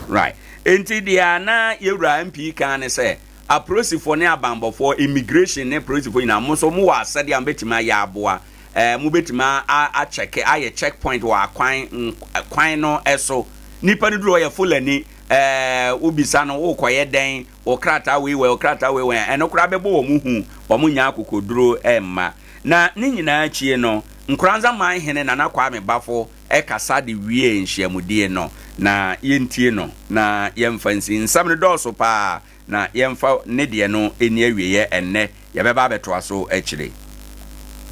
Right. Enti deɛ na yɛwura MP kan ne sɛ apolisifoɔ ne abanbɔfoɔ, immigration ne polisifoɔ nyinaa, mo nso mowɔ asɛdeɛ a mobɛtumi ayɛ aboa. Eh, mobɛtumi akyɛke, ayɛ check point wɔ akwan, kwan no so. Nipa no duru hɔ yɛ Fulani, eh, wobisa no wokɔyɛ dɛn, wo krataa wei wɔ, wo krataa wei wɔ, ɛno koraa bɛbɔ wɔn hu, wɔn nya akokoduro mma. Na ne nyinaa akyie no, Nkoranza man hene Nana Kwame Bafo kasa de wiee nhyiamudie no. Na yɛntie no na yɛmfa nsi. Nsɛm no dɔɔso paa. Na yɛmfa ne deɛ no nni awieɛ ɛnnɛ, yɛbɛba abɛtoa so akyire.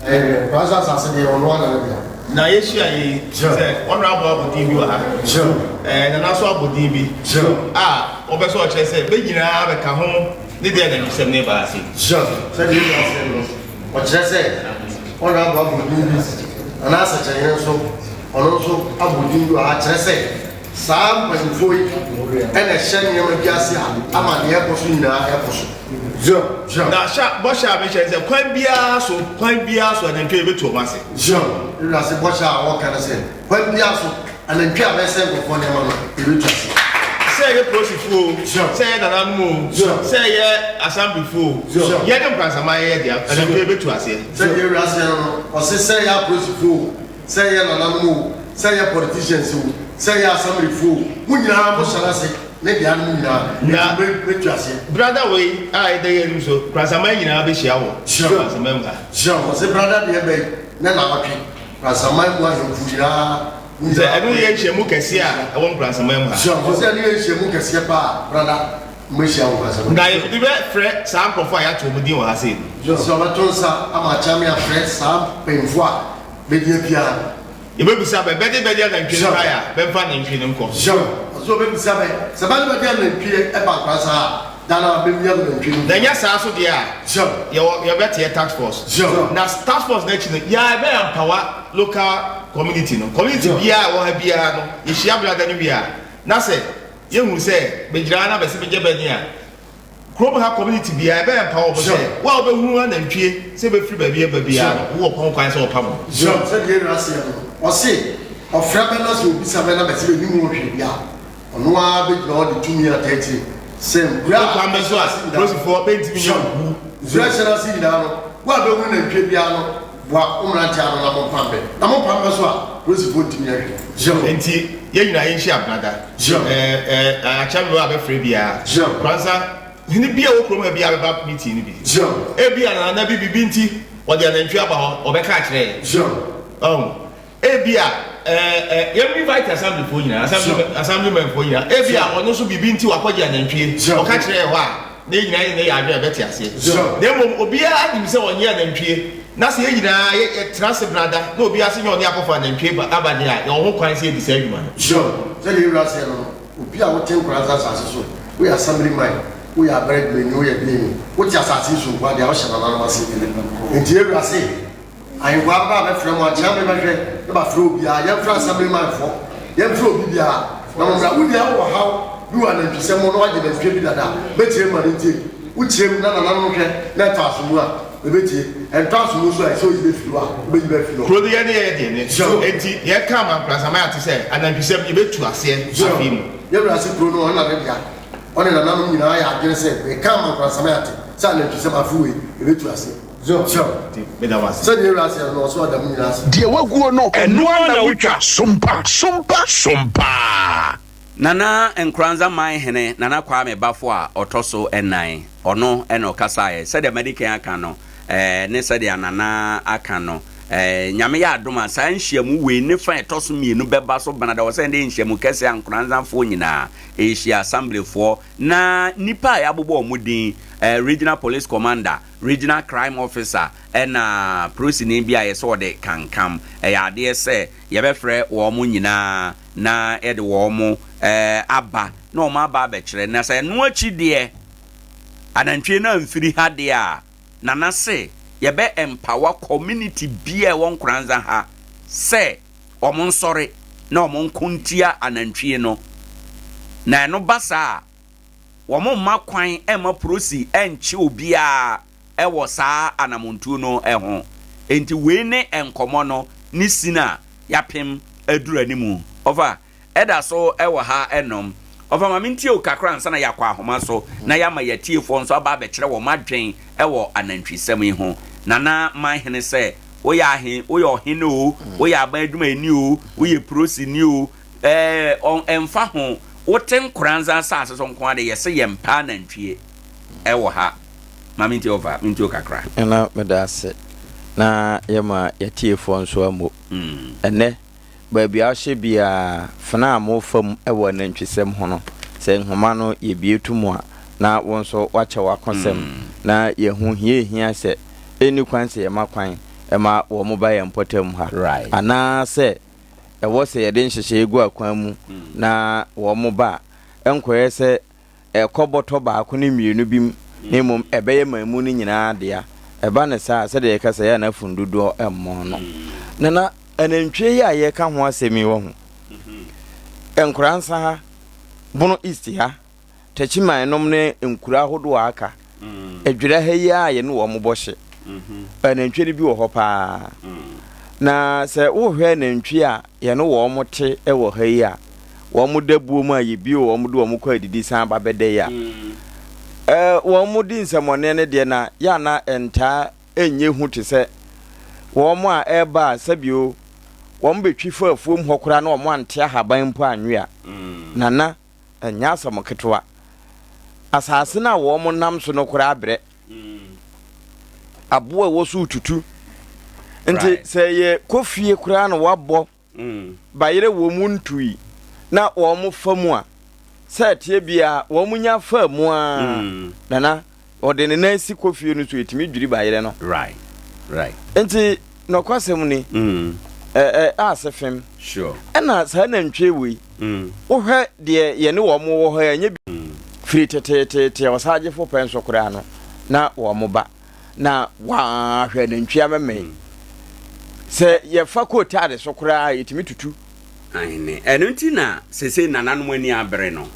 Ɛɛ, Nkoranza asase deɛ ɔno ara na ne dea. Na yɛhyia yi sɛ Honourable abɔ din bi wɔ ha, ɛɛ Nana nso abɔ din bi a ɔpɛ sɛ ɔkyerɛ sɛ bɛ nyinaa bɛka ho ne deɛ anantwisɛm no reba ase. Sɛdeɛ yɛn nyinaa sɛ no, ɔkyerɛ sɛ Honourable abɔ din bi, Nana Asɛkyerɛhene nso, ɔno nso abɔ din bi wɔ ha kyerɛ sɛ. Saa mpanyimfoɔ yi na ɛhyɛ nneɛma bi ase a ama nea ɛkɔ so nyinaa ɛkɔ so. Na hyɛ bɔhyɛ a mehyɛ ne sɛ kwan biara so, kwan biara so anantwie yɛbɛtu wɔn ase. Wiase bɔhyɛ a wɔka ne sɛ kwan biara so anantwie a bɛsɛe nkurɔfoɔ nneɛma no yɛbɛtu ase. Sɛ ɛyɛ polisifoɔ o, sɛ ɛyɛ nananom o, sɛ ɛyɛ asamblefoɔ o, yɛne Nkoransaman yɛyɛ dea, anantwie yɛbɛtu aseɛ. Sɛdeɛ wiase no no, ɔse sɛ ɛyɛ apolisifoɔ o, Sɛ ɛyɛ nananom o, sɛ ɛyɛ politicians o, sɛ ɛyɛ assembly foɔ o, mo nyinaa mo hyɛ n'ase ne dea no mo nyinaa Na nti mɛ mɛtu aseɛ. Brada wei a ɛda yɛn anim so, Kransaman nyinaa bɛhyia wɔ Kransaman mu ha. Hyira wɔn. Ɔse brada deɛ bɛn ne naawɔtwe, Kransaman mu ahemfo nyinaa, mo Sɛ nyinaa ɛno yɛ nhyiamu kɛseɛ a ɛwɔ Nkransaman mu ha. Hyira wɔn. Ɔse ɛno yɛ nhyiamu kɛseɛ paa, brada mo bɛhyia wɔ Nkransaman mu. Na yɛde bɛfrɛ saa nkorɔfoɔ a yɛato wɔn din wɔ ha sei no. Ɔse ɔbɛto nsa ama Akyame afrɛ saa mpanyinfoɔ a Bɛdi apia no. Yɛbɛbisa bɛ, bɛde bɛde anantwie no baeɛ a, bɛmfa anantwie no nkɔ. Hyɛw, ɔse ɔbɛbisa bɛ, sɛ bɛde bɛde anantwie ba nkora saa a, da no ara bɛmia bɛ nantwie no Na ɛnyɛ saa nso deɛ a, Hyɛw. yɛwɔ, yɛbɛteɛ task force. Hyɛw. Na task force no akyi no, yɛ a yɛbɛ empower local community no. Community biara a ɛwɔ ha biara no, yɛhyia brada no wie a, na sɛ yɛhu sɛ bɛgyina ha na bɛse bɛgye bɛ ne a, Kurom ha community biara ɛbɛyɛ mpa wɔn sɛ wo a wobɛhunu anantwie sɛ bɛfiri baabi aba biara no wowɔ kwan kwan sɛ wɔpam wɔn. Sure, sɛdeɛ yɛn nyinaa seɛ no, ɔse ɔfrɛ bɛ na sɛ obisa bɛ na bɛse bɛnim ho hwee deɛ a, ɔno ara bɛgyina hɔ de tumi ata akyire sɛ mmerɛ a Kwan bɛ so a ɛhyɛ ase nyinaa polisifoɔ bɛntumi nyɛ Sure, wo. mmerɛ a ɛhyɛ no ase nyinaa no, wo a bɛhunu nantwie biara no, boa wo mmeranteɛ ano na mompam bɛ, na mopam bɛ so a, polisifoɔ ntumi nyɛ hwee. Sure. Enti yɛn nyinaa yɛnhyia brada. Ɛɛ ɛɛ akyɛm bɛ a bɛfrɛ biara. Kwansa hene bi a ɛwɔ kurom ha biara bɛba meeting no bi. Ebia nana bi biribi nti ɔde anantwi aba hɔ ɔbɛka akyerɛ yɛn. Ɔho ebia ɛɛ ɛɛ yɛn invite assembly foɔ nyinaa assembly assemblyman foɔ nyinaa ebia ɔno nso biribi nti wakɔgye anantwie ɔka kyerɛ yɛn hɔ a. Na yɛn nyinaa yɛ adwene a yɛbɛte aseɛ. Na mmom obiara nim sɛ ɔnyɛ anantwie, na sɛ yɛn nyinaa yɛtena ase benada na obiara se nyɛ ɔne akɔfa anantwie ba aba deɛ a, yɛwɔ ho kwan sɛ yɛdi saa adwuma no. Sure. Sɛdeɛ yɛn wura seɛ no no, obi a wote Nkoranza asase so, woyɛ assembly man, woyɛ abarɛdwumani, woyɛ deɛn o, wote asase yi so nko ara deɛ a, wohyɛ nananom ase. Enti yɛn wura se, Ahenkwaa bɛba abɛfrɛ mo, akyea me bɛhwɛ na bafrɛ obiara, yɛmfrɛ assemblyman foɔ, yɛmfrɛ obi biara na mommra. Wo nua wowɔ haw bi wɔ anantwisɛm ho na wagye nantwie bi dada a, bɛkyerɛ mu ma no ntie. Wokyerɛ mu na nananom hwɛ na ɛtɔ aso mu a, bɛbɛtie. Ɛntɔ aso mu nso a, ɛsɛ oyi bɛfiri hɔ a, wobɛyi bɛ afiri hɔ. Kuro no yɛne yɛyɛ deɛ ne so enti yɛka ama Nkoranzaman ate sɛ anantwisɛm yɛbɛtu aseɛ afe mu. Yɛn wura se kuro no ɔno na ne dea, ɔne nananom nyinaa yɛ adwene sɛ meka ama Nkoranzaman ate sɛ anantwisɛm afe wei yɛbɛtu aseɛ. Sɛdeɛ wiase ano no, ɔsoro ada mu nyinaa ase. Deɛ waguo no, ɛno ara na wotwa. Sompa, sompa, sompa. Nana Nkoranza Man Hene Nana Kwame Bafo a ɔtɔ so nnan, ɔno na ɔkasaeɛ. Sɛdeɛ madi kan aka no, ne sɛdeɛ Nana aka no, Nyame yɛ adom a, saa nhyiamu wei ne fa a ɛtɔ so mmienu bɛba so Benada wɔ sɛ ɛnde yɛ nhyiamu kɛseɛ a Nkoranzafoɔ nyinaa ɛrehyia, Assemblyfoɔ, na nnipa a yɛabobɔ wɔn din, Regional Police Commander, Regional Crime Officer ɛna polisini bi a yɛsɛ ɔde kankam. Ɛyɛ adeɛ sɛ yɛbɛfrɛ wɔn nyinaa na yɛde wɔn aba na wɔn aba abɛkyerɛ. Na sɛ ɛno akyi deɛ anantwie no amfiri ha deɛ a, Nana se yɛbɛ empower community biara a ɛwɔ Nkoranza ha sɛ wɔn nsɔre na wɔn nko ntia anantwie no. Na ɛno ba saa a, wɔmma kwan mma porosi nkye obiara wɔ saa anamontuo no ho. Enti wei ne nkɔmmɔ no ne sin a yɛapem aduru animu. Ɔfa, ɛda so wɔ ha nom. Ɔfa, ma mentie wo kakra ansa na yɛakɔ ahoma so na yɛama yɛn atiefoɔ nso aba abɛkyerɛ wɔn adwen wɔ anantwisɛm yi ho. Nana Manhene sɛ, woyɛ ahe, woyɛ ɔhene oo, woyɛ aban adwumayɛni oo, woyɛ porosini oo, Ɛɛ, ɔn, ɛmfa ho, wote Nkoranza asase so nko ara de, yɛse yɛmpɛ anantwie ɛwɔ ha. Ma mentie wo fa, mentie wo kakra. Nana meda ase na yɛma yɛatiefoɔ nso ammo. Ɛnnɛ, baabi a wohyɛ biara, fena a mofa mu wɔ anantwisɛm ho no, sɛ nhoma no yɛbue to mu a, na wo nso woakyɛ w'akosɛm na yɛahu hia a ɛhia sɛ ɛnni kwan sɛ yɛma kwan ma wɔn ba yɛn mpɔtam ha anaasɛ ɛwɔ sɛ yɛde nhyehyɛe gu akwan mu na wɔba a, ɛnkɔyɛ sɛ ɛkɔ bɔtɔ baako ne mmienu bi mu, na mmom ɛbɛyɛ man mu no nyinaa dea. Ɛba no saa a, sɛdeɛ yɛka sɛ, ɛyɛ a na funu dodoɔ mmɔn no. Nana, anantwie yi a yɛreka ho asɛm yi, wahu? Nkoransa ha, Bono East ha, Techiman nom ne nkuro ahodoɔ a aka, Adwira ha yi ara yɛne wɔn bɔ hye. Anantwie no bi wɔ hɔ paa. Na sɛ wohwɛ anantwie a yɛne wɔn te wɔ ha yi a, wɔn da buo mu a yɛbue wɔn de wɔn kɔ adidi san ba bɛda yi a, wɔn di nsɛmmɔne no deɛ na yɛ a na ɛntaa nyɛ hu te sɛ wɔn a ɛreba a sɛbio wɔn bɛtwi fa afuom hɔ koraa na wɔn ante ahaban mpo anwe a, Nana, ɛnyɛ asɛm ketewa. Asase no a wɔn nam so no koraa brɛ. Aboa a ɛwɔ so retutu. Nti sɛ yɛ kɔ fie koraa na wɔabɔ bayerɛ wɔ mu ntui na wɔn fa mu a, sɛ ɛteɛ biara wɔn nya fa mu ara, Nana, ɔde ne nan si kofie no so etumi dwiri bayerɛ no. Right, right. Nti nɔkwasɛm ni, mm. ɛ ɛ ase fem. Sure. Ɛna saa nantwie wei, mm. wohwɛ deɛ yɛne wɔn wɔ hɔ ɛnyɛ bi mm. firi teteetete ɔsagyefo pɛ nso koraa no na wɔn ba na wɔahwɛ nantwie amemee. Mm. Sɛ yɛfa kootaade so koraa yɛtumi tutu. Aane, ɛno nti na sesei nananom ani abere no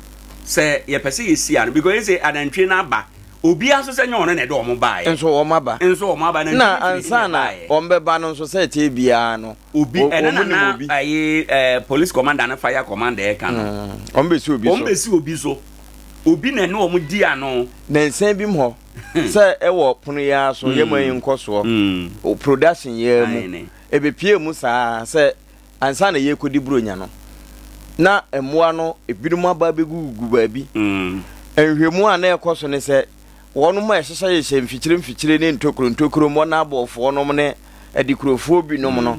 sɛ yɛpɛ sɛ yɛsi ano because sesei anantwie no aba, obiara nso sɛ nyɛ ɔno na ɛde wɔn baeɛ. Nso wɔn aba. Nso wɔn aba, nantwie Na no firi he ansa na na ɛbaeɛ? wɔn bɛba no nso sɛ ɛteɛ biara no, Obi, wɔ, ɛno wɔn na nim na obi. ayi ɛɛ police commander ne fire commander ɛka no. Wɔn bɛsi obi Wɔn so. bɛsi obi so. Obi na ɛne wɔn di ano. Nansa bi hɔ, sɛ ɛwɔ pono yi ara so, yɛ man yi nkɔsoɔ, production yi ara mu, Aane. ɛbɛpue mu saa sɛ Ansa na yɛrekɔdi Buronya no, na mmoa no ebinom aba abɛgugugu baabi. Nhwɛmu a na ɛkɔ so ne sɛ, wɔnom a ɛhyehyɛhyehyɛ mfikyire mfikyire ne ntokuro ntokuro mmɔ no abɔfoɔ nom ne adikurofoɔ binom no,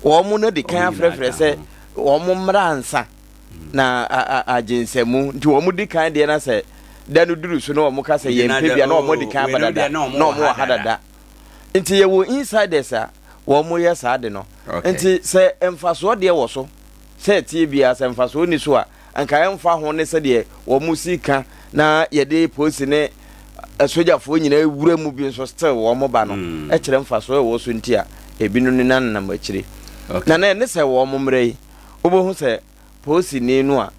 wɔn no di kan afrɛfrɛ sɛ wɔn mmra ansa na agye nsamu. Nti wɔn di kan deɛ na sɛ da no duru so na wɔn ka sɛ yɛmpɛ bia na wɔn adi kan aba dada na wɔn wɔ ha dada. Nti yɛwɔ insiders a wɔn yɛ saa ade no. Nti sɛ mfasoɔ deɛ wɔ so sɛ ɛteɛ biara, sɛ mfasoɔ nni so a, anka ɛmfa ho ne sɛdeɛ wɔn si ka na yɛde polisi ne asogyafoɔ nyinaa wura mu bi nso still wɔn ba no mm. ɛkyerɛ mfasoɔ ɛwɔ so nti a ebinom ne nanam akyire. Na na ɛne sɛ wɔn mmerɛ yi wobɛhu sɛ polisini no a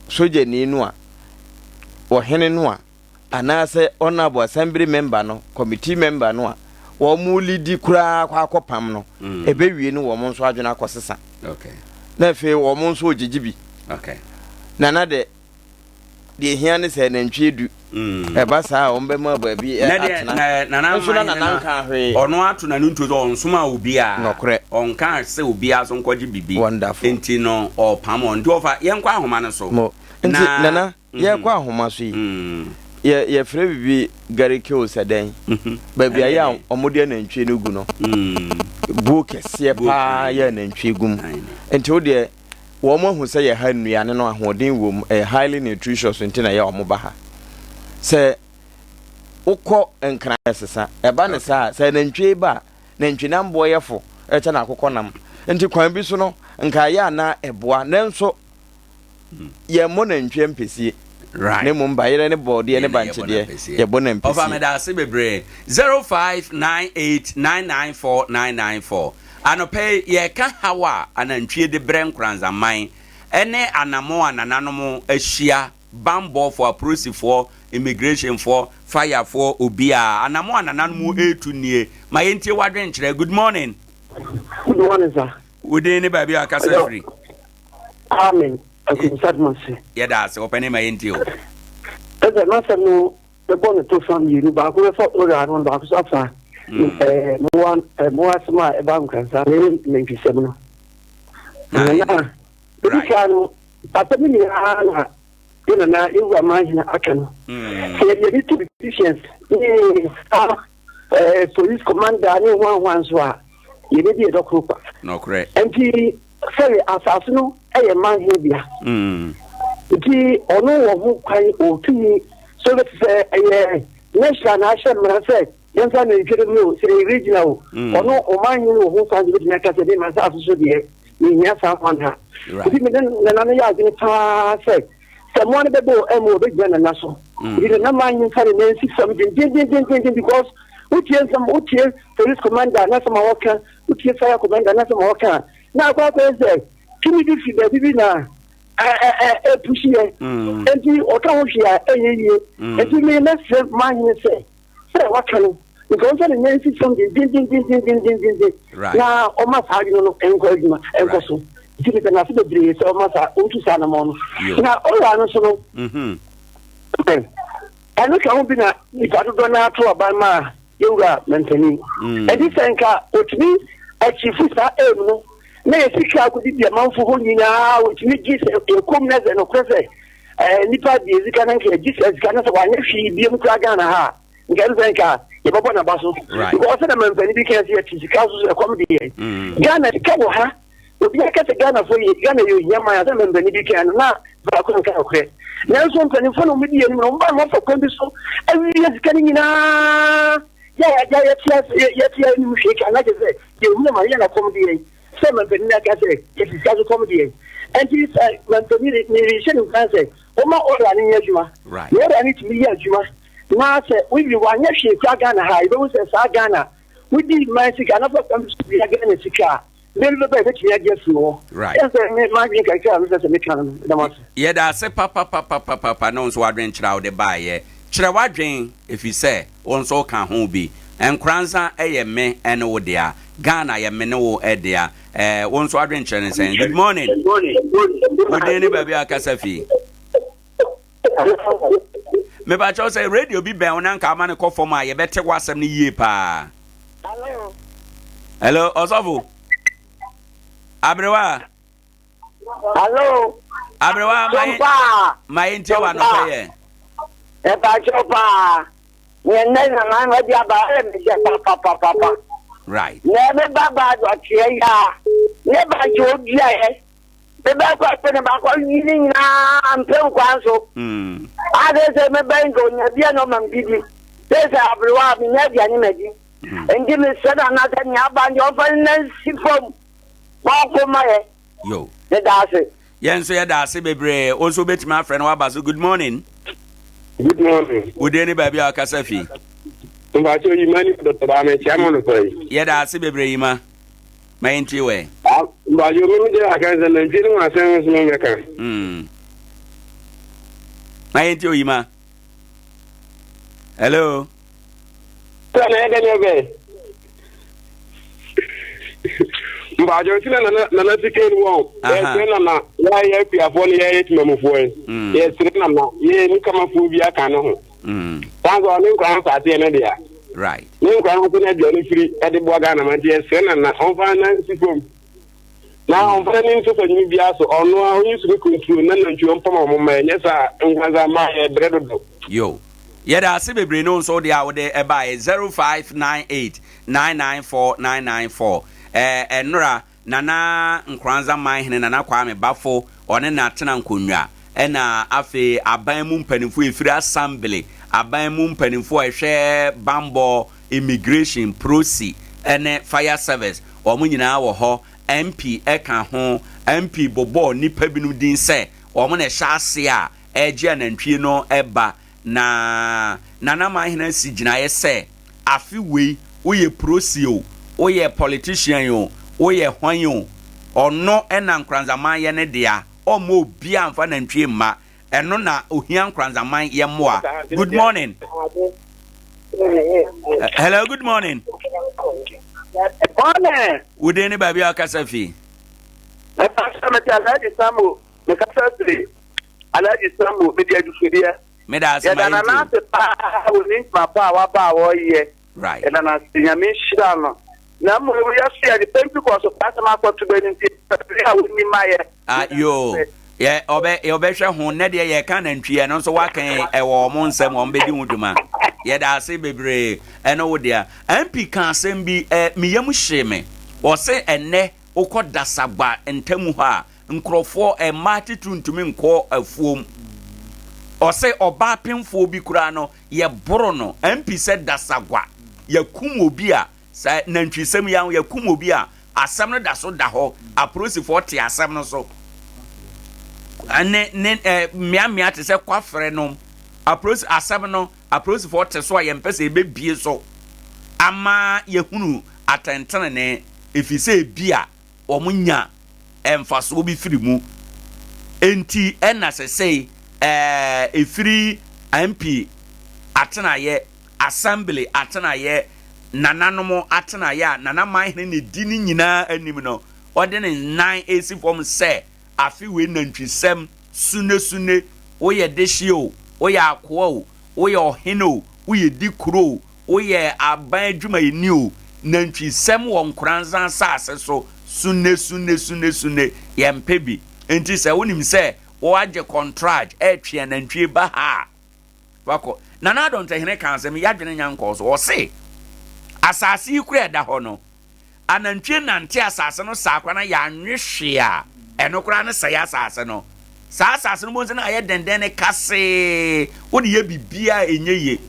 sogyani no a ɔhene no a anaasɛ honourable assembly member no, committee member no a wɔn lidi koraa kɔ akɔpam no, mm. ɛbɛwie no wɔn nso adwene akɔsesa. Okay. Na afei wɔn nso wɔgyegye bi. Okay. Na na de deɛ ehia ne sɛ nantwie du. Mm. Ɛba saa a wɔn bɛma baabi atena. Nana nso na nana nka hwee. Ɔno ato n'ano ntuo sɛ ɔnsoma obiara. Nɔkorɛ. Ɔnka sɛ obiara so nkɔgye bibi. Wonderful. Nti no ɔpam wɔn. Nti ɔfa yɛnkɔ ahoma no so. Mo. Nti nana. Yɛrekɔ ahoma so yi, yɛ yɛfrɛ biribi garikew sɛ dɛn? Baabi a yɛ a wɔde anantwie no gu no, buo kɛseɛ paa yɛ anantwie gu mu. Nti wo deɛ, wɔn ahu sɛ yɛ ha nnuane no ahoɔden wɔ mu, ɛyɛ highly nutritious nti na yɛ a wɔba ha. Sɛ wokɔ Nkran ɛsesa, ɛba ne saa a, sɛ anantwie ba a, nantwinam boɔ yɛ fo kyɛn akokɔnam. Nti kwan bi so no, nka ɛyɛ a na ɛboa, nanso Yɛmmɔ nantwie ampesie. Right. Na mmom bayerɛ ne bɔɔdeɛ ne bankye deɛ, yɛbɔ no ampesie. Ɔfa meda ase bebree. 0598994994 Anɔpa yi yɛreka haw a anantwie de brɛ Nkoranzaman ne anamɔn a nananom ahyia, banbɔfoɔ, apolisifoɔ, immigrationfoɔ, firefoɔ, obiara. Anamɔn a nananom retu nie. Ma yɛntie w'adwenkyerɛ. Good morning. Good morning, sir. Wo din ne baabi a wakasa firi? Amen. Akumsa dma se. Yɛda ase ɔpɛne ma yɛntie o. Ɛsɛ n'asɛm no bɛbɔ ne to fa mmienu baako bɛfa ora no baako so afa mm. eh, mmoa eh, mmoa asɛm a ɛba nkransa ne nantwisɛm no. Na ebi saa no asɛm nyinaa na yɛ nana yɛwura man aka no. Mm. Sɛ yɛde yɛde to politicians ne eh, police commander ne hwanhwa nso a yɛbɛdi yɛ dɔkoro kwa. Nɔkorɛ. Nti sɛre asase no yɛ man he dea. Mm. Nti ɔno wɔ ho kwan wɔ tumi sɛ ɔbɛte sɛ ɛyɛ national na ahyɛ mmara sɛ yɛmfa nantwie no o, sɛ ɛyɛ regional o. Mm. Ɔno ɔman he wɔ ho kwan sɛ ɔbɛtumi aka sɛ me m'asase so deɛ mehia saa kwan ha. Right. Nti mene nana no yɛ adwene paa sɛ sɛ mmoa no bɛbɔ o ɛmu ɔbɛgyina nana so. Mm. Nti nana man he mfa ne nan nsi fam dendendendenden because wotie nsɛm wotie police commander n'asɛm a ɔka wotie fire commander n'asɛm a ɔka a na akɔ akɔyɛ sɛ tumi bi fi baabi bi na Ɛpusi yɛ. Enti ɔka ho hwee a ɛnyɛ yie. Enti me mɛsrɛ m'ahene sɛ sɛ waka no nka ɔmfa ne nan nsi fam dendendendendendenden na ɔma saa adwene no nkɔ adwuma nkɔ so. Nti meda no ase bebree sɛ ɔma saa ɔtu saa anamɔn no. Na ɔwura no nso no ɛno ka ho bi na nipa dodoɔ no ato aban maa yɛwura mampanin. Ɛnti sɛ nka ɔtumi achieve saa aim no na yɛ sika akɔdidi amanfo hɔ nyinaa wɔtumi gye sɛ yɛkɔm na sɛ nokorɛ sɛ eh, nipa deɛ sika no nka yɛgye sɛ sika no sɛ wanyɛ hwee biam koraa Ghana ha a nka ɛno sɛ nka yɛbɛbɔ n'aba so because sɛ na mampanin bi kan sɛ yɛte sika so so ɛkɔm de yɛn mm. Ghana sika wɔ ha obi aka sɛ Ghanafoɔ yɛ Ghana yɛ ohia man a sɛ mampanin bi kan no na baako nka nokorɛ nanso mpanimfoɔ na wɔdi anim na wɔba na wɔfa kwan bi so awie sika no nyinaa yɛ a yɛagya yɛte yɛte anim hwee ka na kyerɛ sɛ Yɛhunu ma yɛn na kɔm de yɛn, sɛ mampanin aka sɛ yɛte sika so kɔm de yɛn. Ɛnti sɛ mampanin merehyɛ no nkuran sɛ ɔma ɔra no nyɛ adwuma. Na ɔra no tumi yɛ adwuma na sɛ wowie wanyɛ hwee kura Ghana ha a, yɛbɛhu sɛ saa Ghana wodi man sika na fa kwan bi so wia Ghana sika a, mmere bi bɛba a yɛbɛtumi agye afiri hɔ. Ɛsɛ sɛ me m'adwene kakra a mepɛ sɛ meka no no, meda mo ase. Yɛda ase papapapapapa ne wo nso w'adwenkyerɛ a wode baeɛ. Kyerɛ w'adwen efisɛ Wo nso wo ka ho bi. Nkoranza yɛ me ne wo dea. Ghana yɛ me ne wo dea. Eh, wo nso adwenkyerɛ ne sɛn? Good morning. Wo din ne baabi a kasa fi. Mepakyɛw sɛ radio bi bɛn wo na nka ama no kɔ fam a yɛbɛte w'asɛm no yie paa. Hello, ɔsɔfo. Aberewa. Hello. Aberewa ma yɛ ma yɛ ntie wa nɔpɛ yɛ. Ɛbaakyɛw paa. Nyɛ nnɛ na maa ma di aba ɛyɛ mi dɛ papapapa. Right. Na ɛmi ba ba dɔteɛ yɛ a ne ba nkyɛ odua yɛ. Me bɛ kɔ ɛpɛ ne ba kɔ yi ne nyinaa mpem kwan so. Mm. Ade sɛ me bɛ nka onya bia na ɔma me didi. Sɛ sɛ aberewa a menya aduane ma di. Nti mesrɛ no anaasɛ nea aba ndeɛ ɔmfa ne nan si fam. Bɔnko ma yɛ. Yo. Meda ase. Yɛn nso yɛda ase bebree. Wo nso wobɛtumi afrɛ no waba so. Good morning. Good morning. Wo din ne baabi a wakasa fi? Mpakyɛ Yima ni Dɔkta Baa mekyia mo nɔpa yi. Yɛda ase bebree Yima. Ma yɛntie wɛ. Mpakyɛ me me deɛ aka sɛ nantwie no ho asɛm nso me mɛka. Mm. Ma yɛntie o Yima. Hello. Sɛ na ɛdɛ nyɛ bɛ. Mpatsɔ nti na nana nana sika ni wɔn. Yɛsrɛ nana yɛayɛ akuafoɔ ne yɛyɛ temamufoɔ yi. Mm. Yɛsrɛ nana yɛyɛ ne kamafoɔ bi aka ne ho. Mm. Saa nso ɔne nkwa nsaase yɛ ne dea. Right. Ne nkwa nso na aduane firi ɛde boa Ghana ma nti yɛsrɛ nana ɔmfa na nsi fam. Na ɔmfa n'ani nto panyin biara so, ɔno ara onyi so ne kunturu na nantwi ɔmpam a wɔmma ɛnyɛ saa a, nkwansa mma yɛbrɛ dodo. Yo. Yɛda ase bebree ne wo nso wo deɛ a wode baeɛ 0598 994 994 Ɛɛ ɛnora Nana Nkoranza Manhene Nana Kwame Bafo ɔne na tena nkonnwa ɛna afei aban mu mpanimfoɔ ɛfiri assembly aban mu mpanimfoɔ a ɛhwɛ bambɔ Immigration, Prosi ne Fire Service, wɔn nyinaa wɔ hɔ. MP ka ho. MP bobɔɔ nnipa binom din sɛ wɔn na ɛhyɛ ase a ɛregye anantwie no ba. Na Nana Manhene asi gyinaeɛ sɛ afe wei woyɛ Prosi o, woyɛ politician o, woyɛ hwan o, ɔno na Nkoranzaman yɛ ne dea, ɔmma obiara mfa nantwie mma. Ɛno na ohia Nkoranzaman yɛ mmoa. Good morning. Hello, good morning. Morning. Wo din ne baabi a ɔkasa fi? Mepasa mete Alhaji Sambo, mekasa firi Alhaji Sambo, mede adwufudeɛ. Meda ase ma Yɛda nana ase paa wɔ ne ntoma pa a waba a wɔyɛ. Right. Yɛda no ase, Nyame nhyira no. Na mmom yɛso yɛde Pentecost fo asɛm akɔto bɛ no nti, bere a wɔnnim ayɛ. Ah, yoo. Yɛ ɔbɛ ɔbɛhwɛ ho nnɛ deɛ yɛka nantwie ɛno nso wakan ɛwɔ wɔn nsɛm wɔn bɛdi ho dwuma. Yɛda ase bebree ɛno wo dea. MP ka asɛm bi ɛ me yam hyee me. Ɔse ɛnnɛ wokɔ Dasagba ntamu hɔ a nkurɔfoɔ mmaa titiriw ntumi nkɔ afuom. Ɔse ɔbaa pemfoɔ bi koraa no yɛboro no MP sɛ Dasagwa yɛkum obi a Sɛ nantwisɛm yi ara yɛkum obi a, asɛm no da so da hɔ. Apolisifoɔ te asɛm no so. Ne ne ɛ mmeammea te sɛ kwafrɛ nom. Apolisi asɛm no apolisifoɔ te so a yɛmpɛ sɛ yɛbɛbie so ama yɛhunu atɛntenenee ɛfiri sɛ ebi a wɔnya mfasoɔ bi firi mu. Enti ɛna sɛsɛi ɛɛ ɛfiri MP atenaeɛ, Assembly atenaeɛ, nananom atenaeɛ a Nana Manhene na ɛdi ne nyinaa anim no, ɔde ne nan resi fam sɛ afe wei nantwisɛm, sune-sune, woyɛ dehyeɛ o, woyɛ akoa o, woyɛ ɔhene o, woyɛ dikuro o, Woyɛ aban adwumayɛni o, nantwisɛm wɔ Nkoranza asase so, sune sune sune sune, yɛmpɛ bi. Enti sɛ wonim sɛ woagye kɔntraj ɛretwe anantwie ba ha a, wakɔ. Nana Adɔntahene kaa asɛm yi, yɛadwene nya nkɔɔ so. Ɔse, asase yi koraa ɛda hɔ no, Anantwie nante asase no saa koraa na yɛanwe hwee a, ɛno koraa no sɛe asase no. Saa asase no bohu sɛ na ayɛ dɛndɛn ne kasee, wode yɛ biribiara a ɛnyɛ yie.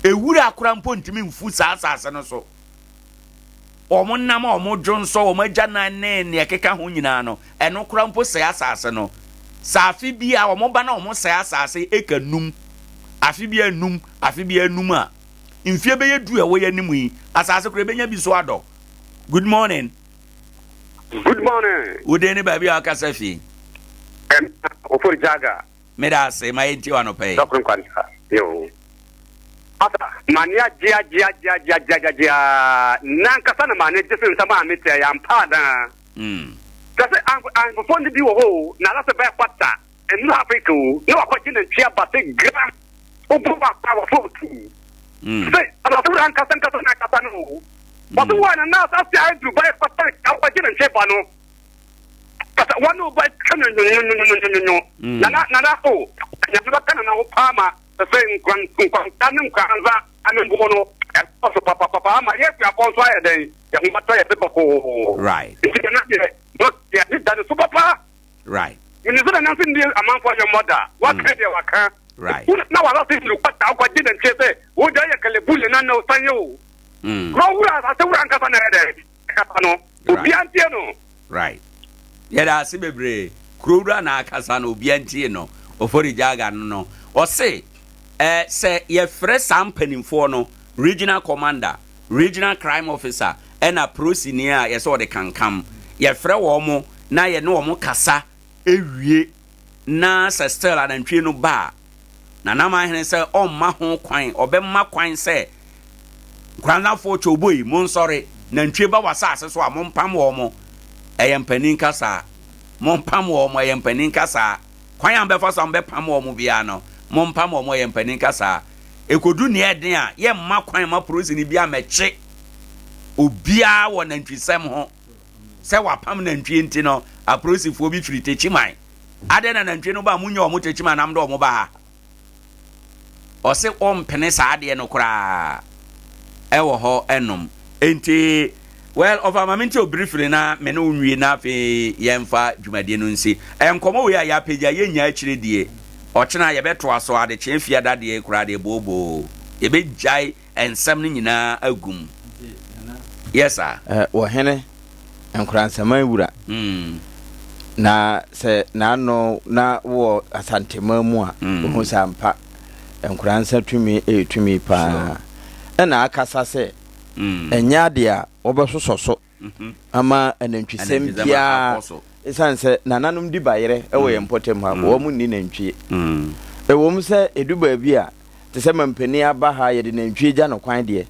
Ewura koraa mpo ntumi mfu saa asase no so. Wɔn nam a wɔn dwonsɔ, wɔn agyanan ne nea ɛkeka ho nyinaa no, ɛno koraa mpo sɛe asase no. Sɛ afe biara wɔn ba na wɔn sɛe asase eka num, afe biara num, afe biara num a, mfie bɛyɛ du a ɛwɔ yɛn anim yi, asase koraa ebenya bi so adɔ. Good morning. Good morning. Wo din ne baabi a wakasa fi? Ɛm, Ofori Jaga. Meda ase, ma yɛntie w'anɔpa yi. Dɔkoro nkwanta. Yo. Asa, mane agye agye agye agye agye agye agye aa, nankasa na mane gye se nsɛm a mete ɛyɛ ampa anaa? Mm. Kyerɛ sɛ ahemfofo no bi wɔ hɔ o, na alase bɛyɛ kwata, ɛnuru Afrika o, na wakɔgye nantwi aba sɛ gra. Wobɔ w'akwa a wɔfrɛ wo tuu. Sɛ asase wura ankasa ankasa na akasa no o. Wɔse wo a na na asase a aduru ba ɛfata a wobɛgye ne nkyɛn ba no. Kasa wɔne wo ba twa nyonyonyonyonyonyo. Nana nana o nyame bɛka nana ho paa ma sɛ nkwan nkwanta ne nkwanza amemboɔ no ɛkɔ so papapapa ama yɛ akuafoɔ nso ayɛ dɛn yɛ ho atɔ yɛ se bɔkɔɔ. Right. Nti nana deɛ no yɛ da ne so papa. Right. Menim sɛ nana nso nni amanfoɔ ayɔmmɔ da. Waka deɛ waka. Right. Wo na wala se nuru kwata akɔ gye nantwie sɛ wo deɛ yɛ kɛlɛbu ne nan na osan yɛ o. Kuro wura asase wura ankasa na ɛyɛ dɛ ɛkasa no. Obia ntie no. Right. Yɛda ase bebree. Kuro wura na akasa no obia ntie no. Ofori Gyaga no no. Ɔse eh, sɛ yɛfrɛ saa mpanimfoɔ no regional commander, regional crime officer ɛna prosini a yɛsɛ ɔde kankam. Yɛfrɛ wɔn na yɛne wɔn kasa wie na sɛ still anantwie no ba a, Nana Manhene sɛ ɔmma ho kwan, ɔbɛma kwan sɛ Nkoranzafoɔ Kyowboi monsɔre, nantwie ba w'asase so a mompam wɔn, ɛyɛ mpanin kasaa, mompam wɔn, ɛyɛ mpanin kasaa, kwan a mobɛfa so a mobɛpam wɔn biara no, mompam wɔn, ɛyɛ mpanin kasaa. Ɛkɔdu nea ɛden a, yɛmma kwan ma polisini bi ammɛkye obiara wɔ nantwisɛm ho. Sɛ wapam nantwie nti no, apolisifoɔ bi firi Techiman. Adɛn na nantwie no ba a monyɛ wɔn Techiman na mode wɔn ba ha? Ɔse ɔmpene saa adeɛ no koraa ɛwɔ hɔ ɛnom. Enti, well, ɔfa ma mente obirifiri na me ne wo nwie na afei yɛmfa dwumadie no nsi. Nkɔmmɔ wei a yɛapagya yɛnnya akyire die. Ɔkyena yɛbɛtoa so, adekyee fiada deɛ koraa deɛ booboo. Yɛbɛgyae nsɛm no nyinaa agu mu. Yɛ saa. Ɔhene, Nkoransaman wura. Na sɛ n'ano na wɔ Asanteman mu a, wohu sɛ ampa Nkoransa tumi yɛ tumi paa. Ɛna akasa sɛ ɛnyɛ adeɛ a wɔbɛsosɔ so ama anantwisɛm biara ɛsiane sɛ nananom di bayerɛ wɔ yɛn mpɔtam ha, wɔn nni nantwie. Ɛwom sɛ ɛdu baabi a Te sɛ mampanin aba ha yɛde nantwie gya no kwan deɛ,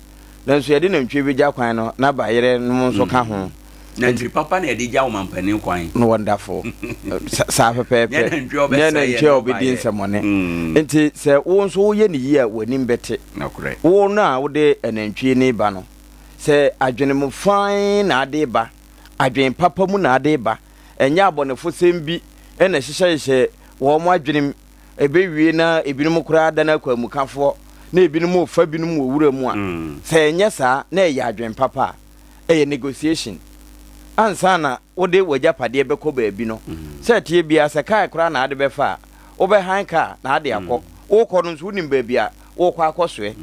nanso yɛde nantwie bɛgya kwan no na bayerɛ nom nso ka ho. Nantwi papa na yɛde gya ɔmampanin kwan. Wonderful. Saa pɛpɛɛpɛ. Nyɛ nantwie a ɔbɛdi nsɛmɔne. Nti sɛ wo nso woyɛ no yie a w'anim bɛte. Wo no a wode nantwie no reba no, sɛ adwene mu fann na ade reba, adwene papa mu na ade reba, ɛnyɛ abɔnefosɛm bi na ɛhyehyɛhyehyɛ wɔn adwenem ɛbɛwie na ebinom koraa adane akwanmukafoɔ na ebinom refa binom wɔ wura mu a, sɛ ɛnyɛ saa na ɛyɛ adwene papa a, ɛyɛ negotiation. Ansa na wode w'agyapadeɛ bɛkɔ baabi no, sɛ ɛteɛ biara sɛ kaa koraa na ade bɛfa a, wobɛhan kaa na ade akɔ. Wokɔ no nso wonim baabi a worekɔ akɔsoɛ.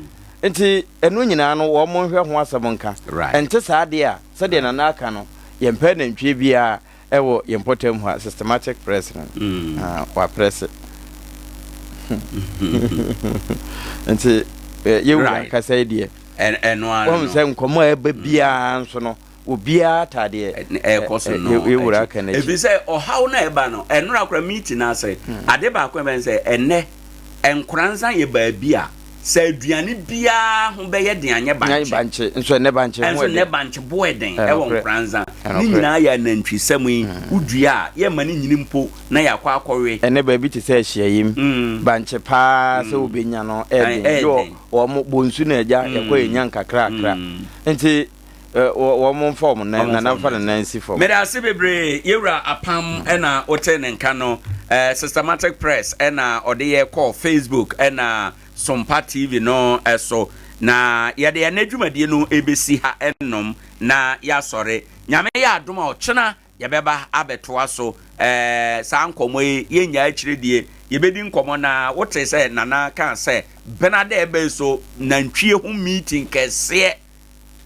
Nti ɛno nyinaa no wɔn nhwɛ ho asɛm nka. Ɛnte saa deɛ a, sɛdeɛ Nana aka no, yɛmpɛ nantwie biara Ɛwɔ yɛn mpɔtam hɔ a systematic press no ah, waprɛse nti yɛwura ankasa yi deɛ ɛno ara wɔn sɛ nkɔmɔ a ɛba biara nso no. Obiara ataadeɛ ɛkɔ so no yɛwura aka n'akyi. Ɛfiri sɛ ɔhaw no a ɛba no, ɛnora kora meeting no ase, ade baako a ɛbɛn sɛ ɛnnɛ Nkoranza yɛ baabi a sɛ aduane biara ho bɛyɛ den anyɛ bankye. Bankye nso ɛnɛ bankye ho ɛnso ɛden. Nnɛ bankye bo ɛden ɛwɔ Nkoranza. Ne nyinaa yɛ anantwisɛm yi, wodua a yɛmma no nyini mpo na yɛakɔ akɔwe. Ɛnɛ baabi te sɛ Ahyiayim, bankye paa sɛ wobɛnya no ɛden. Bi wɔ wɔn bonsu na agya yɛkɔ yɛnya nkakrakra. Nti wɔn mfa wɔn nan nana mfa ne nan nsi fam. Meda ase bebree yɛwura Apam ɛna wote ne nka no eh, Systematic Press ɛna ɔde yɛ kɔɔ Facebook ɛna Sompa TV no ɛso na yɛde ɛnɛ dwumadie no ɛbɛsi ha ɛnom na yɛasɔre. Nyame yɛ adom a ɔkyena Yɛbɛba abɛtoa so eh, saa nkɔmmɔ yi, yɛnnyaa akyire die. Yɛbɛdi nkɔmmɔ na wotee sɛ Nana kaa sɛ Benada a ɛba yi so nantwie ho meeting kɛseɛ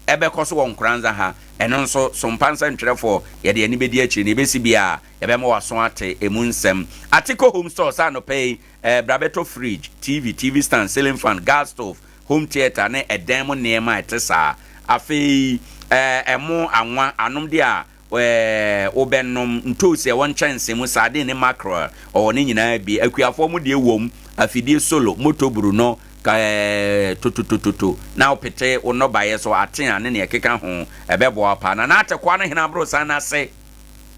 ɛbɛkɔ so wɔ Nkoranza ha. Ɛno nso, Sompa nsɛntwerɛfoɔ, yɛde yɛn ani bɛdi akyire. Nea ɛbɛsi biara, yɛbɛma w'aso ate ɛmu nsɛm. Atiko Home Store, sɛ anɔpa yi, eh, bra bɛtɔ fridge, TV, TV stand, ceiling fan, gas stove, home theatre ne ɛdan mu nneɛma a ɛte saa. Afei, eh, ɛmo, anwa, anomdeɛ a eh, wobɛnom, ntoosi a ɛwɔ nkyɛnse mu, sardine ne mackerel, ɔwɔ ne nyinaa bi. Akuafoɔ mo deɛ wom, afidie solo, motoburu no, ka eh, tototototo, na wopete wo nnɔbaeɛ so, atea ne nea ɛkeka ho, ɛbɛboa wo paa. Nana Atekoa no hene aborosan no ase,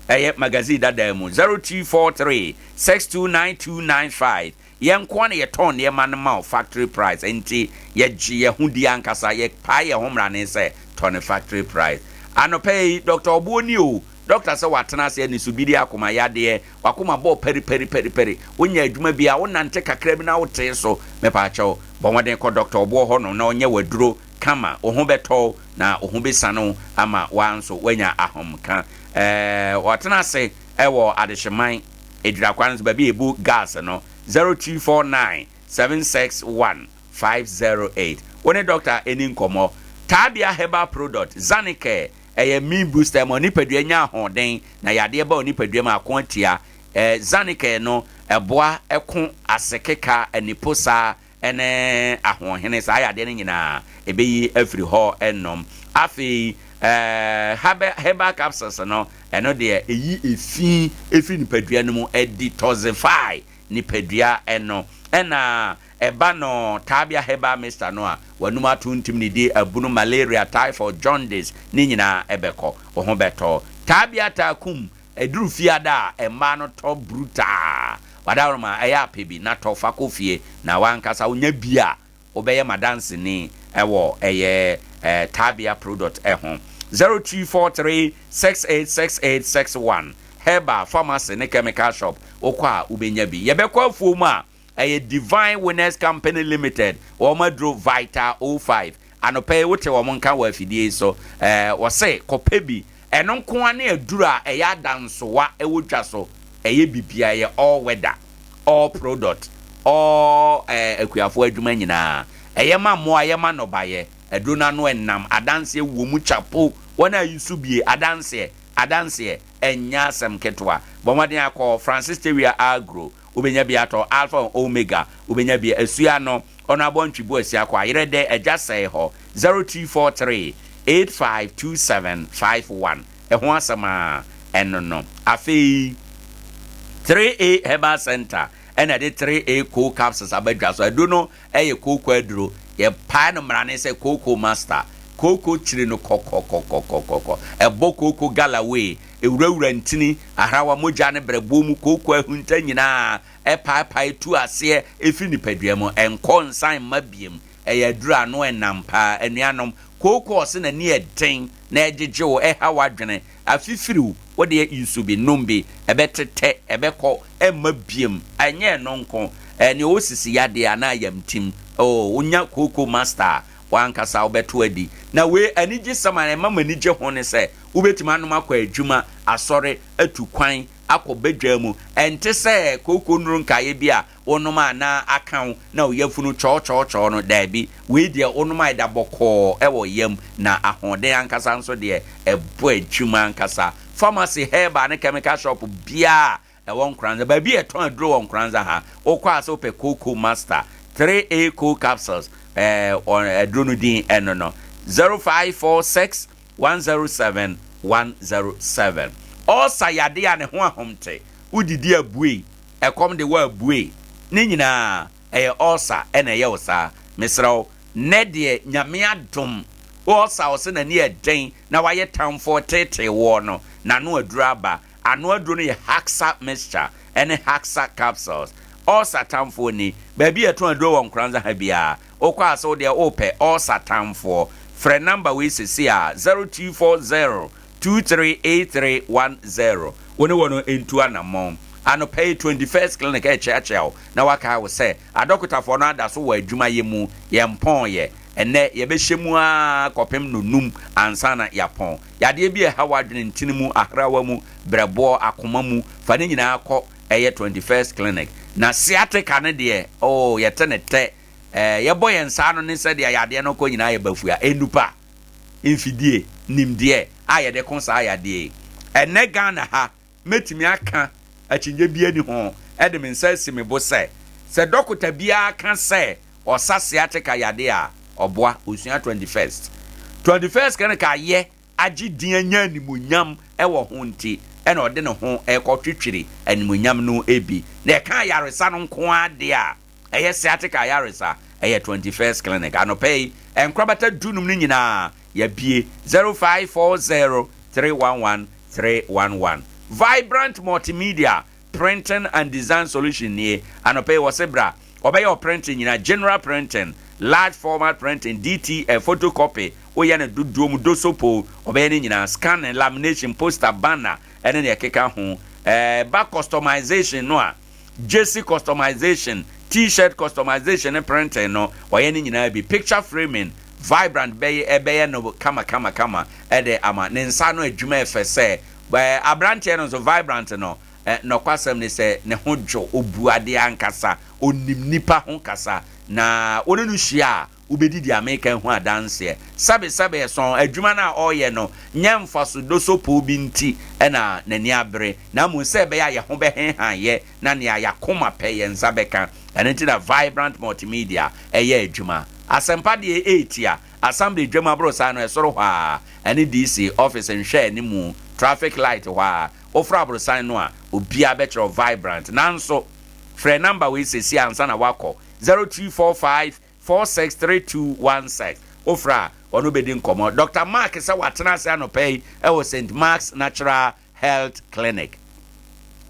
ɛyɛ magazine dadaa mu, 0243 629295. Yɛn nko ara na yɛtɔn nneɛma no ma wo factory price, enti yɛgye yɛn ho di ankasa, yɛpae yɛn ho mmrane sɛ tɔ no factory price. Anɔpa yi, Dɔkta Ɔboɔ ni o, dɔkta sɛ watena ase anisubidi akoma yadeɛ, wakoma bɔ pɛripɛripɛripɛri, wonya adwuma bi a, wonante kakra bi na wotee so, mepaakyɛw, bɔ mmɔden kɔ Dɔkta Ɔboɔ hɔ nom na ɔnyɛ w'aduro kama, wo ho bɛtɔ wo na wo ho bɛsiane wo ama woa nso woanya ahomka. Ɛɛ, watena ase wɔ Adehyeman. Edwira kwan no so baabi a yɛbu gas no, 0249 761 508. Wo ne dɔkta ɛni nkɔmmɔ. Taabea Herbal Product, Zanicare, ɛyɛ immune booster, ɛma onipadua nya ahoɔden na yadeɛ ba onipadua mu a ako atia. Zanicare no, ɛboa ɛko asekeka, aniposa, ne ahoɔhene, saa yadeɛ no nyinaa ɛbɛyi afiri hɔ nom. Afei ɛɛ herbal capsules no, ɛno deɛ ɛyi efi ɛfiri nipadua no mu, ɛdetoxify nipadua no. Ɛna ɛba no Taabea herbal mixture no a, w'anum ato ntim ne di abunu, malaria, typhoid, jaundice ne nyinaa ɛbɛkɔ, wo ho bɛtɔ. Taabea taa kum Ɛduru fiada a, mmaa no tɔ brutaa. W'adaworoma, ɛyɛ a pɛ bi na tɔ fa kɔ fie na w'ankasa wonya bi a, wobɛyɛ m'adanseni wɔ ɛyɛ Tabia product ho. 0243 686861 Herbal pharmacy ne chemical shop, wokɔ a wobɛnya bi. Yɛbɛkɔ afuom a, Ɛyɛ Divine Winners Company Limited, wɔn aduro Vital 05. Anɔpa yi wote wɔn nka wɔ afidie yi so. Ɛɛ, wɔse kɔpɛ bi. Ɛno nko ara ne aduro a ɛyɛ adansowa wɔ dwa so. Ɛyɛ biribiara, ɛyɛ all weather, all product, all ɛɛ akuafoɔ adwuma nyinaa. Ɛyɛ ma mmoa, ɛyɛ ma nnɔbaeɛ. Aduro no ano ɛnam, adanseɛ wɔ mu kyapo. Wɔn a ayi so bie, adanseɛ, adanseɛ, ɛnyɛ asɛm ketewa. Bɔ mmɔden akɔ Francis Tewia Agro. Wobɛnya bi atɔ Alpha and Omega Wobɛnya bi Asua ano Ɔno abɔ ntwibo asia kɔ Ayerɛ dɛ agya sɛe hɔ 0243 852751 Ɛho asɛm aa ɛno no Afei 3A Herbal Center ɛna ɛde 3A Cold Capsules aba dwa so Aduro no ɛyɛ kooko aduro Yɛpae no mmrane sɛ kooko master Kooko kyiri no kɔkɔkɔkɔkɔkɔ Ɛbɔ kooko galloway Ɛwurawura ntini, ahrawa, mogya ne berɛboɔ mu kooko ahunta nyinaa, ɛpaapae tu aseɛ firi nipadua mu, ɛnkɔ nsan mma biom. Ɛyɛ aduro a ano ɛnam paa. Anuanom, kooko a ɔse n'ani yɛ den na ɛgyegye wo, ɛha w'adwene, afifiri wo, wo deɛ nsu bi, nom bi, ɛbɛtetɛ, ɛbɛkɔ, ɛmma biom. Ɛnyɛ ɛno nko, ɛɛ nea ɔwɔ sisi yadeɛ anaa ayamtim, oh, wonya kooko master a, w'ankasa wobɛto adi. Na wei, anigyesɛm a ɛma m'ani gye ho ne sɛ, wobɛtumi anom akɔ adwuma, asɔre, atu kwan akɔ badwa mu. Ɛnte sɛ kooko nnuru nkaeɛ bi a wonom a na aka wo na wo yafunu kyɔɔkyɔɔkyɔɔ no, daabi, wei deɛ wonom a ɛda bɔkɔɔ wɔ yam, na ahoɔden ankasa nso deɛ, ɛbɔ adwuma ankasa. Pharmacy, herbal ne chemical shop biara a ɛwɔ Nkoranza, baabi a yɛtɔn aduro wɔ Nkoranza ha, wokɔ a sɛ wopɛ Kooko Master, 3A Cold Capsules, ɛɛ, aduro no din ɛno no, 0546. 107 107. Ɔɔsa yadeɛ a ne ho ahomte, wodidi a bue, ɛkɔm de wo a bue, ne nyinaa ɛyɛ ɔɔsa na ɛyɛ wo saa. Mesrɛ wo, nnɛ deɛ Nyame adom, ɔɔsa a ɔse n'ani yɛ den na wayɛ tamfoɔ teetee woɔ no, n'ano aduro aba. Ano aduro no yɛ Haxa mixture ne Haxa capsules. Ɔɔsa tamfoɔ ni. Baabi a yɛtɔn aduro wɔ Nkoranza ha biara, wokɔ a sɛ wo deɛ wopɛ ɔɔsa tamfoɔ, frɛ number wei seesei ara, 0240 238310. Wo ne wɔn ntu anammɔn. Anɔpa yi, 21st Clinic rekyeakyea wo na wɔakae wo sɛ adɔkotafoɔ no ada so wɔ adwumayɛ mu. Yɛmpɔn yɛ. Ɛnnɛ, yɛbɛhyɛ mu ara kɔpem nnɔnnum ansa na yɛapɔn. Yadeɛ bi a ɛha w'adwene, ntini mu, ahrawa mu, brɛboɔ, akoma mu, fa ne nyinaa kɔ ɛyɛ 21st Clinic. Na sciatica no deɛ, oh, yɛte ne tɛ. Ɛɛ, yɛbɔ yɛn nsa ano ne sɛdeɛ yadeɛ no kɔ nyinaa yɛ bafua. Nnupa, mfidie, nimdeɛ a yɛde ko saa yadeɛ yi. Ɛnnɛ Ghana ha, mɛtumi aka akyinnye biara nni ho de me nsa asi me bo sɛ, sɛ dɔkota biara ka sɛ ɔsa sciatica yadeɛ a, ɔboa. Ɔsua 21st. 21st Clinic ayɛ agye din anya animuonyam wɔ ho nti na ɔde ne ho rekɔtwetwere animuonyam no bi. Na ɛka ayaresa no nko ara deɛ a, ɛyɛ sciatica ayaresa, ɛyɛ 21st Clinic. Anɔpa yi, nkorabata dunum no nyinaa yɛabue, 0540 311 311. Vibrant Multimedia Printing and Design Solution nie. Anɔpa yi wɔse bra, wɔbɛyɛ wo printing nyinaa, general printing, large format printing, DTF, photocopy, woyɛ no dodoɔ mu, dosopo, wɔbɛyɛ ne nyinaa, scanning, lamination, poster, banner, ɛne nea ɛkeka ho. Ɛba customization no a, Jersey customization, T-shirt customization ne printing no, wɔyɛ ne nyinaa bi. Picture framing, Vibrant bɛyɛ ɛbɛyɛ no kama kama kama de ama. Ne nsa ano adwuma yɛ fɛ sɛ. Ɛɛ aberanteɛ no nso, Vibrant no, ɛ nɔkwasɛm ne sɛ ne ho dwo, ɔbu adeɛ ankasa, ɔnim nnipa ho kasa, na wo ne no hyia a, wobɛdi deɛ meka yi ho adanseɛ. Sɛbesɛbe ɛsɔn, adwuma no a ɔreyɛ no nyɛ mfaso dosopoo bi nti na n'ani abere, na mmom sɛ ɛbɛyɛ a yɛn ho bɛhenhan yɛ na nea yɛn akoma pɛ yɛn nsa bɛka. Ɛno nti na Vibrant Multimedia yɛ adwuma. Asɛmpa deɛ ɛretia Assembly dwam aborosan no ɛsoro hɔ ara, ɛne DC office nhwɛanimu, traffic light hɔ ara. Woforo aborosan no a, obiara bɛkyerɛ wo Vibrant. Nanso, frɛ number wei seesei ansa na woakɔ, 0245 463216. Wofrɛ a, wɔne wo bɛdi nkɔmmɔ. Dɔkta Mark sɛ watena ase anɔpa yi wɔ Saint Mark's Natural Health Clinic.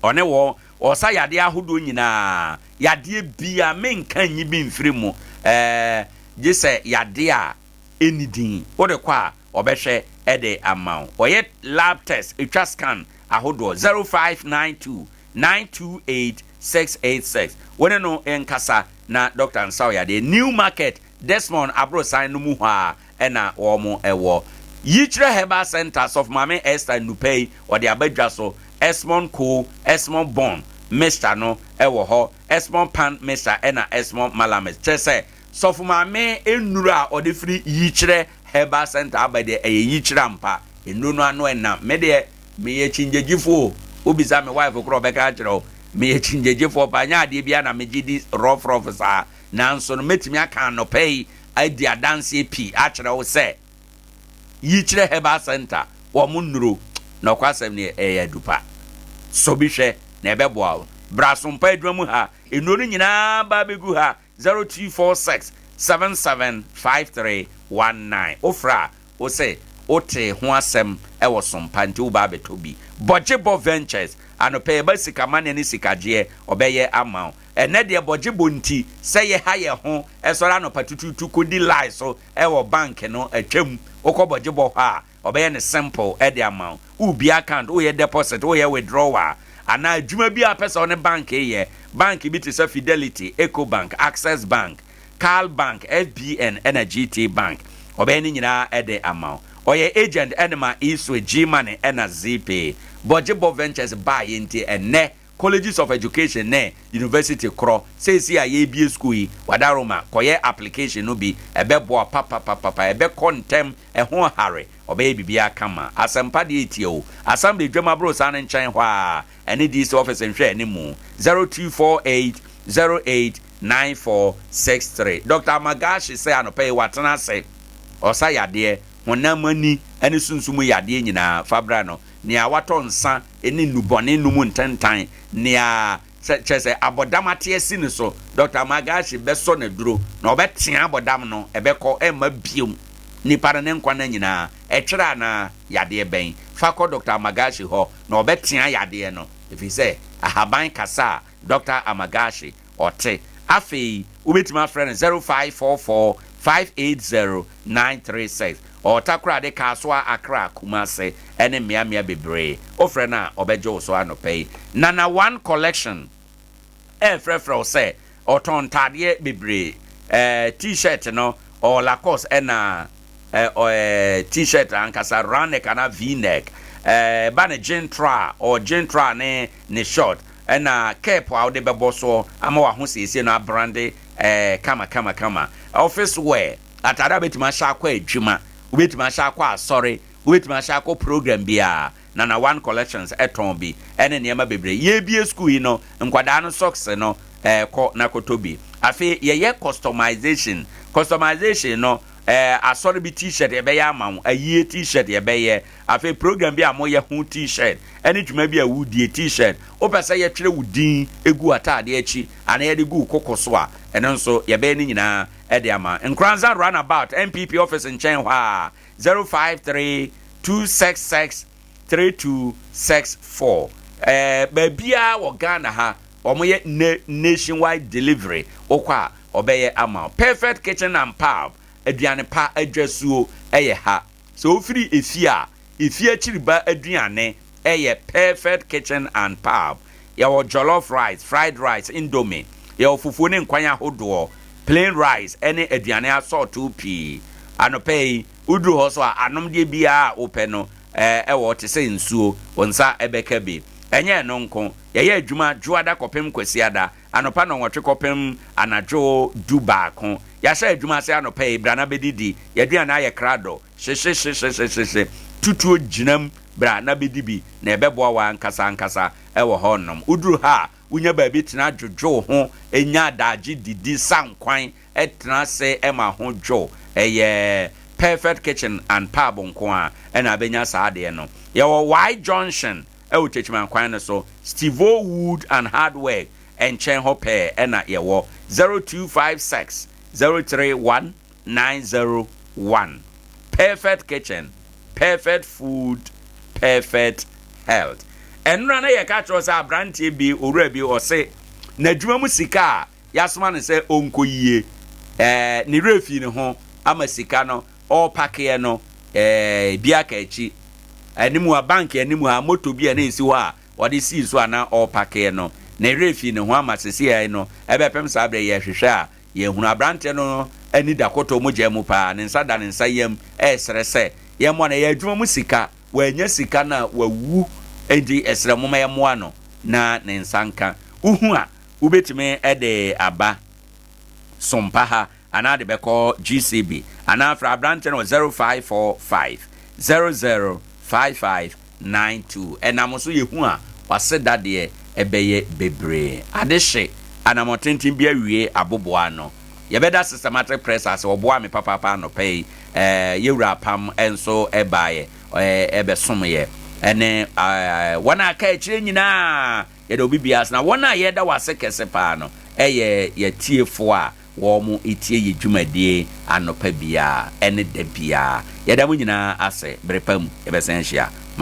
Ɔne wɔn ɔsa yadeɛ ahodoɔ nyinaa, yadeɛ biara, menka nyi bi mfiri mu, ɛɛ, gye sɛ yadeɛ a ɛnni din. Wode kɔ a, ɔbɛhwɛ de ama wo. Ɔyɛ lab test, ɛtwa scan ahodoɔ, 0592 928 686. Wo ne no nkasa na dɔkta nsa wo yadeɛ. New Market, Desmond aborosan no mu hɔ ara na wɔn wɔ. Yikyerɛ Herbal Centre, Sɔfo Maame Esther Nnupa yi, ɔde aba dwa so. Esmond Koo, Esmond Bon mixture no wɔ hɔ, Esmond Pan mixture ɛna Esmond Malamis. Kyerɛ sɛ, Sɔfo Maame nnuro a ɔde firi Yikyerɛ Herbal Centre aba deɛ, ɛyɛ yikyerɛ ampa. Nnuro no ano ɛnam. Me deɛ, Meyɛ kyingyegyefoɔ o, wobisa me wife koraa ɔbɛka akyerɛ wo, meyɛ kyingyegyefoɔ paa, nyɛ adeɛ biara na megye di rough rough saa, nanso no mɛtumi aka anɔpa yi adi adanseɛ pii akyerɛ wo sɛ Yikyerɛ Herbal Centre wɔn nnuro, nɔkwasɛm nie, ɛyɛ adupa. Sɔ bi hwɛ na ɛbɛboa wo. Bra Sompa adwuma mu ha, nnuro no nyinaa ba abɛgu ha, 0246 77 5319, wofrɛ a Wo se wotee ho asɛm wɔ Sompa nti woba abɛtɔ bi. Bɔgyebɔ Ventures, anɔpa yi ɛba sikamanneɛ ne sikagyeɛ, ɔbɛyɛ ama wo. Ɛnnɛ deɛ bɔgyebɔ nti sɛ yɛha yɛn ho sɔre anɔpa tutuutu kɔdi line so wɔ bank no atwam. Wokɔ bɔgyebɔ hɔ a, ɔbɛyɛ no simple de ama wo. Worebue account, woreyɛ deposit, woreyɛ withdrawal anaa adwuma bi a wopɛ sɛ wo ne bank yɛ. Bank bi te sɛ Fidelity, Ecobank, Access Bank. Cal Bank, FBN ɛna GT Bank. Ɔbɛyɛ ne nyinaa de ama wo. Ɔyɛ agent ɛne ma Easway, Gmoney ɛna Zeepay. Bɔgyebɔ Ventures baeɛ nti ɛnnɛ Colleges of Education ne University korɔ seesei a yɛrebue sukuu yi, Wadaroma, kɔyɛ application no bi, ɛbɛboa wo papapapapa, ɛbɛkɔ ntɛm, ɛho hare, ɔbɛyɛ biribiara kama. Asɛmpa deɛ ɛtie o. Assembly dwam aborosan no nkyɛn hɔ ara. Ɛne DC office nhwɛanimu, 0248 08 9463. Dɔkta Amagashi sɛ anɔpa yi watena ase, ɔsa yadeɛ, Honam ani ne sunsum mu yadeɛ nyinaa, fa bra no. Nea watɔ nsa ne nnubɔne nom ntentan, nea sɛ, kyerɛ sɛ, abɔdam ate asi ne so, Dɔkta Magashi bɛsɔ no aduro, na ɔbɛtea abɔdam no, ɛbɛkɔ, ɛremma bio. Nipa no ne nkwa nna nyinaa, ɛtwerɛ anaa yadeɛ bɛn? Fa kɔ Dɔkta Magashi hɔ, na ɔbɛtea yadeɛ no, ɛfiri sɛ ahaban kasa a Dɔkta Amagashi ɔte. Afei wobɛtumi afrɛ no 0544 580 936. Ɔwɔ Takoradi, Kasoa, Accra, Kumasi ne mmeammea bebree. Wofrɛ no a, ɔbɛgye wo so anɔpa yi. Nana One Collection refrɛfrɛ wo sɛ ɔtɔn ntaadeɛ bebree. Ɛɛ T-shirt no, ɔwɔ Lacoste ɛna ɛɛ T-shirt ankasa, round neck anaa V-neck. Ɛɛ ɛba no gentra a, ɔwɔ gentra ne ne short. Ɛna cap a wode bɛbɔ soɔ ama w'ahosiesie no abrande ɛɛ kama kama kama. Office wear, ataade a wobɛtumi ahyɛ akɔ adwuma, wobɛtumi ahyɛ akɔ asɔre, wobɛtumi ahyɛ akɔ program biara, Nana One Collections tɔn bi ɛne nneɛma bebree. Yɛrebie sukuu yi no, nkwadaa no socks no ɛɛ kɔ na kɔtɔ bi. Afei yɛyɛ customization. Customization no, ɛɛ asɔre bi t-shirt yɛbɛyɛ ama wo, ayie t-shirt yɛbɛyɛ. Afei program bi a moyɛ ho t-shirt ne dwuma bi a wodie t-shirt, wopɛ sɛ yɛtwerɛ wo din gu w'ataadeɛ akyi anaa yɛde gu wo koko so a, ɛno nso yɛbɛyɛ ne nyinaa de ama. Nkoranza Runabout, NPP office nkyɛn hɔ ara, 053 266 3264. Ɛɛ baabiara wɔ Ghana ha, wɔyɛ nationwide delivery, wokɔ a wɔbɛyɛ ama wo. Perfect Kitchen and Pub, aduane pa adwasuo yɛ ha. Sɛ wofiri efie a, efie akyiriba aduane yɛ Perfect Kitchen and Pub. Yɛwɔ jollof rice, fried rice, indomie. Yɛwɔ fufuo ne nkwan ahodoɔ, plain rice ne aduane asɔɔtoo pii. Anɔpa yi, woduru hɔ nso a, anomdeɛ biara a wopɛ no wɔ hɔ te sɛ nsuo, wo nsa bɛka bi. Ɛnyɛ ɛno nko, yɛyɛ adwuma Dwoada kɔpem Kwasiada, anɔpa nnɔnwɔtwe kɔpem anadwo dubaako. Yɛahyɛ adwuma ase anɔpa yi, bra na bɛdidi. Y'aduane ayɛ krado, hyehyehyehyehyehye. Tutuo gyinam, bra na bɛdi bi, na ɛbɛboa wo ankasa ankasa wɔ hɔ nom. Woduru ha a, wonya baabi tena dwodwo wo ho, nya adagye didi, sa nkwan, tena ase ma ho dwo. Ɛyɛ Perfect Kitchen and Pub nko ara na abɛnya saa adeɛ no. Yɛwɔ Y Junction wɔ Techiman kwan no so, Stevo Wood and Hardware nkyɛn hɔ pɛɛ na yɛwɔ, 0256 031 901. Perfect kitchen, perfect food, perfect health. Ɛnora na yɛka kyerɛ sɛ aberanteɛ bi, owura bi, ɔse n'adwuma mu sika a yɛasoma no sɛ ɔnkɔyie, ɛɛ ne werɛ fii ne ho ama sika no ɔrepakeɛ no, ɛɛ bi aka akyi. Anim ha, bank anim ha, moto bi a na ɛsi hɔ a ɔde sii so a na ɔrepakeɛ no, ne werɛ fii ne ho ama seesei no, ɛbɛpem saa berɛ yi, yɛhwehwɛ a, yɛnhunu. Aberanteɛ no ani da kɔtɔ mogya mu paa, ne nsa da ne nsa yam resrɛ sɛ yɛmmoa no. Ɛyɛ adwuma mu sika, wannya sika no a, wawu, enti yɛsrɛ momma yɛmmoa no na ne nsa nka. Wohu a, wobɛtumi de aba Sompa ha anaa de bɛkɔ GCB anaa frɛ aberanteɛ no wɔ 0545 00 5592. Ɛnam so yɛhu a, w'aseda deɛ ɛbɛyɛ bebree. Ade hye anamɔ tenten bi awie aboboa ano. Yɛbɛda Systematic Press ase, wɔboaa me papaapa anɔpa yi. Ɛɛ yɛwura Apam nso baeɛ ɛbɛsomeɛ. Ɛne wɔn a aka akyire nyinaa. Yɛda obi biara ase, na wɔn a yɛda wɔn ase kɛse paa no yɛ yɛn atiefoɔ a wɔtie yɛn dwumadie anɔpa biara ne da biara. Yɛda mo nyinaa ase. Bere pa mu, yɛbɛsan ahyia.